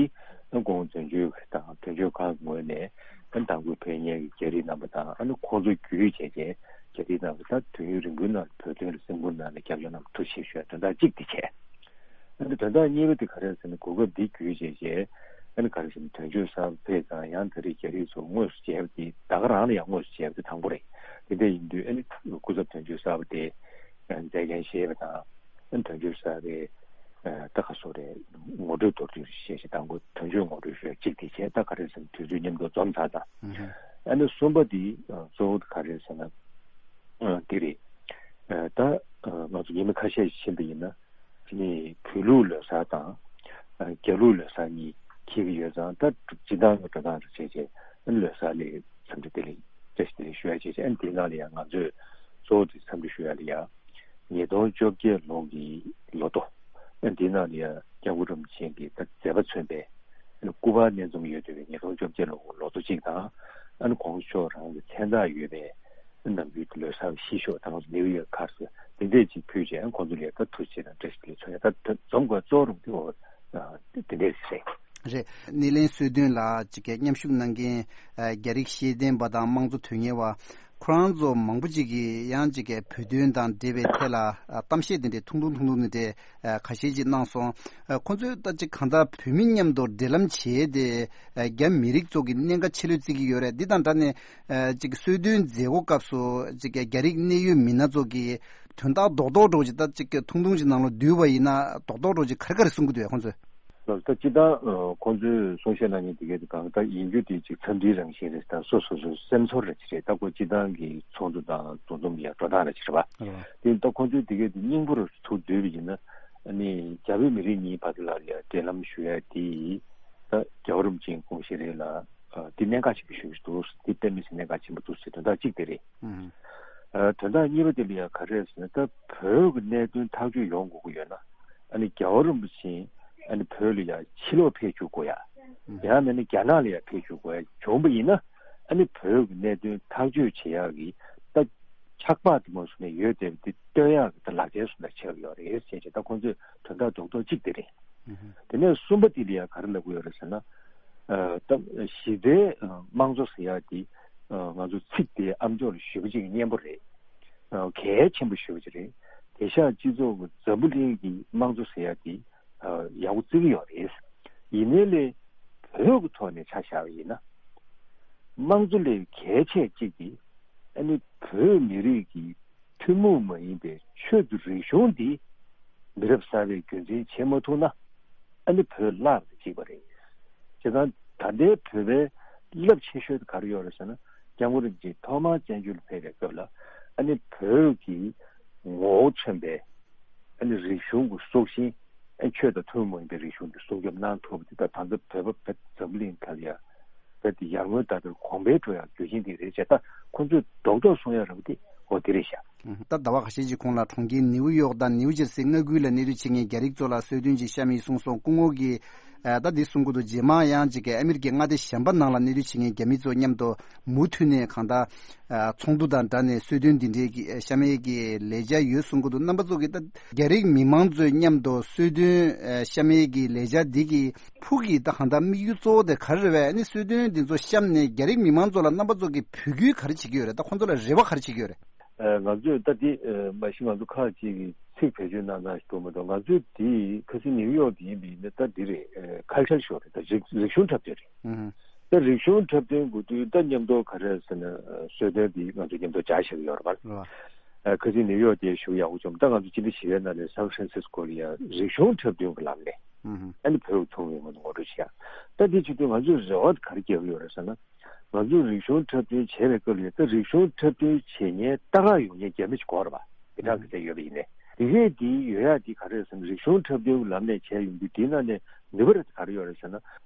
ཨ་སྐུ་ངོ་དོན་གཅོད་དང་དོན་གཅོད་ཁང་གི་ངོས་ནས་ཨ་ནི་དང་པོ་ཕེབས་མཁན་གྱི་རྒྱ་རིགས་རྣམ་པ་དང་ཨ་ནི་ཁོང་ཚོ་བརྒྱུད་བྱས་རྗེས་རྒྱ་རིགས་རྣམ་པ་ད་དུས་ཡུན་རིང་པོའི་ནང་བོད་དོན་ལ་སེམས་ཁུར་གནང་ནས་རྒྱབ་སྐྱོར་གནང་བ་ཐུགས་རྗེ་ཆེ་ཞུ་ཡ་དོན་དག་གཅིག་དེ་བྱས། ཨ་ནི་དོན་དག་གཉིས་པ་དེ་ག་རེ་ཟེར་ན་གོ་སྐབས་འདི་བརྒྱུད་བྱས་རྗེས་ཨ་ནི་ག་རེ་ཟེར་ན་དོན་གཅོད་གསར་པ་ཕེབས་ཙང་ཡང་ད་རེས་རྒྱ་རིགས་ཚོ་དངོས་སུ་མཇལ་བ་དེ་ད་ག་རང་ལ་ཡང་དངོས་སུ་མཇལ་བ་དེ་དང་པོ་རེད། དེ་འདྲ་ཡིན་དུས་ཨ་ནི་སྐུ་ཚབ་དོན་གཅོད་གསར་པ་དེ་མཛད་འགན་བཞེས་པ་དང་ཨ་ནི་དོན་གཅོད་གསར་པའི་ད་ག་སོ་རེད། ངོ་སྤྲོད་མདོར་བསྡུས་ཤིག་བྱས་ཤིག་དང་པོ་དོན་གཅོད་ངོ་སྤྲོད་ཞུ་ཡ་གཅིག་དེ་བྱས། ད་ག་རེ་ཟེར་ན་དུས་ཚོད་མཉམ་དུ་འཛོམས་ཚར་ཙང་ཨ་ནི་གསུམ་པ་དེ་གཙོ་བོ་ག་རེ་ཟེར་ན་འདི་རེད། ད་ང་ཚོ་ཉི་མ་ཁ་ཤས་ཤིག་ཕྱིན་པ་ཡིན་ན་དེ་ནི་བོད་ལུགས་ལོ་གསར་དང་རྒྱ་ལུགས་ལོ་གསར་གཉིས་འཁེལ་གྱི་ཡོད་ཙང་ད་སྤྱི་བཏང་གི་འགྲོ་སྟངས་རེ་བྱས་རྗེས་ཨ་ནི་ལོ་གསར་ལ་འཚམས་འདྲི་བདེ་ལེགས་བཀྲ་ཤིས་བདེ་ལེགས་ཞུ་ཡ་བྱས་རྗེས་ཨ་ནི་དེའི་ནང་ལ་ཡང་ང་ཚོས་གཙོ་བོ་དེ་འཚམས་འདྲི་ཞུ་ཡ་ལ་ཡ། ཉིས་སྟོང་བཅོ་བརྒྱད་ལོ་གི་ལོ་ཐོ། ཨ་འདི་ནང་ལ་ཡང་སྐྱབས་མགོན་རིན་པོ་ཆེ་གི་ད་མཛད་པ་མཚོན་པའི་ཨ་ནི་སྐུ་པར་སྣེ་འཛོམས་ཡོད་བསྡད་པའི་ཉིས་སྟོང་བཅོ་བརྒྱད་ལོ་ལོ་ཐོ་གཅིག་དང་། ཨ་ནི་གོང་ས་མཆོག་རང་གི་མཚན་རྟགས་ཡོད་པའི་ནམ་རྒྱུན་གྱི་ལོ་གསར་ཤིས་ཤོག་དང་ནིའུ་ཡར་ཁཱཌ་དེ་འདྲས་ཅིག་ཕུལ་རྗེས་ཨ་ཁོང་ཚོ་ལ་ཡང་ད་ཐུགས་རྗེ་ཆེ་དང་བཀྲ་ཤིས་བདེ་ལེགས་མཚོན་ཡ་ད་འཛོམས་དགོས་གཙོ་བོ་རུ་དེ་འོ་དེ་འདྲས་རེད། རེད། སྣེ་ལེན་གསོལ་སྟོན་ལ་ཅིག་གི་མཉམ་ཞུགས་གནང་མཁན་ཨ་རྒྱ་རིགས་ཤེས་ལྡན་པ་དང་དམངས་གཙོ་དོན་གཉེར་བ་ཁོ་རང་ཚོ་མང་པོ་ཅིག་གིས་ཡང་ཅིག་གི་བོད་དོན་དང་འབྲེལ་བའི་ཐད་ལ་ཨ་གཏམ་བཤད་དེ་འདྲའི་ཐུང་ཐུང་ཐུང་ཐུང་དེ་འདྲའི་ཨ་ཁ་ཤས་ཅིག་གནང་སོང་། ཨ་ཁོ་ཚོས་ད་ཅིག་གང་ལྟར་བོད་མི་མཉམ་དུ་འབྲེལ་ལམ་བྱས་ཏེ་ཨ་རྒྱ་མི་རིགས་ཚོ་གི་གནད་འགག་ཆེ་ལོས་བརྩི་གི་ཡོད་རེད། འདི་དང་སྦྲགས་ནས་ཨ་ཅིག་གསོལ་སྟོན་མཛད་སྒོ་སྐབས་སུ་ཅིག་གི་རྒྱ་རིགས་གནད་ཡོད་མི་སྣ་ཚོ་གིས་དོན་དག་རྡོག་རྡོག་འདྲ་བོ་ཅིག་ད་ཅིག་གི་ཐུང་ཐུང་ཅིག་ནང་ལ་བསྡུས་པ་ཡིན་ན་རྡོག་རྡོག་འདྲ་བོ་ཅིག་ག་རེ་ག་རེ་གསུང་གི་འདུག་ཁོང་ཚོས། ད་སྤྱིར་བཏང་ཁོང་ཚོས་གསུང་བཤད་གནང་མཁན་དེ་གའི་གང་ལྟར་ཡིན་རྒྱུ་དེ་ཅིག་འཚམས་འདྲིའི་རང་བཞིན་རེད། ད་སོ་སོ་སོ་སེམས་ཚོར་རེ་ཅིག་རེད། ད་ཁོ་སྤྱིར་བཏང་གི་ཚོགས་འདུ་དང་འདུ་འཛོམས་ཡ་འགྲོ་སྟངས་རེ་ཅིག་རེད་པ། རེད་པ། དེ་ད་ཁོང་ཚོས་དེ་གའི་དེ་སྙིང་པོ་རུ་ཚུར་བསྡུས་པ་ཡིན་ན་ཨ་ནི་རྒྱ་བོད་མི་རིགས་གཉིས་བར་དུ་ལ་ཡ་འབྲེལ་ལམ་ཞུ་ཡ་དེ་ད་རྒྱལ་བ་རིན་པོ་ཆེའི་དགོངས་བཞེད་རེད་ལ་དེ་གནད་འགག་ཆེན་པོ་ཞེ་པོ་ཅིག་འདུག་དེ་དཔེ་མི་སྲིད་གནད་འགག་ཆེན་པོ་འདུག་ཟེར་དོན་དག་གཅིག་དེ་རེད། ཨ་དོན་དག་གཉིས་པ་དེ་ལ་ཡང་ག་རེ་རེད་ཟེར་ན་ད་བོད་ཀྱི་གནད་དོན་ཐག་གཅོད་ཡོང་དགོས་ཀྱི་ཡོད་ན་ཨ་ནི་རྒྱལ་བ་རིན་པོ་ཆེ་ཨ་ནི་བོད་ལ་ཡང་ཕྱི་ལོགས་ཕེབས་བཅུག་དགོས་ཡ། ཡང་མིན་ན་རྒྱ་ནག་ལ་ཡང་ཕེབས་བཅུག་དགོས་ཡ་བྱུང་བ་ཡིན་ན་ཨ་ནི་བོད་ཀྱི་གནད་དོན་ཐག་གཅོད་བྱེད་ཡག་གི་ད་ཆགས་པ་དེ་མ་སོང་ནས་ཡོད་བསྡད་པ་དེ་སྟོན་ཡག་གི་ད་ལག་ཆའི་བཟོ་འདྲ་ཆགས་ཡོད་རེད་ཟེར་བྱས་ད་ཁོང་ཚོས་དོན་དག་རྡོག་རྡོག་གཅིག་དེ་རེད། དེ་ནས་གསུམ་པ་དེ་ལ་ཡང་ག་རེ་ལབ་དགོས་ཡོད་རེད་ཟེར་ན། ཨ་ད་གཞི་རྩའི་དམངས་གཙོ་ཟེར་ཡག་དེ་ང་ཚོ་ཚིག་དེ་ཨ་མཆོག་ལ་ཞུས་པ་ཅིག་སྙན་པོ་རེད། ཨ་གལ་ཆེན་པོ་ཞུས་པ་ཅིག་རེད། དེང་སང་སྤྱི་ཚོགས་ཀྱི་འཛམ་བུ་གླིང་གི་དམངས་གཙོ་ཟེར་ཡག་དེ་ཡག་པོ་བརྩི་གི་ཡོད་རེད། ཡིན་ནའི་ལས་བོད་ཀྱི་ཐོག་ནས་ཆ་བཞག་པ་ཡིན་ན། དམངས་གཙོ་ལས་གལ་ཆེ་གཅིག་གིས་ཨ་ནི་བོད་མི་རིགས་ཀྱི་ཐུན་མོང་མ་ཡིན་པའི་ཆོས་དང་རིག་གཞུང་འདི་མི་རབས་གསར་པས་རྒྱུན་འཛིན་བྱེད་མ་ཐུབ་ན། ཨ་ནི་བོད་བརླག་ཏུ་འཇུག་པ་རེད། བྱས་ཙང་ད་ལྟའི་བོད་པའི་རླབས་ཆེ་ཤོས་དེ་ག་རེ་ཡོད་རེད་ཟེར་ན། སྐྱབས་མགོན་རིན་པོ་ཆེ་ཐོག་མར་བཙན་བྱོལ་ལ་ཕེབས་པའི་སྐབས་ལ་ཨ་ནི་བོད་ཀྱི་ངོ་བོ་མཚོན་པའི་ཨ་ནི་རིག་གཞུང་གི་སྲོག་ཤིང་། ཨ་ཆོས་དང་ཐུན་མོང་མ་ཡིན་པའི་རིག་གཞུང་དེ་སྲུང་སྐྱོབ་གནང་ཐུབ་པ་དེ། ད་ད་ལྟ་བོད་པ་བོད་འཛམ་བུ་གླིང་ཐད་ཡ་བོད་དེ་ཡར་ངོའི་ཟླ་དེར་གོང་འཕེལ་འགྲོ་ཡ་རྒྱུ་རྐྱེན་དེ་རེད་ཅེས། ད་ཁོང་ཚོས་རྡོག་རྡོག་གསུང་ཡ་རེད་པ་དེ་འོ་དེ་རེད་ཤག་ད་ཟླ་བ་ཁ་ཤས་ཀྱི་གོང་ལ་གྲོང་ཁྱེར་ནིའུ་ཡོག་དང་ནིའུ་ཇར་སི་མངའ་ཁུལ་ལ་གནས་སྡོད་བྱེད་མཁན་རྒྱ་རིགས་ཚོ་ལ་གསོལ་སྟོན་ཅིག་བཤམས་ཡིན་གསུངས་སོང་། སྐུ་ངོ་གིས་ཨ་ད་འདི་གསུང་གི་འདུག་རྗེས་མ་ཡང་ཅིག་གི་ཨ་མི་རི་ཀའི་མངའ་སྡེ་གཞན་པ་ནང་ལ་གནས་སྡོད་བྱེད་མཁན་རྒྱ་མི་ཚོ་མཉམ་དུ་མུ་མཐུད་ནས་གང་ལྟར་ཨ་ཚོགས་འདུ་དང་སྦྲགས་ནས་གསོལ་སྟོན་འདི་འདྲའི་གི་བཤམས་ཡས་ཀྱི་ལས་འཆར་ཡོད་གསུང་གི་འདུག་རྣམ་པ་ཚོ་གིས་ད་རྒྱ་རིགས་མི་མང་ཚོའི་མཉམ་དུ་གསོལ་སྟོན་ཨ་བཤམས་ཡས་ཀྱི་ལས་འཆར་འདི་གི་ཕུགས་ཀྱི་ད་གང་ལྟར་དམིགས་ཡུལ་གཙོ་བོ་དེ་ག་རེ་རེད་པས། ཨ་ནི་གསོལ་སྟོན་འདི་ཚོ་བཤམས་ནས་རྒྱ་རིགས་མི་མང་ཚོ་ལ་རྣམ་པ་ཚོ་གིས་འབོད་སྐུལ་ག་རེ་བྱེད་ཀྱི་ཡོད་རེད། ད་ཁོང་ཚོ་ལ་རེ་བ་ག་རེ་བྱེད་ཀྱི་ཡོད་རེད། ཨ་ང་ཚོས་ད་འདི་ཨ་མ་གཞི་ང་ཚོ་ཁག་ཅིག་གིས་ཚིག་བེད་སྤྱོད་གནང་སྟངས་ཤིག་འདུག་མ་གཏོགས། ང་ཚོས་འདི་ཁ་སང་ནིའུ་ཡོག་དེ་ཡིན་པ་ཡིན་ན་ད་འདི་རེད། ཨ་ཁལ་ཆར་ཤོག་རེད། ད་རིག་རིག་གཞུང་འཁྲབ་སྟོན་རེད། ཨུ་ཧུ། ད་རིག་གཞུང་འཁྲབ་སྟོན་དགོས་དུས་ད་མཉམ་དུ་ག་རེ་ཟེར་ན་ཨ་གསོལ་སྟོན་འདི་ང་ཚོ་མཉམ་དུ་སྦྱར་བཞག་གི་ཡོད་རེད་པ། རེད་པ། ཨ་ཁ་སང་ནིའུ་ཡོག་དེ་ཞུ་ཡག་པོ་བྱུང་། ད་ང་ཚོ་སྤྱི་ཟླ་བཞི་པའི་ནང་ནས་སན་ཧྥ་རན་སིས་ཀོ་ལ་ཡ་རིག་གཞུང་འཁྲབ་སྟོན་གྱི་ལམ་ནས་ཨུ་ཧུ། ཨ་ནི་བོད་ཀྱི་ཐུན་མོང་མ་ཡིན་པ་ངོ་སྤྲོད་བྱེད་ཡག་ད་འདི་བྱེད་དུས་ང་ཚོས་རེ་བ་ག་རེ་རྒྱག་གི་ཡོད་རེད་ཟེར་ན། ང་ཚོས་རིག་གཞུང་འཁྲབ་སྟོན་བྱས་པའི་སྐབས་ལ་ད་རིག་གཞུང་འཁྲབ་སྟོན་བྱེད་མཁན་ལྟ་ག་ཡོང་མཁན་རྒྱ་མི་ཞིག་དགོས་རེད་པ། དེ་དག་གི་དེ་ཡོད་པ་ཡིན་ནའི། དེ་གས་དེ་ཡོད་ཡག་དེ་ག་རེ་རེད་ཟེར་ན། རིག་གཞུང་འཁྲབ་སྟོན་གྱི་ལམ་ནས་བྱས་ཡོང་དུས་དེའི་ནང་ནས་ནུས་པ་རེད་ག་རེ་ཡོད་རེད་ཟེར་ན།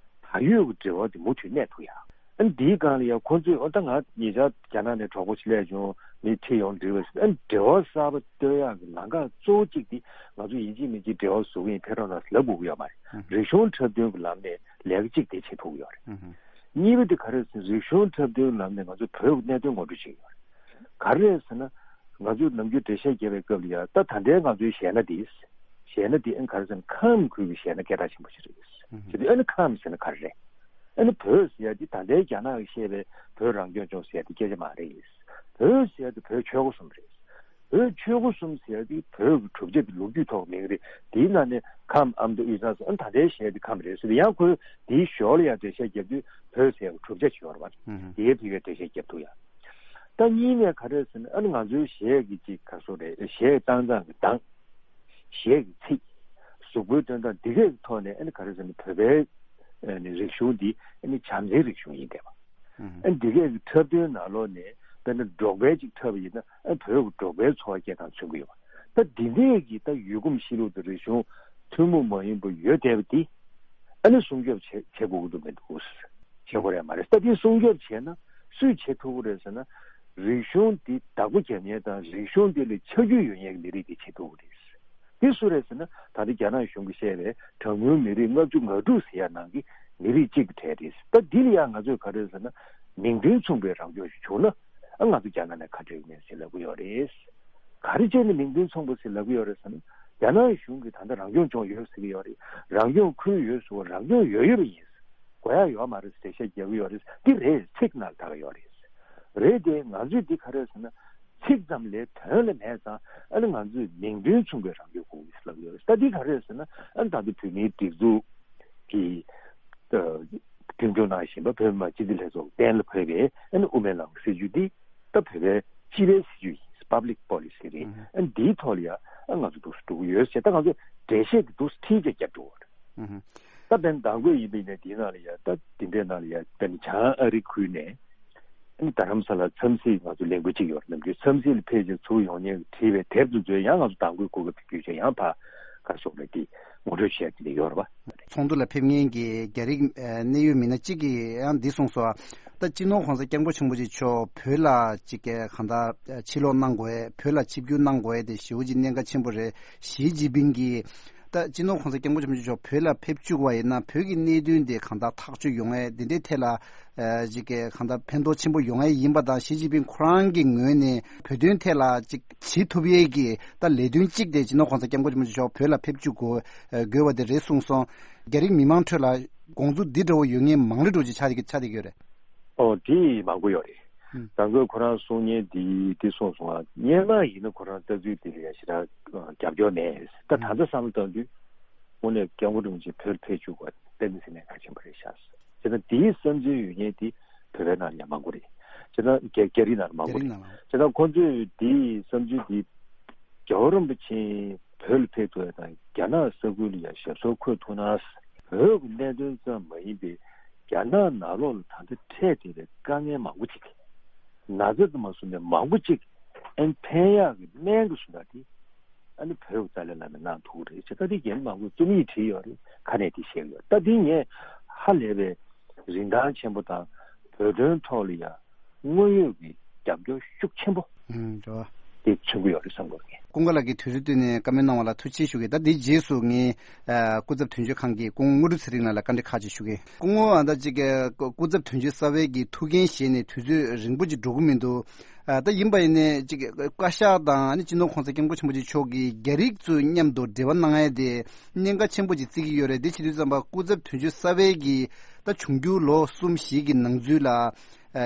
བལ་ཡུལ་གྱི་འབྲེལ་བ་དེ་མུ་མཐུད་གནས་ཐུབ་ཡག་ཨ་ནི་དེའི་སྒང་ལ་ཡང་ཁོང་ཚོས་ཨོ་ད་ང་ཉེ་ཆར་རྒྱ་ནག་ནས་གྲོགས་པོ་ཞིག་སླེབས་བྱུང་། ངས་ཁྲིད་ཡོང་འགྲིག་པ་ཞིག་ཨ་ནི་འབྲེལ་བ་གསར་པ་གཏོད་ཡག་གི་ལམ་ཁ་གཙོ་བོ་གཅིག་དེ་ང་ཚོ་ཡིན་གཅིག་མིན་གཅིག་འབྲེལ་བ་བཟོ་གི་ཡིན། ཕེབས་རོགས་གནང་ཟེར་ལབ་དགོས་ཀྱི་ཡོད་མ་རེད། རིག་གཞུང་འཁྲབ་སྟོན་གྱི་ལམ་ནས་ལས་ཀ་གཅིག་དེ་བྱེད་ཐུབ་ཀྱི་ཡོད་རེད། གཉིས་པ་དེ་ག་རེ་ཟེར། རིག་གཞུང་འཁྲབ་སྟོན་ལམ་ནས་ང་ཚོ་བོད་ཀྱི་གནད་དོན་ངོ་སྤྲོད་བྱེད་ཀྱི་ཡོད་རེད། ག་རེ་རེད་ཟེར་ན། ང་ཚོས་ནམ་རྒྱུན་འགྲེལ་བཤད་རྒྱབ་པའི་སྐབས་ལ་ཡང་ད་ད་ལྟའི་ང་ཚོའི་གཞས་སྣ་འདི། གཞས་སྣ་འདི་ཨ་ནི་ག་རེ་ཟེར་ན་ཁམས་ཁུལ་གྱི་གཞས་སྣ་སྐད་གྲགས་ཆེན་པོ་ཞིག་རེད། ཨུ་ཧུ། བྱས་དུས་ཨ་ནི་ཁམས་ཟེར་ན་ག་རེ་རེད། ཨ་ནི་བོད་ཟེར་ཡ་འདི་ད་ལྟའི་རྒྱ་ནག་གིས་བཤད་པའི་བོད་རང་སྐྱོང་ལྗོངས་ཟེར་ཡ་འདི་སྐད་ཆ་མ་རེད། བོད་ཟེར་ཡ་འདི་བོད་ཆོལ་ཁ་གསུམ་རེད། བོད་ཆོལ་ཁ་གསུམ་ཟེར་ཡ་འདི་བོད་ཀྱི་གྲུབ་ཆ་འདི་ལོ་རྒྱུས་ཐོག་མིང་རེད། དེའི་ནང་ནས་ཁམས་ཨ་མདོ་དབུས་གཙང་སོགས་ཨ་ནི་ད་ལྟའི་གཞས་འདི་ཁམས་རེད་ཟེར་ཏེ། ཡང་ཁོས་དེའི་ཞོར་ལ་ཡང་འགྲེལ་བཤད་རྒྱབ་དུས་བོད་ཟེར་ཡ་གྲུབ་ཆ་ཅིག་ཡོད་རེད་པ། ཨུ་ཧུ། དེའི་ཐད་ཀའི་འགྲེལ་བཤད་རྒྱབ་ཐུབ་ཡ། ད་གཉིས་ནས་ག་རེ་ཟེར་ན། ཨ་ནི་ང་ཚོའི་གཞས་ཀྱི་ཅིག་ག་སོགས་རེད། གཞས་བཏང་སྟངས་ཀྱི་གདངས། གཞས་ཀྱི་ཚིག། གཟུགས་པོའི་སྟོན་སྟངས་འདི་གས་ཀྱི་ཐོག་ནས་ཨ་ནི་ག་རེ་ཟེར་ན། བོད་པའི་ཨ་ནི་རིག་གཞུང་འདི་ཨ་ནི་བྱམས་བརྩེའི་རིག་གཞུང་ཡིན་བསྡད་པ། ཨ་ནི་འདི་གས་ཀྱི་འཁྲབ་སྟོན་ནང་ལོགས་ནས་དཔེར་ན་འབྲོག་པའི་ཅིག་འཁྲབ་པ་ཡིན་ན། ཨ་ནི་བོད་ཀྱི་འབྲོག་པའི་འཚོ་བ་སྐྱེལ་སྟངས་མཚོན་གྱི་ཡོད་པ། ད་འདི་འདྲས་ཀྱི་ད་ཡུལ་གོམས་གཤིས་ལུགས་དང་རིག་གཞུང་ཐུན་མོང་མ་ཡིན་པ་ཡོད་བསྡད་པ་འདི་ཨ་ནི་སྲུང་སྐྱོབ་བྱེད་བྱེད་དགོས་ཀྱི་འདུག་མི་འདུག་བྱེད་དགོས་རེད་མ་རེད། ད་དེ་སྲུང་སྐྱོབ་བྱས་ན་སུས་བྱེད་ཐུབ་ཀྱི་རེད་ཟེར་ན། རིག་གཞུང་འདི་བདག་པོ་རྒྱབ་མཁན་དང་རིག་གཞུང་འདི་ལ་ཆ་རྒྱུས་ཡོད་མཁན་གྱི་མི་རིགས་དེ་བྱེད་ཐུབ་ཀྱི་རེད། དེ་སུ་རེད་ཟེར་ན། ད་ལྟ་རྒྱ་ནག་གཞུང་གིས་བཤད་པའི་གྲངས་ཉུང་མི་རིགས་ལྔ་བཅུ་ང་དྲུག་ཟེར་ཡ་ནང་གི་མི་རིགས་གཅིག་གི་གྲས་རེད། ད་འདི་ལ་ཡང་ང་ཚོས་ག་རེ་ཟེར་ན། མིང་དོན་མཚུངས་པའི་རང་སྐྱོང་ཞིག་བྱུང་ན་ཨ་ང་ཚོ་རྒྱ་ནག་ནས་ཁ་བྲལ་ཡིན་ཟེར་ལབ་ཀྱི་ཡོད་རེད། ག་རེ་བྱས་ནས་མིང་དོན་མཚུངས་པ་ཟེར་ལབ་ཀྱི་ཡོད་རེད་ཟེར་ན། རྒྱ་ནག་གཞུང་གིས་ད་ལྟ་རང་སྐྱོང་ལྗོངས་ཡོད་ཟེར་གྱི་ཡོད་རེད། རང་སྐྱོང་ཁུལ་ཡོད་ཟེར་བ། རང་སྐྱོང་ཡོད་ཡོད་པ་ཡིན། དགོས་ཡ་ཡོད་མ་རེད་ཟེར་འགྲེལ་བཤད་རྒྱག་གི་ཡོད་རེད། འདི་རེད། ཚིག་ནང་ལ་ད་ག་ཡོད་རེད། རེད་དེ་ང་ཚོས་འདི་ག་རེ་ཟེར་ན། ཚིག་ཙམ་ལས་དོན་ལ་མེད་ཙང་ཨ་ནི་ང་ཚོས་མིང་དོན་མཚུངས་པའི་རང་སྐྱོང་དགོས་ཀྱི་ལབ་ཡོད་རེད། ད་འདི་ག་རེ་ཟེར་ན། ཨ་ནི་ད་ལྟ་བོད་མིའི་སྒྲིག་འཛུགས་ཀྱི་ཨ་མཐུན་སྦྱོར་གནང་བཞིན་པ་བོད་མི་མང་སྤྱི་འཐུས་ལྷན་ཚོགས་གཏན་ལ་ཕབ་པའི་ཨ་ནི་དབུ་མའི་ལམ་གྱི་སྲིད་བྱུས་འདི་ད་བོད་པའི་སྤྱི་པའི་སྲིད་བྱུས་ཡིན། Public Policy རེད། ཨ་ནི་འདིའི་ཐོག་ལ་ཡ་ཨ་ང་ཚོ་འདུག་སེ་འགྲོ་གི་ཡོད་ཟེར། ད་ང་ཚོ་འགྲེལ་བཤད་འདི་འདུག་སེ་ཁྲིད་བྱས་རྒྱབ་འགྲོ་བ་རེད། ད་དཔེར་ན་མདང་དགོང་ཡིན་པ་ཡིན་ན་འདིའི་ནང་ལ་ཡ། ད་འདི་འདྲའི་ནང་ལ་ཡ། དཔེར་ན་བྱང་ཨ་རི་ཁུལ་ནས་ཨ་ནི་རྡ་རམ་ས་ལར་འཚམས་གཟིགས་ང་ཚོ་ལས་འགུལ་གཅིག་ཡོད་རེད། ནམ་རྒྱུན་འཚམས་གཟིགས་ལ་ཕེབས་བྱས་ཚུར་ཡོང་མཁན་གྱིས་བྲིས་པའི་དེབ་དེ་ཚོ་ཡང་ང་ཚོ་མདང་དགོང་གོ་སྐབས་དེ་བརྒྱུད་བྱས་ཡང་ཕར་ག་རེ་ཟེར་དགོས་རེད། འདི་ངོ་སྤྲོད་བྱས་དེ་འདྲ་ཡོད་རེད་པ། ཚོགས་འདུ་ལ་ཕེབས་མཁན་གྱི་རྒྱ་རིགས་ཨ་གནད་ཡོད་མི་སྣ་གཅིག་གིས་ཡང་འདི་གསུངས་སོང་། ད་སྤྱི་ནོར་༸གོང་ས་༸སྐྱབས་མགོན་ཆེན་པོ་མཆོག་བོད་ལ་ཅིག་གི་གང་ལྟར་ཕྱིར་ལོག་གནང་དགོས། བོད་ལ་ཆིབས་བསྒྱུར་གནང་དགོས་དེ་ཞེ་པོ་ཅིག་གནད་འགག་ཆེན་པོ་རེད། ཞི་ཅིན་ཕིང་གིས་ད་སྤྱི་ནོར་༸གོང་ས་༸སྐྱབས་མགོན་ཆེན་པོ་མཆོག་བོད་ལ་ཕེབས་བཅུག་པ་ཡིན་ན་བོད་ཀྱི་གནད་དོན་དེ་གང་ལྟར་ཐག་གཅོད་ཡོང་ཡས། འདི་འདྲའི་ཐད་ལ་ཨ་ཅིག་གི་གང་ལྟར་ཕན་ཐོགས་ཆེན་པོ་ཡོང་ཡས་ཡིན་པ་དང་། ཞི་ཅིན་ཕིང་ཁོ་རང་གི་ངོས་ནས་བོད་དོན་ཐད་ལ་ཅིག་བྱེད་ཐུབ་ཡས་ཀྱི་ད་ལས་དོན་གཅིག་དེ་སྤྱི་ནོར་༸གོང་ས་༸སྐྱབས་མགོན་ཆེན་པོ་མཆོག་བོད་ལ་ཕེབས་བཅུག་དགོས་དགོས་པ་དེ་རེད་གསུངས་སོང་། རྒྱ་རིགས་མི་མང་ཁྲོད་ལ་དགོངས་ཚུལ་འདི་འདྲ་བོ་ཡོད་མཁན་མང་རུ་འགྲོ་ཅིག་ཆགས་ཀྱི་ཆགས་བསྡད་ཀྱི་ཡོད་རེད། ཨོ་དེ་མང་པོ་ཡོད་རེད། ཨུམ། ད་ཁོས་ཁོ་རང་གསུང་མཁན་དེ་དེ་གསུངས་སོང་ང་། སྔོན་མ་ཡིན་ན་ཁོ་རང་ལྟ་ཚུལ་དེ་ལ་ཡ་ཞེ་དྲག་རྒྱབ་སྐྱོར་མེད། ད་ད་ལྟ་བསམ་བློ་བཏང་དུས་དངོས་གནས་༸སྐྱབས་མགོན་རིན་པོ་ཆེ་བོད་ཕེབས་བཅུག་པ་དཔེ་མི་སྲིད་གནད་འགག་ཆེན་པོ་རེད་ཤག་ཟེར། ད་དེའི་བསམ་ཚུལ་ཡོད་མཁན་དེ་ བོད་པའི་ནང་ཡང་མང་པོ་རེད། བྱས་ན་རྒྱ་རྒྱ་རིགས་ནང་མང་པོ་རྒྱ་རིགས་རེད། ནང་། བྱས་ན་ཁོང་ཚོས་འདིའི་བསམ་ཚུལ་འདི་རྒྱལ་བ་རིན་པོ་ཆེ་བོད་ལ་ཕེབས་ཐུབ་ཡ་དང་རྒྱ་ནག་ས་ཁུལ་ལ་ཡང་ཞབས་སོར་འཁོད་ཐུབ་ན། བོད་ཀྱི་གནད་དོན་ཙམ་མ་ཡིན་པའི་རྒྱ་ནག་ནང་ལོགས་ལ་ད་ལྟ་འཕྲད་བསྡད་པའི་དཀའ་ངལ་མང་པོ་ཅིག་ན་ཚ་ཙམ་མ་བཟུང་ནས་མང་པོ་ཅིག་ཨན་ཕན་ཡག་གི་སྨན་གྱི་བཟོ་གྲྭ་དེ་ཨ་ནི་བོད་ཀྱི་ཏཱ་ལའི་བླ་མས་གནང་ཐུབ་ཀྱི་རེད་ཅེས། ད་དེ་རྒྱ་མི་མང་པོས་རྩོམ་ཡིག་བྲིས་ཡོད་རེད། ཁ་ནས་དེ་བཤད་ཀྱི་ཡོད། ད་དེ་ངས་ཧ་ལས་པའི་རིན་ཐང་ཆེན་པོ་དང་བོད་དོན་ཐོག་ལ་ཡང་དངོས་ཡོད་ཀྱི་རྒྱབ་སྐྱོར་ཤུགས་ཆེན་པོ་ཨུམ། འགྲོ་བ། དེ་མཚོན་གྱི་ཡོད་རེད་བསམ་གྱི་ཡོད། ཀུན་དགའ་ལགས་ཀྱིས་དུས་ཚོད་བཏོན་ནས་བཀའ་མོལ་གནང་བ་ལ་ཐུགས་རྗེ་ཆེ་ཞུ་གི། ད་དེའི་རྗེས་སུ་ངས་ཨ་སྐུ་ཚབ་དོན་གཅོད་ཁང་གི་སྐུ་ངོ་དངོས་གྲུབ་ཚེ་རིང་ལགས་ལ་བཀའ་འདྲི་ཁག་ཅིག་ཞུ་གི། སྐུ་ངོ་ཨ་ད་ཅིག་གི་སྐུ་ཚབ་དོན་གཅོད་གསར་པའི་གི་ཐུགས་འགན་བཞེས་ནས་དུས་ཚོད་རིང་པོ་ཅིག་འགྲོ་གི་མི་འདུག་ཨ་ད་ཡིན་པ་ཡིན་ནའི་ཅིག་བཀའ་ཤག་དང་ཨ་ནི་སྤྱི་ནོར་༸གོང་ས་༸སྐྱབས་མགོན་ཆེན་པོ་མཆོག་གིས་རྒྱ་རིགས་ཚོའི་མཉམ་དུ་འབྲེལ་བ་གནང་ཡས་དེ་གནད་འགག་ཆེན་པོ་ཅིག་བརྩི་གི་ཡོད་རེད། དེ་བྱེད་དུས་ཙམ་པ་སྐུ་ཚབ་དོན་གཅོད་གསར་པའི་གི་ད་འབྱུང་འགྱུར་ལོ་གསུམ་བཞི་གི་ནང་ཚུད་ལ། ཨ་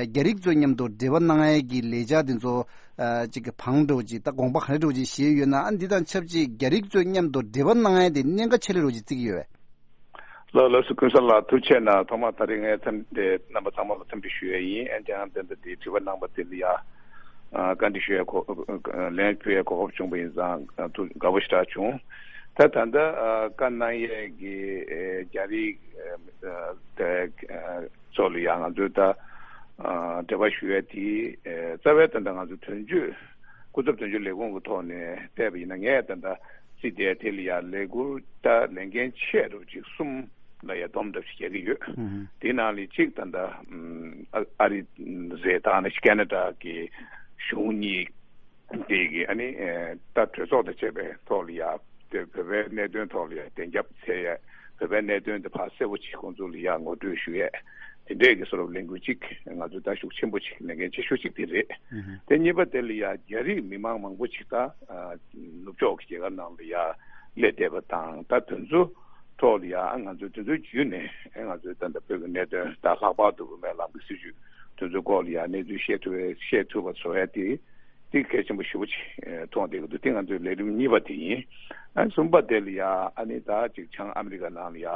རྒྱ་རིགས་ཚོའི་མཉམ་དུ་འབྲེལ་བ་གནང་ཡས་ཀྱི་ལས་འཆར་དེ་ཚོ་ཨ་ཅིག་གི་བང་འགྲོ་ཅིག་ད་དགོངས་པ་ག་རེ་འགྲོ་ཅིག་བཞེས་ཡོད་ན། ཨ་འདི་དང་ཆབས་ཅིག་རྒྱ་རིགས་ཚོའི་མཉམ་དུ་འབྲེལ་བ་གནང་ཡས་དེ་གནད་འགག་ཆེ་ལེ་རུ་ཅིག་བརྩི་གི་ཡོད་པས། ལགས་ལགས་སོ། ཀུན་བཟང་ལགས་ཐུགས་རྗེ་གནང་། ཐོག་མར་ད་རེས་ངས་འཚམས་འདྲི་རྣམ་པ་ཚང་མ་ལ་འཚམས་འདྲི་ཞུ་ཡས་ཡིན། ཨ་ནི་ཡང་དེ་འདྲ་དེ་དྲི་བ་གནང་པ་དེ་ལ་ཡ་ཨ་བཀའ་འདྲི་ཞུ་ཡས་གོ་ལན་ཕུལ་ཡས་གོ་སྐབས་བྱུང་པ་ཡིན་ཙང་ཐུགས་དགའ་པོ་ཞེ་དྲག་བྱུང་། ད་ད་ལྟ་ཨ་བཀའ་གནང་ཡས་ཀྱི་ཨེ་རྒྱ་རིགས་ཨེ་དེ་ཚོ་ལ་ཡང་ང་ཚོས་ད་ཨ་འབྲེལ་བ་ཞུ་ཡས་དེ་ཨེ་རྩ་བའི་ད་ལྟ་ང་ཚོ་དོན་གཅོད་སྐུ་ཚབ་དོན་གཅོད་ལས་ཁུངས་ཀྱི་ཐོག་ནས་བལྟས་པ་ཡིན་ན། ངས་ད་ལྟ་རྩིས་དེ་དེ་ལ་ཡང་ལས་འཁུར་ད་ལས་འགན་ཆེ་རུ་ཅིག་གསུམ་ལ་ཡང་སྡོམ་འདྲ་ཞིག་རྒྱག་གི་ཡོད། ཨུ་ཧུ། དེའི་ནང་ལས་གཅིག་ད་ལྟ་ཨ་ཨ་རི་རེད། ད་ནི་ཁེ་ན་ཌ་གི་གཞུང་གཉིས་དེ་གི་ཨ་ནི་ཨེ་ད་གྲོས་ཚོགས་དང་བཅས་པའི་ཐོག་ལ་ཡ་དེ་བོད་པའི་གནད་དོན་ཐོག་ལ་ཡ་བདེན་རྒྱབ་འཚོལ་ཡས། བོད་པའི་གནད་དོན་དེ་ཕར་གསལ་པོ་ཅིག་ཁོང་ཚོ་ལ་ཡ་ངོ་སྤྲོད་ཞུ་ཡས། དེ་འདྲས་ཀྱི་བཟོ་འདྲ་ལས་འགུལ་ཅིག་ང་ཚོ་ད་ཤུགས་ཆེན་པོ་ཅིག་ལས་འགན་ཆེ་ཤོས་ཅིག་དེ་རེད། ཨུ་ཧུ། དེ་གཉིས་པ་དེ་ལ་ཡ་རྒྱ་རིགས་མི་མང་མང་པོ་ཅིག་ད་ཨ་ནུབ་ཕྱོགས་ཀྱི་རྒྱལ་ཁབ་ནང་ལ་ཡ་སླེབས་བསྡད་པ་དང་། ད་དེ་ཚོ་ཐོག་ལ་ཡ་ང་ཚོས་དེ་ཚོའི་བརྒྱུད་ནས་ང་ཚོས་ད་ལྟ་བོད་ཀྱི་གནད་དོན་དང་ལྷག་པར་དུ་དབུ་མའི་ལམ་གྱི་སྲིད་བྱུས་དེ་ཚོའི་སྐོར་ལ་ཡ་གནས་ཚུལ་ཤེས་ཐུབ་པའི་ཤེས་ཐུབ་པ་བཟོ་ཡ་དེ་དེ་གལ་ཆེན་པོ་ཞེ་པོ་ཅིག་མཐོང་བསྡད་ཀྱི་འདུག་དེ་ང་ཚོའི་ལས་རིམ་གཉིས་པ་དེ་ཡིན། ཨ་གསུམ་པ་དེ་ལ་ཡ་ཨ་ནི་ད་ཅིག་བྱང་ཨ་མི་རི་ཀ་ནང་ལ་ཡ་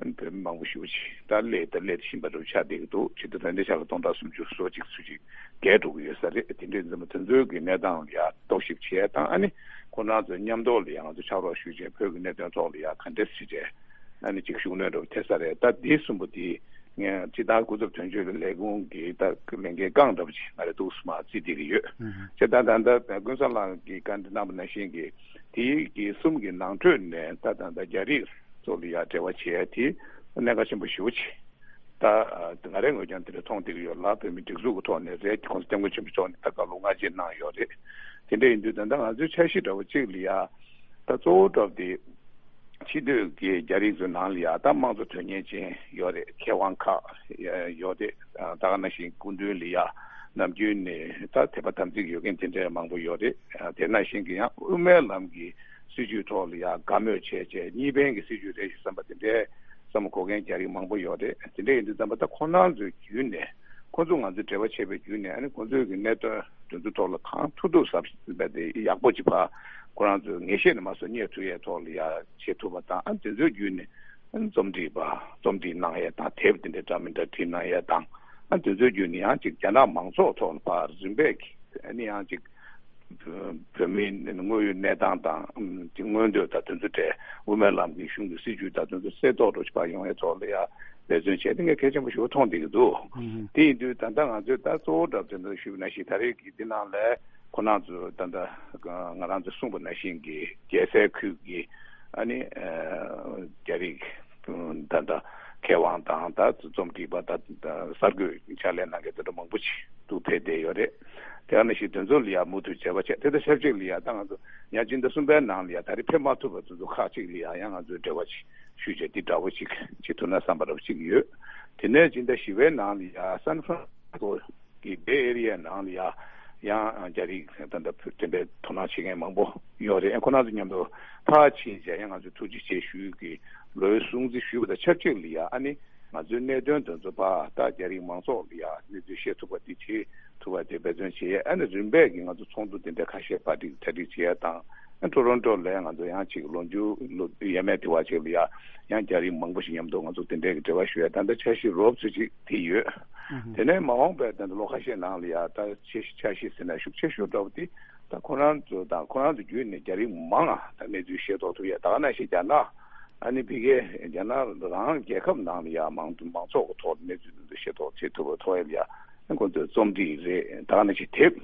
བོད་མི་མང་པོ་ཞེ་པོ་ཅིག་ད་སླེབས་ད་སླེབས་བཞིན་པ་འདྲ་ཆགས་བསྡད་ཀྱི་འདུག་ཇི་ལྟར་ད་ལྟའི་ཆ་ལ་སྟོང་ཕྲག་སུམ་ཅུ་སོ་གཅིག་ཚོད་ཅིག་བརྒལ་འགྲོ་གི་ཡོད་ས་རེད། དེ་འདྲའི་འཛིན་པ་དེ་ཚོའི་གི་གནས་སྟངས་ལ་ཡ་རྟོག་ཞིབ་བྱས་དང་། ཨ་ནི་ཁོང་རྣམ་ཚོ་མཉམ་དུ་ལ་ཡ་ང་ཚོ་ཕྱག་རོགས་ཞུས་བྱས་བོད་ཀྱི་གནད་དོན་ཐོག་ལ་ཡ་ག་འདྲས་བྱས་བྱས་ཨ་ནི་ཅིག་ཤུགས་སྣོན་འདྲ་པོ་ཐེབས་ས་རེད། ད་དེ་གསུམ་པོ་དེ་ངས་སྤྱི་བཏང་སྐུ་ཚབ་དོན་གཅོད་ལས་ཁུངས་ཀྱི་ད་ལས་འགན་རྐང་འདྲ་པོ་ཅིག་ང་རེ་འདུག་སེ་མར་བརྩིས་བསྡད་ཀྱི་ཡོད། ཨུ་ཧུ། བྱས་ད་ད་ལྟ་ཀུན་བཟང་ལགས་ཀྱིས་བཀའ་འདྲི་གནང་པ་ནང་བཞིན་གྱི་དེའི་གི་གསུམ་གྱི་ནང་ཁྲོད་ནས་ད་ད་ལྟ་རྒྱ་རིགས་ཚོ་ལ་ཡ་འབྲེལ་བ་བྱེད་ཡ་དེ་གནད་འགག་ཆེན་པོ་ཞེ་པོ་ཅིག་ད་ང་རའི་ངོས་ཀྱང་དེ་འདྲ་མཐོང་བསྡད་ཀྱི་ཡོད་ལ། བོད་མིའི་སྒྲིག་འཛུགས་ཀྱི་ཐོག་ནས་རེད། ༸གོང་ས་༸སྐྱབས་མགོན་ཆེན་པོ་མཆོག་ནས་ད་བཀའ་སློབ་སྔ་རྗེས་གནང་ཡོད་རེད། དེ་འདྲ་ཡིན་དུས་ད་ལྟ་ང་ཚོའི་འཆར་གཞི་འདྲ་བོ་གཅིག་ལ་ཡ་ད་གཙོ་བོ་འདྲ་བོ་དེ་ཕྱི་སྡོད་ཀྱི་རྒྱ་རིགས་ཚོའི་ནང་ལ་ཡ་ད་དམངས་གཙོ་དོན་གཉེར་ཅན་ཡོད་རེད། མཁས་དབང་ཁག་ཡོད་རེད། ད་ག་ནང་བཞིན་སྐུ་མདུན་ལ་ཡ་ནམ་རྒྱུན་ནས་ད་དད་པ་དམ་ཚིག་ཡོད་མཁན་དེ་འདྲ་མང་པོ་ཡོད་རེད། དེ་ནང་བཞིན་གྱི་ཡང་དབུ་མའི་ལམ་གྱི་སྲིད་བྱུས་ཐོག་ལ་ཡང་དགའ་མོས་བྱས་བྱས་གཉིས་ཕན་གྱི་སྲིད་བྱུས་རེད་ཞེས་བསམ་པ་དེ་འདྲའི་བསམ་བློ་འཁོར་མཁན་རྒྱ་རིགས་མང་པོ་ཡོད་རེད། དེ་འདྲ་ཡིན་དུས་ཙམ་པ་ད་ཁོ་རང་ཚོའི་བརྒྱུད་ནས་ཁོ་ཚོ་ང་ཚོས་འབྲེལ་བ་བྱས་པའི་བརྒྱུད་ནས་ཨ་ནི་ཁོ་ཚོའི་གི་གནད་དོན་དེ་ཚོ་ཐོག་ལ་གང་ཐུབ་ཐུབ་ཟབ་ཟིན་པ་དེ་ཡག་པོ་ཅིག་ཕར་ཁོ་རང་ཚོས་ངེས་ཤེས་ནས་མ་སོང་རྙེད་ཐུབ་ཡས་ཐོག་ལ་ཡ་བྱེད་ཐུབ་པ་དང་། ཨ་དེ་ཚོའི་བརྒྱུད་ནས་ཨ་ནི་རྩོམ་སྒྲིག་པ་རྩོམ་སྒྲིག་གནང་ཡས་དང་དེབ་དེ་འདྲ་འདྲ་མི་འདྲ་བྲིས་གནང་ཡས་དང་། ཨ་དེ་ཚོའི་བརྒྱུད་ནས་ཡང་ཅིག་རྒྱ་ནག་མང་ཚོགས་ཐོག་ལ་ཕར་རིམ་པས་ཀྱིས་ཨ་ནི་ཡང་ཅིག་བོད་མིའི་དངོས་ཡོད་གནས་སྟངས་དང་། ཨམ་ཅིག་མངོན་འདོད་དང་དེ་ཚོ་འདྲ། དབུ་མའི་ལམ་གྱི་གཞུང་གི་སྲིད་བྱུས་དང་དེ་ཚོ་གསལ་རྟོགས་འདྲ་ཞིག་ཕར་ཡོང་ཡའི་ཐོག་ལ་ཡ་འབད་བརྩོན་བྱས་ཏེ་ངས་གལ་ཆེན་པོ་ཞིག་མཐོང་བསྡད་ཀྱི་འདུག་ཨུ་ཧུམ། དེ་ཡིན་དུས་ད་ལྟ་ང་ཚོས་ད་གཙོ་བོ་འདྲ་དེ་འདྲ་ཞུས་པ་ནང་བཞིན་ད་རེས་ཀྱི་འདི་ནང་ལ་ཁོ་རང་ཚོ་ད་ལྟ་ང་རང་ཚོས་གསུངས་པ་ནང་བཞིན་གྱི་རྒྱལ་སའི་ཁུལ་གྱི་ཨ་ནི་ཨ་རྒྱ་རིགས་ད་ལྟ་མཁས་དབང་དང་ད་རྩོམ་སྒྲིག་པ་དང་གསར་འགོད་ཕྱག་ལས་གནང་མཁན་དེ་འདྲ་མང་པོ་ཞིག་ཏུ་ཕེབས་བསྡད་ཡོད་རེད། དེ་ག་ནང་བཞིན་དེ་ཚོ་ལ་ཡང་མུ་མཐུད་འབྲེལ་བ་བྱས། དེ་དང་ཆབས་ཅིག་ལ་ཡང་ད་ང་ཚོ་ཡང་སྤྱི་ཟླ་གསུམ་པའི་ནང་ལ་ཡང་ད་རེས་ཕེབས་མ་ཐུབ་པ་དེ་ཚོ་ཁག་ཅིག་ལ་ཡང་ཡང་ང་ཚོས་འབྲེལ་བ་ཞིག་ཞུས་བྱས་འདི་འདྲ་བོ་ཞིག་བྱེད་ཐུབ་ན་བསམ་པ་འདྲ་བོ་ཞིག་ཡོད། དེ་ནས་སྤྱི་ཟླ་བཞི་པའི་ནང་ལ་ཡང་སན་ཧྥ་རན་སི་སྐོ་གི་བེ་ཨེ་རི་ཡའི་ནང་ལ་ཡང་ཡང་རྒྱ་རིགས་ད་ལྟ་དེ་འདྲའི་དོ་སྣང་བྱེད་མཁན་མང་པོ་ཡོད་རེད། ཁོ་རང་ཚོ་མཉམ་དུ་ཕར་ཕྱིན་བྱས་ཡང་ང་ཚོས་ཐུགས་རྗེ་ཆེ་ཞུ་གི་ལོའི་སྲུང་བརྩི་ཞུས་པ་དང་ཆབས་ཅིག་ལ་ཡང་ཨ་ནི་ང་ཚོའི་གནད་དོན་དེ་ཚོ་ཕར་ད་རྒྱ་རིགས་མང་ཚོགས་ལ་ཡང་གནས་ཚུལ་བཤད་ཐུབ་པ་འདི་བྱེད། ཐུབ་པ་དེ་འབད་བརྩོན་བྱེད་ཡས། ཨ་ནི་རིམ་པས་ཀྱི་ང་ཚོ་ཚོགས་འདུ་དེ་འདྲ་ཁ་ཤས་གྲ་སྒྲིག་གྲ་སྒྲིག་བྱེད་ཡས་དང་། ཨ་ཊོ་རོན་ཊོ་ལ་ང་ཚོ་ཡང་ཅིག་ལོ་མཇུག་ལོ་ཡས་མས་དེ་བ་ཅིག་ལ་ཡ་ཡང་རྒྱ་རིགས་མང་པོ་ཞིག་མཉམ་དུ་ང་ཚོ་དེ་འདྲའི་གི་འབྲེལ་བ་ཞུ་ཡས་ད་ལྟ་འཆར་གཞི་རོབ་ཙམ་ཅིག་དེ་ཡོད། དེ་ནས་མ་འོངས་པའི་ད་ལྟ་ལོ་ཁ་ཤས་ནང་ལ་ཡ་ད་འཆར་གཞི་འཆར་གཞི་ཟེར་ན་ཤུགས་ཆེ་ཤོས་འདྲ་བོ་དེ་ད་ཁོ་རང་ཚོ་དང་ཁོ་རང་ཚོ་བརྒྱུད་ནས་རྒྱ་རིགས་མང་ང་ད་གནས་ཚུལ་ཤེས་རྟོགས་ཐུབ་ཡས། ད་ག་ནང་བཞིན་རྒྱ་ནག་ཨ་ནི་ཕ་གིའི་རྒྱ་ནག་རང་རྒྱལ་ཁབ་ནང་ལ་ཡ་མང་མང་ཚོགས་ཀྱི་ཐོག་ནས་གནས་ཚུལ་འདི་ཚོ་ཤེས་རྟོགས་བྱེད་ཐུབ་པ་ཐོག་ཡ་ལ་ཡ་ཁོང་ཚོས་རྩོམ་སྒྲིག་རེད། ད་ག་ནང་བཞིན་དེབ་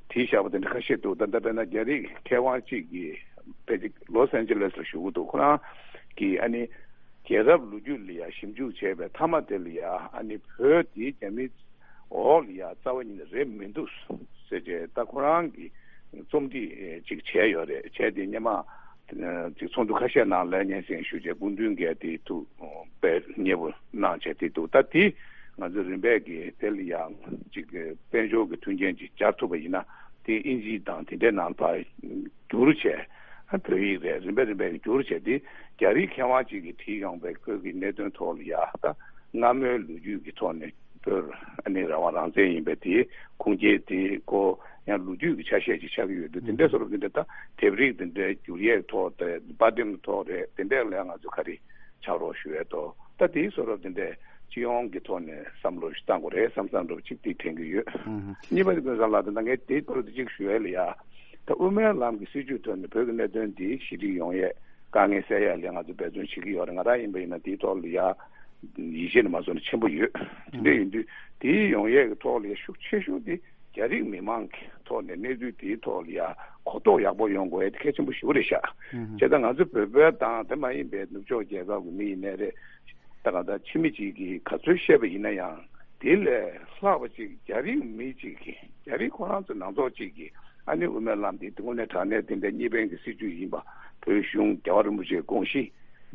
དེ་བཞག་པ་དེ་འདྲ་ཁ་ཤས་འདུག་ད་ལྟ་དཔེར་ན་རྒྱ་རིགས་མཁས་དབང་གཅིག་གིས་ཕལ་ཆེར་ལོ་སན་ཇི་ལེས་ལ་བཞུགས་ཀྱི་འདུག་ཁོ་རང་གིས་ཨ་ནི་རྒྱལ་རབས་ལོ་རྒྱུས་ལ་ཡ་ཞིབ་འཇུག་བྱས་པའི་མཐའ་མ་དེ་ལ་ཡ་ཨ་ནི་བོད་དེ་རྒྱ་མིའི་འོག་ལ་ཡ་རྩ་བ་ཉིད་ནས་རེད་མི་འདུག་ཟེར་བྱས། ད་ཁོ་རང་གིས་རྩོམ་སྒྲིག་ཅིག་བྱས་ཡོད་རེད། བྱས་ཏེ་སྔོན་མ་ཅིག་ཚོགས་འདུ་ཁ་ཤས་ནང་ལ་སྙན་སེང་ཞུས་བྱས་སྐུ་མདུན་གྱིས་དེ་ཐུགས་དཔེ་མཉེས་པོ་གནང་བྱས་དེ་འདུག་ད་དེ་ང་ཚོ་རིམ་པས་ཀྱིས་དེ་ལ་ཡང་ཅིག་དཔལ་འབྱོར་གྱི་མཐུན་རྐྱེན་ཅིག་སྦྱར་ཐུབ་པ་ཡིན་ན་དེ་ཨིན་ཇི་དང་དེ་འདྲའི་ནང་ལ་ཕར་བསྒྱུར་བྱས། ཨ་བོད་ཡིག་རེད། རིམ་པས་རིམ་པས་བསྒྱུར་བྱས་ཏེ་རྒྱ་རིགས་མཁས་དབང་ཅིག་གིས་བྲིས་ཡོང་བའི་བོད་ཀྱི་གནད་དོན་ཐོག་ལ་ཡ་ད་སྔ་མོའི་ལོ་རྒྱུས་ཀྱི་ཐོག་ནས་བོད་ཨ་ནི་རང་དབང་རང་བཙན་ཡིན་པའི་དེའི་ཁུངས་སྐྱེལ་དེ་ཀོ་ཡང་ལོ་རྒྱུས་ཀྱི་ཆ་ཤས་ཅིག་ཆགས་ཀྱི་ཡོད་འདུག་དེ་འདྲའི་བཟོ་འདྲ་དེ་འདྲ་ད་དེབ་རིགས་དེ་འདྲའི་བསྒྱུར་ཡས་ཐོག་དེ་དཔར་འགྲེམས་ཐོག་རེད། དེ་འདྲའི་ལ་ང་ཚོ་ག་རེ་ཕྱག་རོགས་ཞུ་ཡས་ཐོག་ད་དེའི་བཟོ་འདྲ་དེ་འདྲའི་སྤྱི་ཡོངས་ཀྱི་ཐོག་ནས་བསམ་བློ་ཞིག་བཏང་དགོས་རེད་བསམ་བསམ་འདྲ་པོ་ཅིག་དེ་དྲན་གྱི་ཡོད། གཉིས་པ་དེ་ཀུན་བཟང་ལགས་དང་ད་ངས་དེའི་ཐོག་ཏུ་གཅིག་ཞུ་ཡས་ལ་ཡ། ད་དབུ་མའི་ལམ་གྱི་སྲིད་བྱུས་ཐོག་ནས་བོད་ཀྱི་གནད་དོན་འདི་ཞི་འགྲིག་ཡོང་ཡས་དཀའ་ངལ་སེལ་ཡས་ལ་ང་ཚོ་འབད་བརྩོན་བྱེད་ཀྱི་ཡོད་རེད། ང་རང་ཡིན་པ་ཡིན་ན་དེའི་ཐོག་ལ་ཡ་ཡིད་ཆེས་ནས་མ་བཟོ་ན་ཆེན་པོ་ཡོད། དེ་འདྲ་ཡིན་དུས་དེའི་ཡོང་ཡས་ཀྱི་ཐོག་ལ་ཡ་ཤུགས་ཆེ་ཤོས་དེ་རྒྱ་རིགས་མི་མང་གི་ཐོག་ནས་གནས་ཚུལ་དེའི་ཐོག་ལ་ཡ་གོ་རྟོགས་ཡག་པོ་ཡོང་དགོས་ཡས་དེ་གལ་ཆེན་པོ་ཞེ་པོ་རེད་ཤག་བྱས་ཙང་ང་ཚོ་བོད་པ་དང་དེ་མ་ཡིན་པའི་ནུབ་ཕྱོགས་རྒྱལ་ཁབ་ཀྱི་མི་ཡིན་ནའི་རེད། ད་ག་ད་ཕྱི་མི་གཅིག་གིས་ག་ཚོད་བཤད་པ་ཡིན་ན་ཡང་དེ་ལས་ལྷག་པ་ཅིག་རྒྱ་རིགས་མི་གཅིག་གིས་རྒྱ་རིགས་ཁོ་རང་ཚོ་ནང་ཚོགས་གཅིག་གིས་ཨ་ནི་དབུ་མའི་ལམ་འདི་དངོས་གནས་དྲང་གནས་དེ་འདྲ་གཉིས་ཕན་གྱི་སྲིད་བྱུས་ཡིན་པ། བོད་གཞུང་རྒྱལ་བ་རིན་པོ་ཆེའི་དགོངས་གཞི་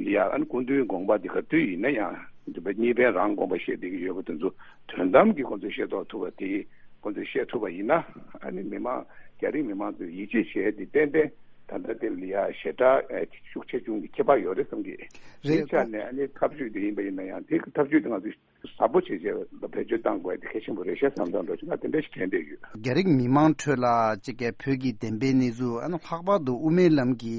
ལ་ཡ་ཨ་ནི་སྐུ་མདུན་དགོངས་པ་འདི་ག་དུས་ཡིན་ན་ཡང་འདི་པ་གཉིས་ཕན་རང་དགོངས་པ་བཞེས་བསྡད་ཀྱི་ཡོད་པ་དེ་ཚོ་དོན་དམ་གྱིས་ཁོ་ཚོས་ཤེས་རྟོགས་ཐུབ་པ་དེ་ཁོ་ཚོས་ཤེས་ཐུབ་པ་ཡིན་ན་ཨ་ནི་མི་མང་རྒྱ་རིགས་མི་མང་ཚོས་ཡིད་ཆེས་བྱས་ཏེ་ཏན་ཏན་ད་ལྟ་དེ་ལ་ཡ་ཞེ་དྲག་ཤུགས་ཆེ་ཆུང་གི་ཁྱད་པར་ཡོད་རེད་བསམ་གྱི། རེད། དེའི་ཆ་ནས་ཨ་ནི་ཐབས་ཇུས་དེ་ཡིན་པ་ཡིན་ན་ཡང་དེ་གི་ཐབས་ཇུས་དེ་ང་ཚོས་ཟབ་པོ་བྱེད་བྱེད་ལ་བེད་སྤྱོད་གཏང་དགོས་དེ་གལ་ཆེན་པོ་རེད་ཤག་བསམ་བསམ་འདྲ་ཅིག་ང་དེ་འདྲ་ཞིག་དྲན་བསྡད་ཡོད། རྒྱ་རིགས་མི་མང་ཁྲོད་ལ་ཅིག་གི་བོད་ཀྱི་བདེན་པའི་གནས་ཚུལ་ཨ་ནི་ལྷག་པར་དུ་དབུ་མའི་ལམ་གྱི་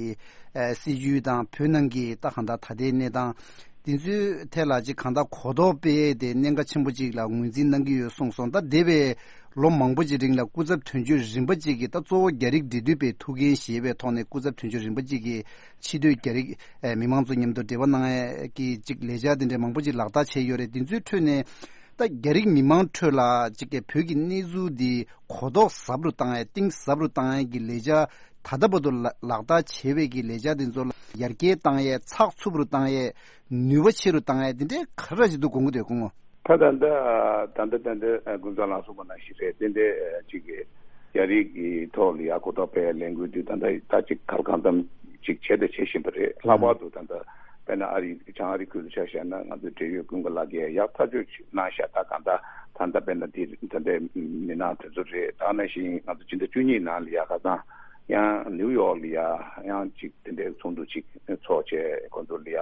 ཨ་སྲིད་བྱུས་དང་བོད་ནང་གི་ད་གང་ལྟར་ད་ལྟའི་གནས་སྟངས་དེ་ཚོའི་ཐད་ལ་ཅིག་གང་ལྟར་གོ་རྟོགས་སྤེལ་ཡས་དེ་གནད་འགག་ཆེན་པོ་ཅིག་ལ་ངོས་འཛིན་གནང་གི་ཡོད་གསུངས་སོང་། ད་འདས་པའི་ལོ་མང་པོ་ཅིག་རིང་ལ་སྐུ་ཚབ་དོན་གཅོད་རིམ་པ་ཅིག་གིས་ད་གཙོ་བོ་རྒྱ་རིགས་འབྲེལ་མཐུད་པའི་ཐུགས་འགན་བཞེས་པའི་ཐོག་ནས་སྐུ་ཚབ་དོན་གཅོད་རིམ་པ་ཅིག་གིས་ཕྱི་སྡོད་རྒྱ་རིགས་ཨེ་མི་མང་ཚོ་མཉམ་དུ་འབྲེལ་བ་གནང་ཡས་ཀྱི་ཅིག་ལས་འཆར་དེ་འདྲའི་མང་པོ་ཅིག་ལག་བསྟར་བྱས་ཡོད་རེད། དེ་ཚོའི་ཁྲོད་ནས་ད་རྒྱ་རིགས་མི་མང་ཁྲོད་ལ་ཅིག་གི་བོད་ཀྱི་གནས་ཚུལ་འདི་གོ་རྟོགས་ཟབ་རུ་བཏང་ཡས་གཏིང་ཟབ་རུ་བཏང་ཡས་ཀྱི་ལས་འཆར་ད་ལྟ་བར་དུ་ལ་ལག་བསྟར་བྱས་པའི་གི་ལས་འཆར་དེ་ཚོ་ལ་ཡར་རྒྱས་བཏང་ཡས་ཚགས་ཚུད་པ་རུ་བཏང་ཡས་ནུས་པ་ཆེ་རུ་བཏང་ཡས་དེ་འདྲའི་ག་རེ་ཅིག་འདུག་དགོངས་ཀྱི་འདུག་སྐུ་ངོ། ད་ད་ལྟ་ད་ལྟ་ད་ལྟ་ཀུན་བཟང་ལགས་གསུངས་པ་ནང་བཞིན་རེད། དེ་འདྲའི་ཅིག་གི་རྒྱ་རིགས་ཀྱི་ཐོག་ལ་ཡ་གོ་རྟོགས་སྤེལ་ལས་འགུལ་དུས་ད་ལྟ་ད་ཅིག་ག་ལ་གང་འཚམ་ཅིག་བྱས་དང་བྱེད་བཞིན་པ་རེད། ལྷག་པར་དུ་ད་ལྟ་དཔེར་ན་ཨ་རི་བྱང་ཨ་རི་ཁུལ་དུ་ཆ་བཞག་ན་ང་ཚོའི་འབྲེལ་ཡོད་ཀུན་དགའ་ལགས་ཀྱིས་ཡག་ཐག་གཅོད་ཅིག་གནང་ཤག་ད་གང་ལྟར་ད་ལྟ་དཔེར་ན་དེ་ད་ལྟའི་མི་སྣ་དེ་ཚོ་རེད། ད་ནང་བཞིན་ང་ཚོ་སྤྱི་ཟླ་བཅུ་གཉིས་ནང་ལ་ཡ་ཁ་སང་ཡང་ནིའུ་ཡོག་ལ་ཡ་ཡང་ཅིག་དེ་འདྲའི་ཚོགས་འདུ་ཅིག་ཚོགས་བྱས་ཁོང་ཚོ་ལ་ཡ་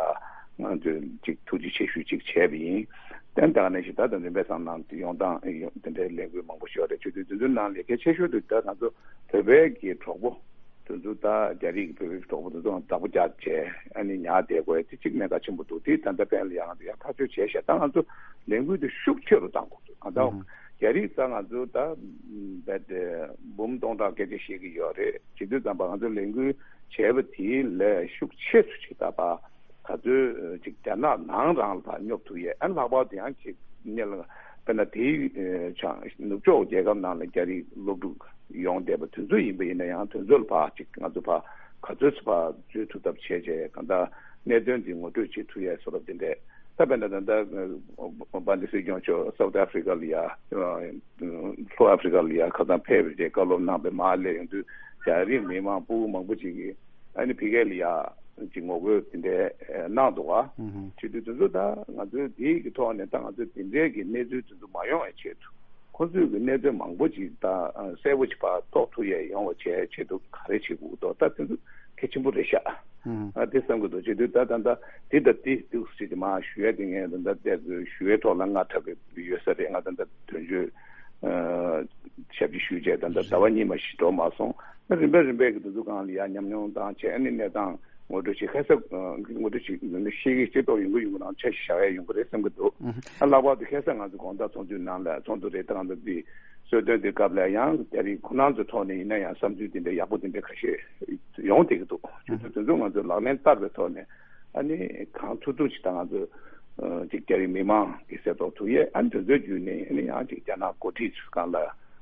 ང་ཚོས་ཅིག་ཐུགས་རྗེ་ཆེ་ཞུ་ཅིག་བྱས་པ་ཡིན། ཏན་ཏན་ནས་ཞིག་ད་དང་འཛིན་པའི་སང་ནང་དུ་ཡོང་སྟངས་ཡོང་དེ་འདྲའི་ལས་འགུལ་མང་པོ་ཞིག་ཡོད་རེད། ཆུ་ཚོད་དེ་ཚོའི་ནང་ལས་གལ་ཆེ་ཤོས་དེ་ད་ང་ཚོ་བོད་པའི་གི་གྲོགས་པོ་དེ་ཚོ་ད་རྒྱ་རིགས་གི་བོད་པའི་གྲོགས་པོ་དེ་ཚོ་བདག་པོ་རྒྱག་བྱས་ཨ་ནི་ཉར་བསྡད་དགོས་དེ་གཅིག་གནད་འགག་ཆེན་པོ་འདུག་དེ་ད་ལྟ་དཔལ་ལ་ཡང་ཡང་ཐག་གཅོད་བྱས་ཤག་ད་ང་ཚོ་ལས་འགུལ་དེ་ཤུགས་ཆེ་རུ་བཏང་དགོས་འདུག་ང་ཚོ་རྒྱ་རིགས་ད་ང་ཚོ་ད་རྦད་དེ་འབུམ་སྟོང་ཕྲག་སྐད་ཆ་བཤད་ཀྱི་ཡོད་རེད། བྱེད་དུས་ཙམ་པ་ང་ཚོ་ལས་འགུལ་བྱས་པ་དེའི་ལས་ཤུགས་ཆེ་ཤོས་ཅིག་ད་པ། ག་ཚོད་ཅིག་རྒྱ་ནག་ནང་རང་ལ་ཕར་སྙོབ་ཐུབ་ཡས། ཨ་ལྷག་པར་དུ་ཡང་ཅིག་གཉེར་ལ་དཔེར་ན་དེའི་ཆ་ནུབ་ཕྱོགས་རྒྱལ་ཁབ་ནང་ལ་རྒྱ་རིགས་སློབ་ཕྲུག་ཡོང་བསྡད་པ་དེ་ཚོ་ཡིན་པ་ཡིན་ན་ཡང་དེ་ཚོ་ལ་ཕར་ཅིག་ང་ཚོ་ཕར་ག་ཚོད་ཚོད་ཕར་འཛུལ་ཐུབ་ཐབས་བྱས་བྱས་གང་ལྟར་གནད་དོན་འདི་ངོ་སྤྲོད་བྱེད་ཐུབ་ཡས་བཟོ་འདྲ་དེ་འདྲས། ད་དཔེར་ན་ད་ལྟ་བན་དེ་སྲིད་སྐྱོང་མཆོག་སའུ་ཐི་ཨ་ཧྥི་རི་ཀ་ལ་ཡ་ལྷོ་ཨ་ཧྥི་རི་ཀ་ལ་ཡ་ཁ་སང་ཕེབས་པའི་རྗེས་བཀའ་སློབ་གནང་བའི་མར་སླེབས་ཡོང་དུས་རྒྱ་རིགས་མི་མང་ཕྲུ་གུ་མང་པོ་ཅིག་གིས། ཨ་ནི་ཕ་གི་ལ་ཡ་ཅིག་ངོ་རྒོལ་དེ་འདྲའི་གནང་འདུག་བ། བྱེད་དུས་དེ་ཚོ་ད་ང་ཚོའི་དེའི་གི་ཐོག་ནས་ད་ང་ཚོའི་དེ་འདྲའི་གི་གནས་ཚུལ་དེ་ཚོ་མ་ཡོང་བའི་ཆེད་དུ་ཁོ་ཚོས་གི་གནས་ཚུལ་མང་པོ་ཅིག་ད་གསལ་པོ་ཅིག་ཕར་རྟོགས་ཐུབ་ཡས་ཡོང་བ་བྱས་ཆེད་དུ་ག་རེ་བྱེད་དགོས་འདུག་ད་དེ་ཚོ་གལ་ཆེན་པོ་རེད་ཤག་ཨ་དེ་བསམ་གི་འདུག་བྱེད་དུས་ད་ད་ད་དེ་ད་དེ་འདུག་ཟེར་གྱི་མ་ཞུ་ཡས་དེ་ངས་ད་ད་དེ་ཚོ་ཞུ་ཡས་ཐོག་ལ་ང་འཁྲབ་གི་ཡོད་ས་རེད། ང་ད་ད་དོན་གཅོད་ ཞབས་ཕྱི་ཞུས་བྱས། ད་ལྟ་ཟླ་བ་གཉིས་མ་ཞིག་འགྲོ་མ་སོང་། རིམ་པས་རིམ་པས་ཀྱི་དུས་ཚོད་སྒང་ལ་ཡ་ཉམས་མྱོང་བཏང་བྱས། ཨ་ནི་གནས་སྟངས་ངོ་སྤྲོད་བྱེད། ཁ་གསབ་ངོ་སྤྲོད་བྱེད་ཤེས་ཀྱི་ཤེས་རྟོགས་ཡོང་གི་ཡོང་གི་རང་ཆ་ཞིག་བཞག་ཡ་ཡོང་གི་རེད་བསམ་གྱི་འདུག་ཨ་ལྷག་པར་དུ་ཁ་སང་ང་ཚོ་དགོང་དག་ཚོགས་འདུ་ནང་ལ་ཚོགས་འདུ་རེད། ད་ང་ཚོ་འདི་གསོལ་སྟོན་དེ་སྐབས་ལ་ཡང་རྒྱ་རིགས་ཁོ་རང་ཚོའི་ཐོག་ནས་ཡིན་ན་ཡང་བསམ་ཚུལ་དེ་འདྲ་ཡག་པོ་དེ་འདྲ་ཁ་ཤས་ཡོང་བསྡད་ཀྱི་འདུག་ཁྱོད་ཚོ་དེ་ཚོ་ང་ཚོས་ལག་ལེན་བསྟར་བའི་ཐོག་ནས། ཨ་ནི་གང་ཐུབ་ཐུབ་ཅིག་ད་ང་ཚོས་ཅིག་རྒྱ་རིགས་མི་མང་གི་གསལ་རྟོགས་ཐུབ་ཡས། ཨ་ནི་དེ་ཚོའི་བརྒྱུད་ནས་ཨ་ནི་ཡང་ཅིག་རྒྱ་ནག་འགོ་ཁྲིད་ཚོའི་སྒང་ལ་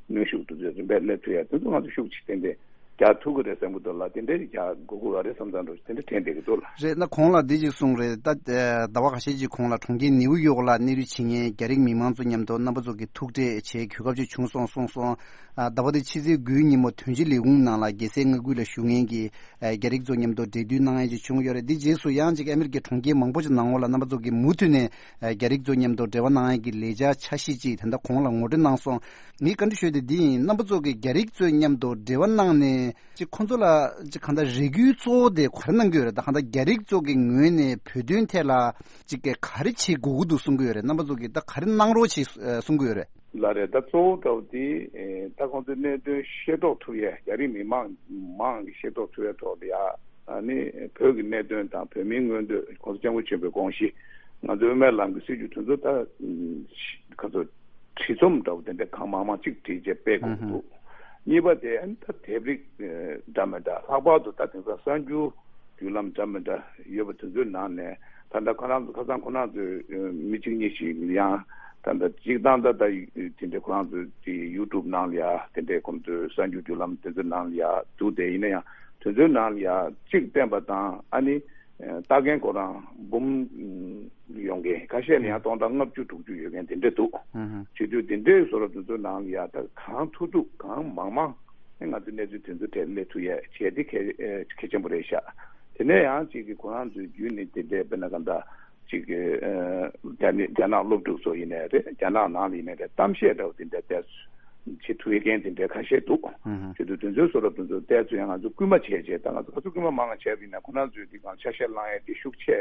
གནོན་ཤུགས་དེ་ཚོ་རིམ་པས་སླེབས་ཐུབ་ཡས་དེ་ཚོ་ང་ཚོ་ཤུགས་ཅིག་ཏན་ཏན་རྒྱག་ཐུབ་ཀྱི་རེད་བསམ་གྱི་འདུག་ལ། དེ་འདྲའི་རྒྱག་དགོས་ཀྱི་རེད་བསམ་ཙང་འགྲོ་དེ་འདྲ་དྲན་བསྡད་ཀྱི་འདུག་ལ། རེད། ད་གོང་ལ་འདི་ཅིག་གསུངས་རེད། ད་ཟླ་བ་ཁ་ཤས་ཅིག་གོང་ལ་གྲོང་ཁྱེར་ནིའུ་ཡོག་ལ་གནས་སྡོད་བྱེད་མཁན་རྒྱ་རིགས་མི་མང་ཚོ་མཉམ་དུ་རྣམ་པ་ཚོ་གི་ཐུག་འཕྲད་བྱེད་གོ་སྐབས་ཅིག་བྱུང་སོང་གསུངས་སོང་། ཨ། ཟླ་བ་འདི་ཕྱི་ཚེས་དགུའི་ཉིན་མོ་དོན་སྤྱི་ལས་ཁུངས་ནང་ལ་རྒྱལ་སའི་མངའ་ཁུལ་ལ་བཞུགས་མཁན་གྱི་ཨ་རྒྱ་རིགས་ཚོ་མཉམ་དུ་འབྲེལ་མཐུད་གནང་ཡས་ཅིག་བྱུང་ཡོད་རེད། འདི་རྗེས་སུ་ཡང་ཅིག་ཨ་མི་རི་ཀའི་གྲོང་ཁྱེར་མང་པོ་ཅིག་ནང་ལོགས་ལ་རྣམ་པ་ཚོ་གིས་མུ་མཐུད་ནས་ཨ་རྒྱ་རིགས་ཚོ་མཉམ་དུ་འབྲེལ་བ་གནང་ཡས་ཀྱི་ལས་འཆར་འཆར་གཞི་ཅིག་ད་ལྟ་གོང་ལ་ངོ་སྤྲོད་གནང་སོང་། ངས་བཀའ་འདྲི་ཞུ་དེ་འདི་ཡིན། རྣམ་པ་ཚོ་གིས་རྒྱ་རིགས་ཚོའི་མཉམ་དུ་འབྲེལ་བ་གནང་ནས་ཅིག་ཁོང་ཚོ་ལ་ཅིག་གང་ལྟར་རེ་སྐུལ་གཙོ་བོ་དེ་ག་རེ་གནང་གི་ཡོད་རེད། ད་གང་ལྟར་རྒྱ་རིགས་ཚོ་གི་ངོས་ནས་བོད་དོན་ཐད་ལ་ཅིག་ག་རེ་བྱེད་དགོས་ཀྱི་འདུག་གསུང་གི་ཡོད་རེད། རྣམ་པ་ཚོ་གིས་ད་ག་རེ་གནང་རོགས་བྱེད་གསུང་གི་ཡོད་རེད། ལགས་རེད། ད་གཙོ་བོ་འདྲ་བོ་དེ་ཨེ་ད་ཁོང་ཚོའི་གནད་དོན་ཤེས་རྟོགས་ཐུབ་ཡས། རྒྱ་རིགས་མི་མང་མང་གིས་ཤེས་རྟོགས་ཐུབ་ཡས་ཐོག་ལ་ཡ། ཨ་ནི་བོད་ཀྱི་གནད་དོན་དང་བོད་མིའི་མངོན་འདོད། ༸གོང་ས་༸སྐྱབས་མགོན་ཆེན་པོའི་དགོངས་གཞི། ང་ཚོའི་དབུ་མའི་ལམ་གྱི་སྲིད་བྱུས་དེ་ཚོ་ད་ཁ་ཚོ་བྲིས་རྩོམ་འདྲ་བོ་དེ་འདྲ་གང་མང་མང་གཅིག་བྲིས་བྱས་སྤེལ་དགོས་ཀྱི་འདུག་གཉིས་པ་དེ་ཨ་ནི་ད་དེབ་རིགས་འདྲ་མི་འདྲ། ལྷག་པར་དུ་ད་དེང་སང་གསར་འགྱུར་བརྒྱུད་ལམ་འདྲ་མི་འདྲ་ཡོད་པ་དེ་ཚོའི་ནང་ནས། ད་ལྟ་ཁོ་རང་ཚོ་ཁ་སང་ཁོ་རང་ཚོའི་མི་གཅིག་གཉིས་ཤིག་ཡང་ད་ལྟ་སྤྱིར་བཏང་ད་ལྟ་དེ་འདྲའི་ཁོ་རང་ཚོའི་དེ་ཡུ་ཊུབ་ནང་ལ་ཡ་དེ་འདྲའི་ཁོང་ཚོའི་གསར་འགྱུར་བརྒྱུད་ལམ་དེ་ཚོའི་ནང་ལ་ཡ་འདུག་སྟེ། ཡིན་ན་ཡང་དེ་ཚོའི་ནང་ལ་ཡ་གཅིག་བསྟན་པ་དང་ཨ་ནི་ལྟ་མཁན་ཁོ་རང་འབུམ་ཡོང་མཁན། ཁ་ཤས་ལ་ཡང་སྟོང་ཕྲག་ལྔ་བཅུ་དྲུག་ཅུ་ཡོད་མཁན་དེ་འདྲ་འདུག་བྱེད་དུས་དེ་འདྲའི་བཟོ་འདྲ་དེ་ཚོའི་ནང་ལ་ཡ་ད་གང་ཐུབ་ཐུབ་གང་མང་མང་ང་ཚོས་གནས་ཚུལ་དེ་ཚོ་གྲས་སླེབས་ཐུབ་ཡས་བྱས་ཏེ་གལ་གལ་ཆེན་པོ་རེད་ཤག་དེ་ནས་ཡང་གཅིག་གི་ཁོ་རང་ཚོའི་བརྒྱུད་ནས་དེ་འདྲའི་དཔེར་ན་གང་ལྟར་གཅིག་གི་རྒྱ་ནི་རྒྱ་ནག་སློབ་ཕྲུག་ཚོ་ཡིན་ནའི་རེད། རྒྱ་ནག་ནང་ལ་ཡིན་ནའི་རེད། གཏམ་བཤད་འདྲ་བོ་དེ་འདྲ་བལྟས་བྱེད་ཐུབ་མཁན་དེ་འདྲ་ཁ་ཤས་འདུག་བྱེད་དུས་དེ་ཚོའི་བཟོ་འདྲ་དེ་ཚོ་བལྟས་ཚོད་ཡང་ང་ཚོ་སྐུལ་མ་བྱས་བྱས། ད་ང་ཚོ་ག་ཚོད་སྐུལ་མ་མང་བ་བྱས་པ་ཡིན་ན་ཁོ་རང་ཚོའི་དེ་གང་ཆ་ཤས་བླང་ཡས་དེ་ཤུགས་ཆེ་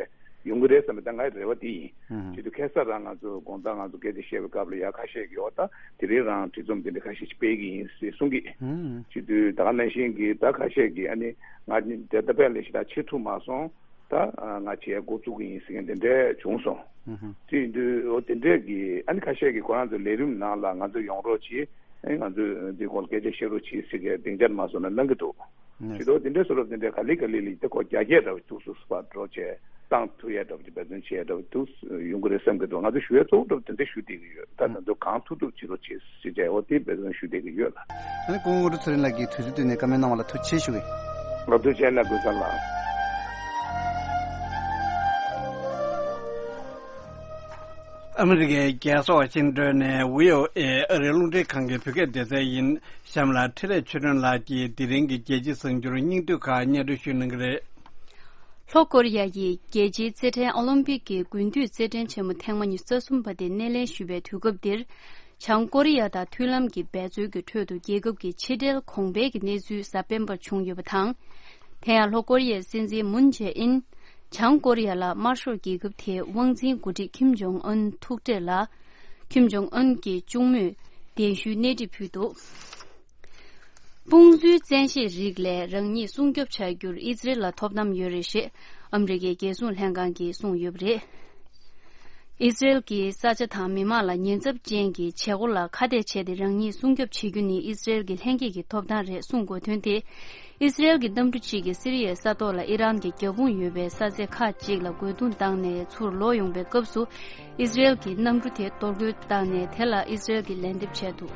ཡོང་གི་རེད་བསམ་པའི་ད་ངའི་རེ་བ་དེ་ཡིན། ཨུ་ཧུ། བྱེད་དུས་ཁ་སང་རང་ང་ཚོ་དགོང་དག་ང་ཚོ་སྐད་ཆ་བཤད་པའི་སྐབས་ལ་ཡ་ཁ་ཤས་ཀྱིས་འོ་ད་དེ་རིང་རང་བྲིས་རྩོམ་དེ་འདྲ་ཁ་ཤས་ཤིག་སྤེལ་གྱི་ཡིན་ཟེར་གསུང་གི། ཨུ་ཧུ། བྱེད་དུས་ད་ག་ནང་བཞིན་གྱི་ད་ཁ་ཤས་ཀྱིས་ཨ་ནི་ང་དེ་ལྟ་བས་ལས་ཤིག་ད་བྱེད་ཐུབ་མ་སོང་། ད་ང་བྱེད་འགོ་བཙུགས་ཀྱི་ཡིན་ཟེར་མཁན་དེ་འདྲ་བྱུང་སོང་། ཨུ་ཧུ། དེ་ཡིན་དུས་འོ་དེ་འདྲས་ཀྱི་ཨ་ནི་ཁ་ཤས་ཀྱིས་ཁོ་རང་ཚོའི་ལས་རིམ་ནང་ལ་ང་ཚོ་ཡོང་རོགས་གྱིས། ཨ་ནི་ང་ཚོས་འདི་སྐོར་སྐད་ཆ་བཤད་རོགས་གྱིས་ཟེར་མཁན་སྡིངས་ཆ་མ་བཟོ་ན་གནང་གི་འདུག་ནས། ཇི་ལྟར་དེ་འདྲའི་བཟོ་འདྲ་དེ་འདྲའི་ག་ལེ་ག་ལེ་ལ་དེ་ཁོ་རྒྱ་སྐད་འདྲ་བོ་འདུག་སུ་སུ་བ་འགྲོ་བྱས་བཏང་ཐུབ་ཡས་འདྲ་བོ་དེ་འབད་བརྩོན་བྱེད་ཡས་འདྲ་བོ་འདུག་ཡོང་གི་རེད་བསམ་གི་འདུག་ང་ཚོ་ཞུ་ཡས་གཙོ་བོ་འདྲ་བོ་དེ་འདྲ་ཞུ་བསྡད་ཀྱི་ཡོད། ད་ད་དུང་གང་ཐུབ་ཐུབ་བྱེད་རོགས་བྱེད་ཟེར་བྱས་འོ་དེ་འབད་བརྩོན་ཞུ་བསྡད་ཀྱི་ཡོད་ལ། ཨ་ནི་སྐུ་ངོ་དངོས་གྲུབ་ཚེ་རིང་ལགས་ཀྱིས་དུས་ཚོད་བཏོན་ནས་བཀའ་མོལ་གནང་བ་ལ་ཐུགས་རྗེ་ཆེ་ཞུ་གི། ང་ཐུགས་རྗེ་གནང་དགོས་ས་ལ། ཨ་མི་རི་ཀའི་རྒྱལ་ས་ཝ་ཤིང་ཏོན་ནས་བྷི་ཨོ་ཨེ་ཨ་རིའི་རླུང་འཕྲིན་ཁང་གི་བོད་སྐད་སྡེ་ཚན་ཡིན། གཤམ་ལ་འཕྲིན་ལས་ཆོས་སྒྲོན་ལགས་ཀྱིས་དེ་རིང་གི་རྒྱལ་སྤྱིའི་གསར་འགྱུར་སྙིང་བསྡུས་ཁག་སྙན་སྒྲོན་ཞུ་གནང་གི་རེད། ལྷོ་ཀོ་རི་ཡ་ཡིས་རྒྱལ་སྤྱིའི་རྩེད་འགྲན་ཨོ་ལིམ་པིག་གི་དགུན་དུས་རྩེད་འགྲན་ཆེན་མོ་ཐེངས་མ་ཉི་ཤུ་རྩ་གསུམ་པ་དེ་སྣེ་ལེན་ཞུས་པའི་དུས་སྐབས་འདིར། བྱང་ཀོ་རི་ཡ་དང་མཐུན་ལམ་གྱི་འབད་རྩོལ་གྱི་ཁྲོད་དུ་རྒྱལ་ཁབ་ཀྱི་ཕྱི་འབྲེལ་གོང་འཕེལ་གྱི་གནས་ཚུལ་གཟའ་སྤེན་པར་བྱུང་ཡོད་པ་དང་། དེ་ཡང་ལྷོ་ཀོ་རི་ཡའི་སྲིད་འཛིན་མུན་ཇེ་ཨིན། བྱང་ཀོ་རི་ཡ་ལ་དམར་ཤོག་རྒྱལ་ཁབ་དེའི་དབང་འཛིན་འགོ་ཁྲིད་ཁིམ་ཇོང་ཨུན་ཐུག་འཕྲད་ལ། ཁིམ་ཇོང་ཨུན་གྱི་གཅུང་མོས་གདན་ཞུའི་སྣེ་ཁྲིད་ཕུལ་འདུག་དཔུང་འཛུལ་བཙན་ཤེད་རིགས་ལས་རང་ཉིད་སྲུང་སྐྱོབ་བྱ་རྒྱུར་ཨི་ཛི་རེལ་ལ་ཐོབ་ཐང་ཡོད་རེད་ཞེས་ཨ་མི་རི་ཀའི་རྒྱལ་སྲུང་ལྷན་ཁང་གིས་གསུངས་ཡོད་པ་རེད། ཨི་ཛི་རེལ་གྱིས་ས་ཆ་དང་མི་མང་ལ་ཉེན་ཚབས་ཅན་གྱི་བྱེད་སྒོ་ལ་ཁ་གཏད་བྱས་ཏེ་རང་ཉིད་སྲུང་སྐྱོབ་བྱེད་རྒྱུ་ནི་ཨི་ཛི་རེལ་གྱི་ལྷན་སྐྱེས་ཀྱི་ཐོབ་ཐང་རེད་གསུངས་དགོས་དོན་དེ། ཨི་ཛི་རེལ་གྱི་གནམ་གྲུ་གཅིག་གིས་སི་རི་ཡའི་ས་ཐོག་ལ་ཨི་རན་གྱི་རྒྱབ་དཔུང་ཡོད་པའི་ས་ཆ་ཁག་ཅིག་ལ་རྒོལ་རྡུང་བཏང་ནས་ཚུར་ལོག་ཡོང་པའི་སྐབས་སུ། ཨི་ཛི་རེལ་གྱི་གནམ་གྲུ་དེ་གཏོར་རྒོལ་བཏང་ནས་དེ་ལ་ཨི་ཛི་རེལ་གྱིས་ལན་འདེབས་བྱས་འདུག་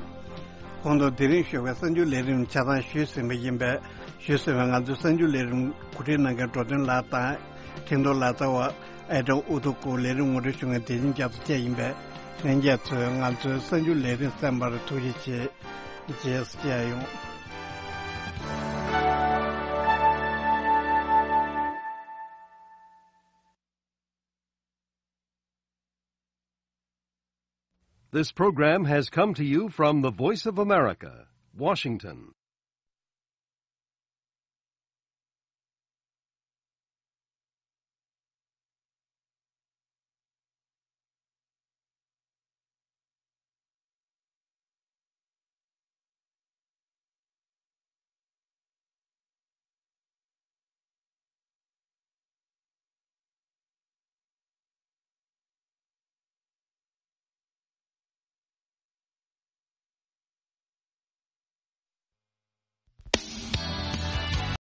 གོང་དུ་དེ་རིང་ཞོགས་པའི་གསར་འགྱུར་ལས་རིམ་ཆ་ཚང་ཞུས་ཟིན་པ་ཡིན་པས། ཞུས་ཟིན་པའི་ང་ཚོའི་གསར་འགྱུར་ལས་རིམ་གོ་སྒྲིག་གནང་མཁན་འགྲོ་དོན་ལགས་དང་། འཕྲིན་གཏོང་ལག་རྩལ་བ་ཨེ་ཀྲང་ཨུ་ཐུ་སྐུ། ལས་རིམ་ངོ་སྤྲོད་ཞུ་མཁན་བདེ་ཆེན་རྒྱ་མཚོ་བཅས་ཡིན་པས། ལྷན་རྒྱས་ཚོས་ང་ཚོའི་གསར་འགྱུར་ལས་རིམ་གསན་པར་ཐུགས་རྗེ་ཆེ། རྗེས་སུ་མཇལ་ཡོང་། This program has come to you from the Voice of America, Washington.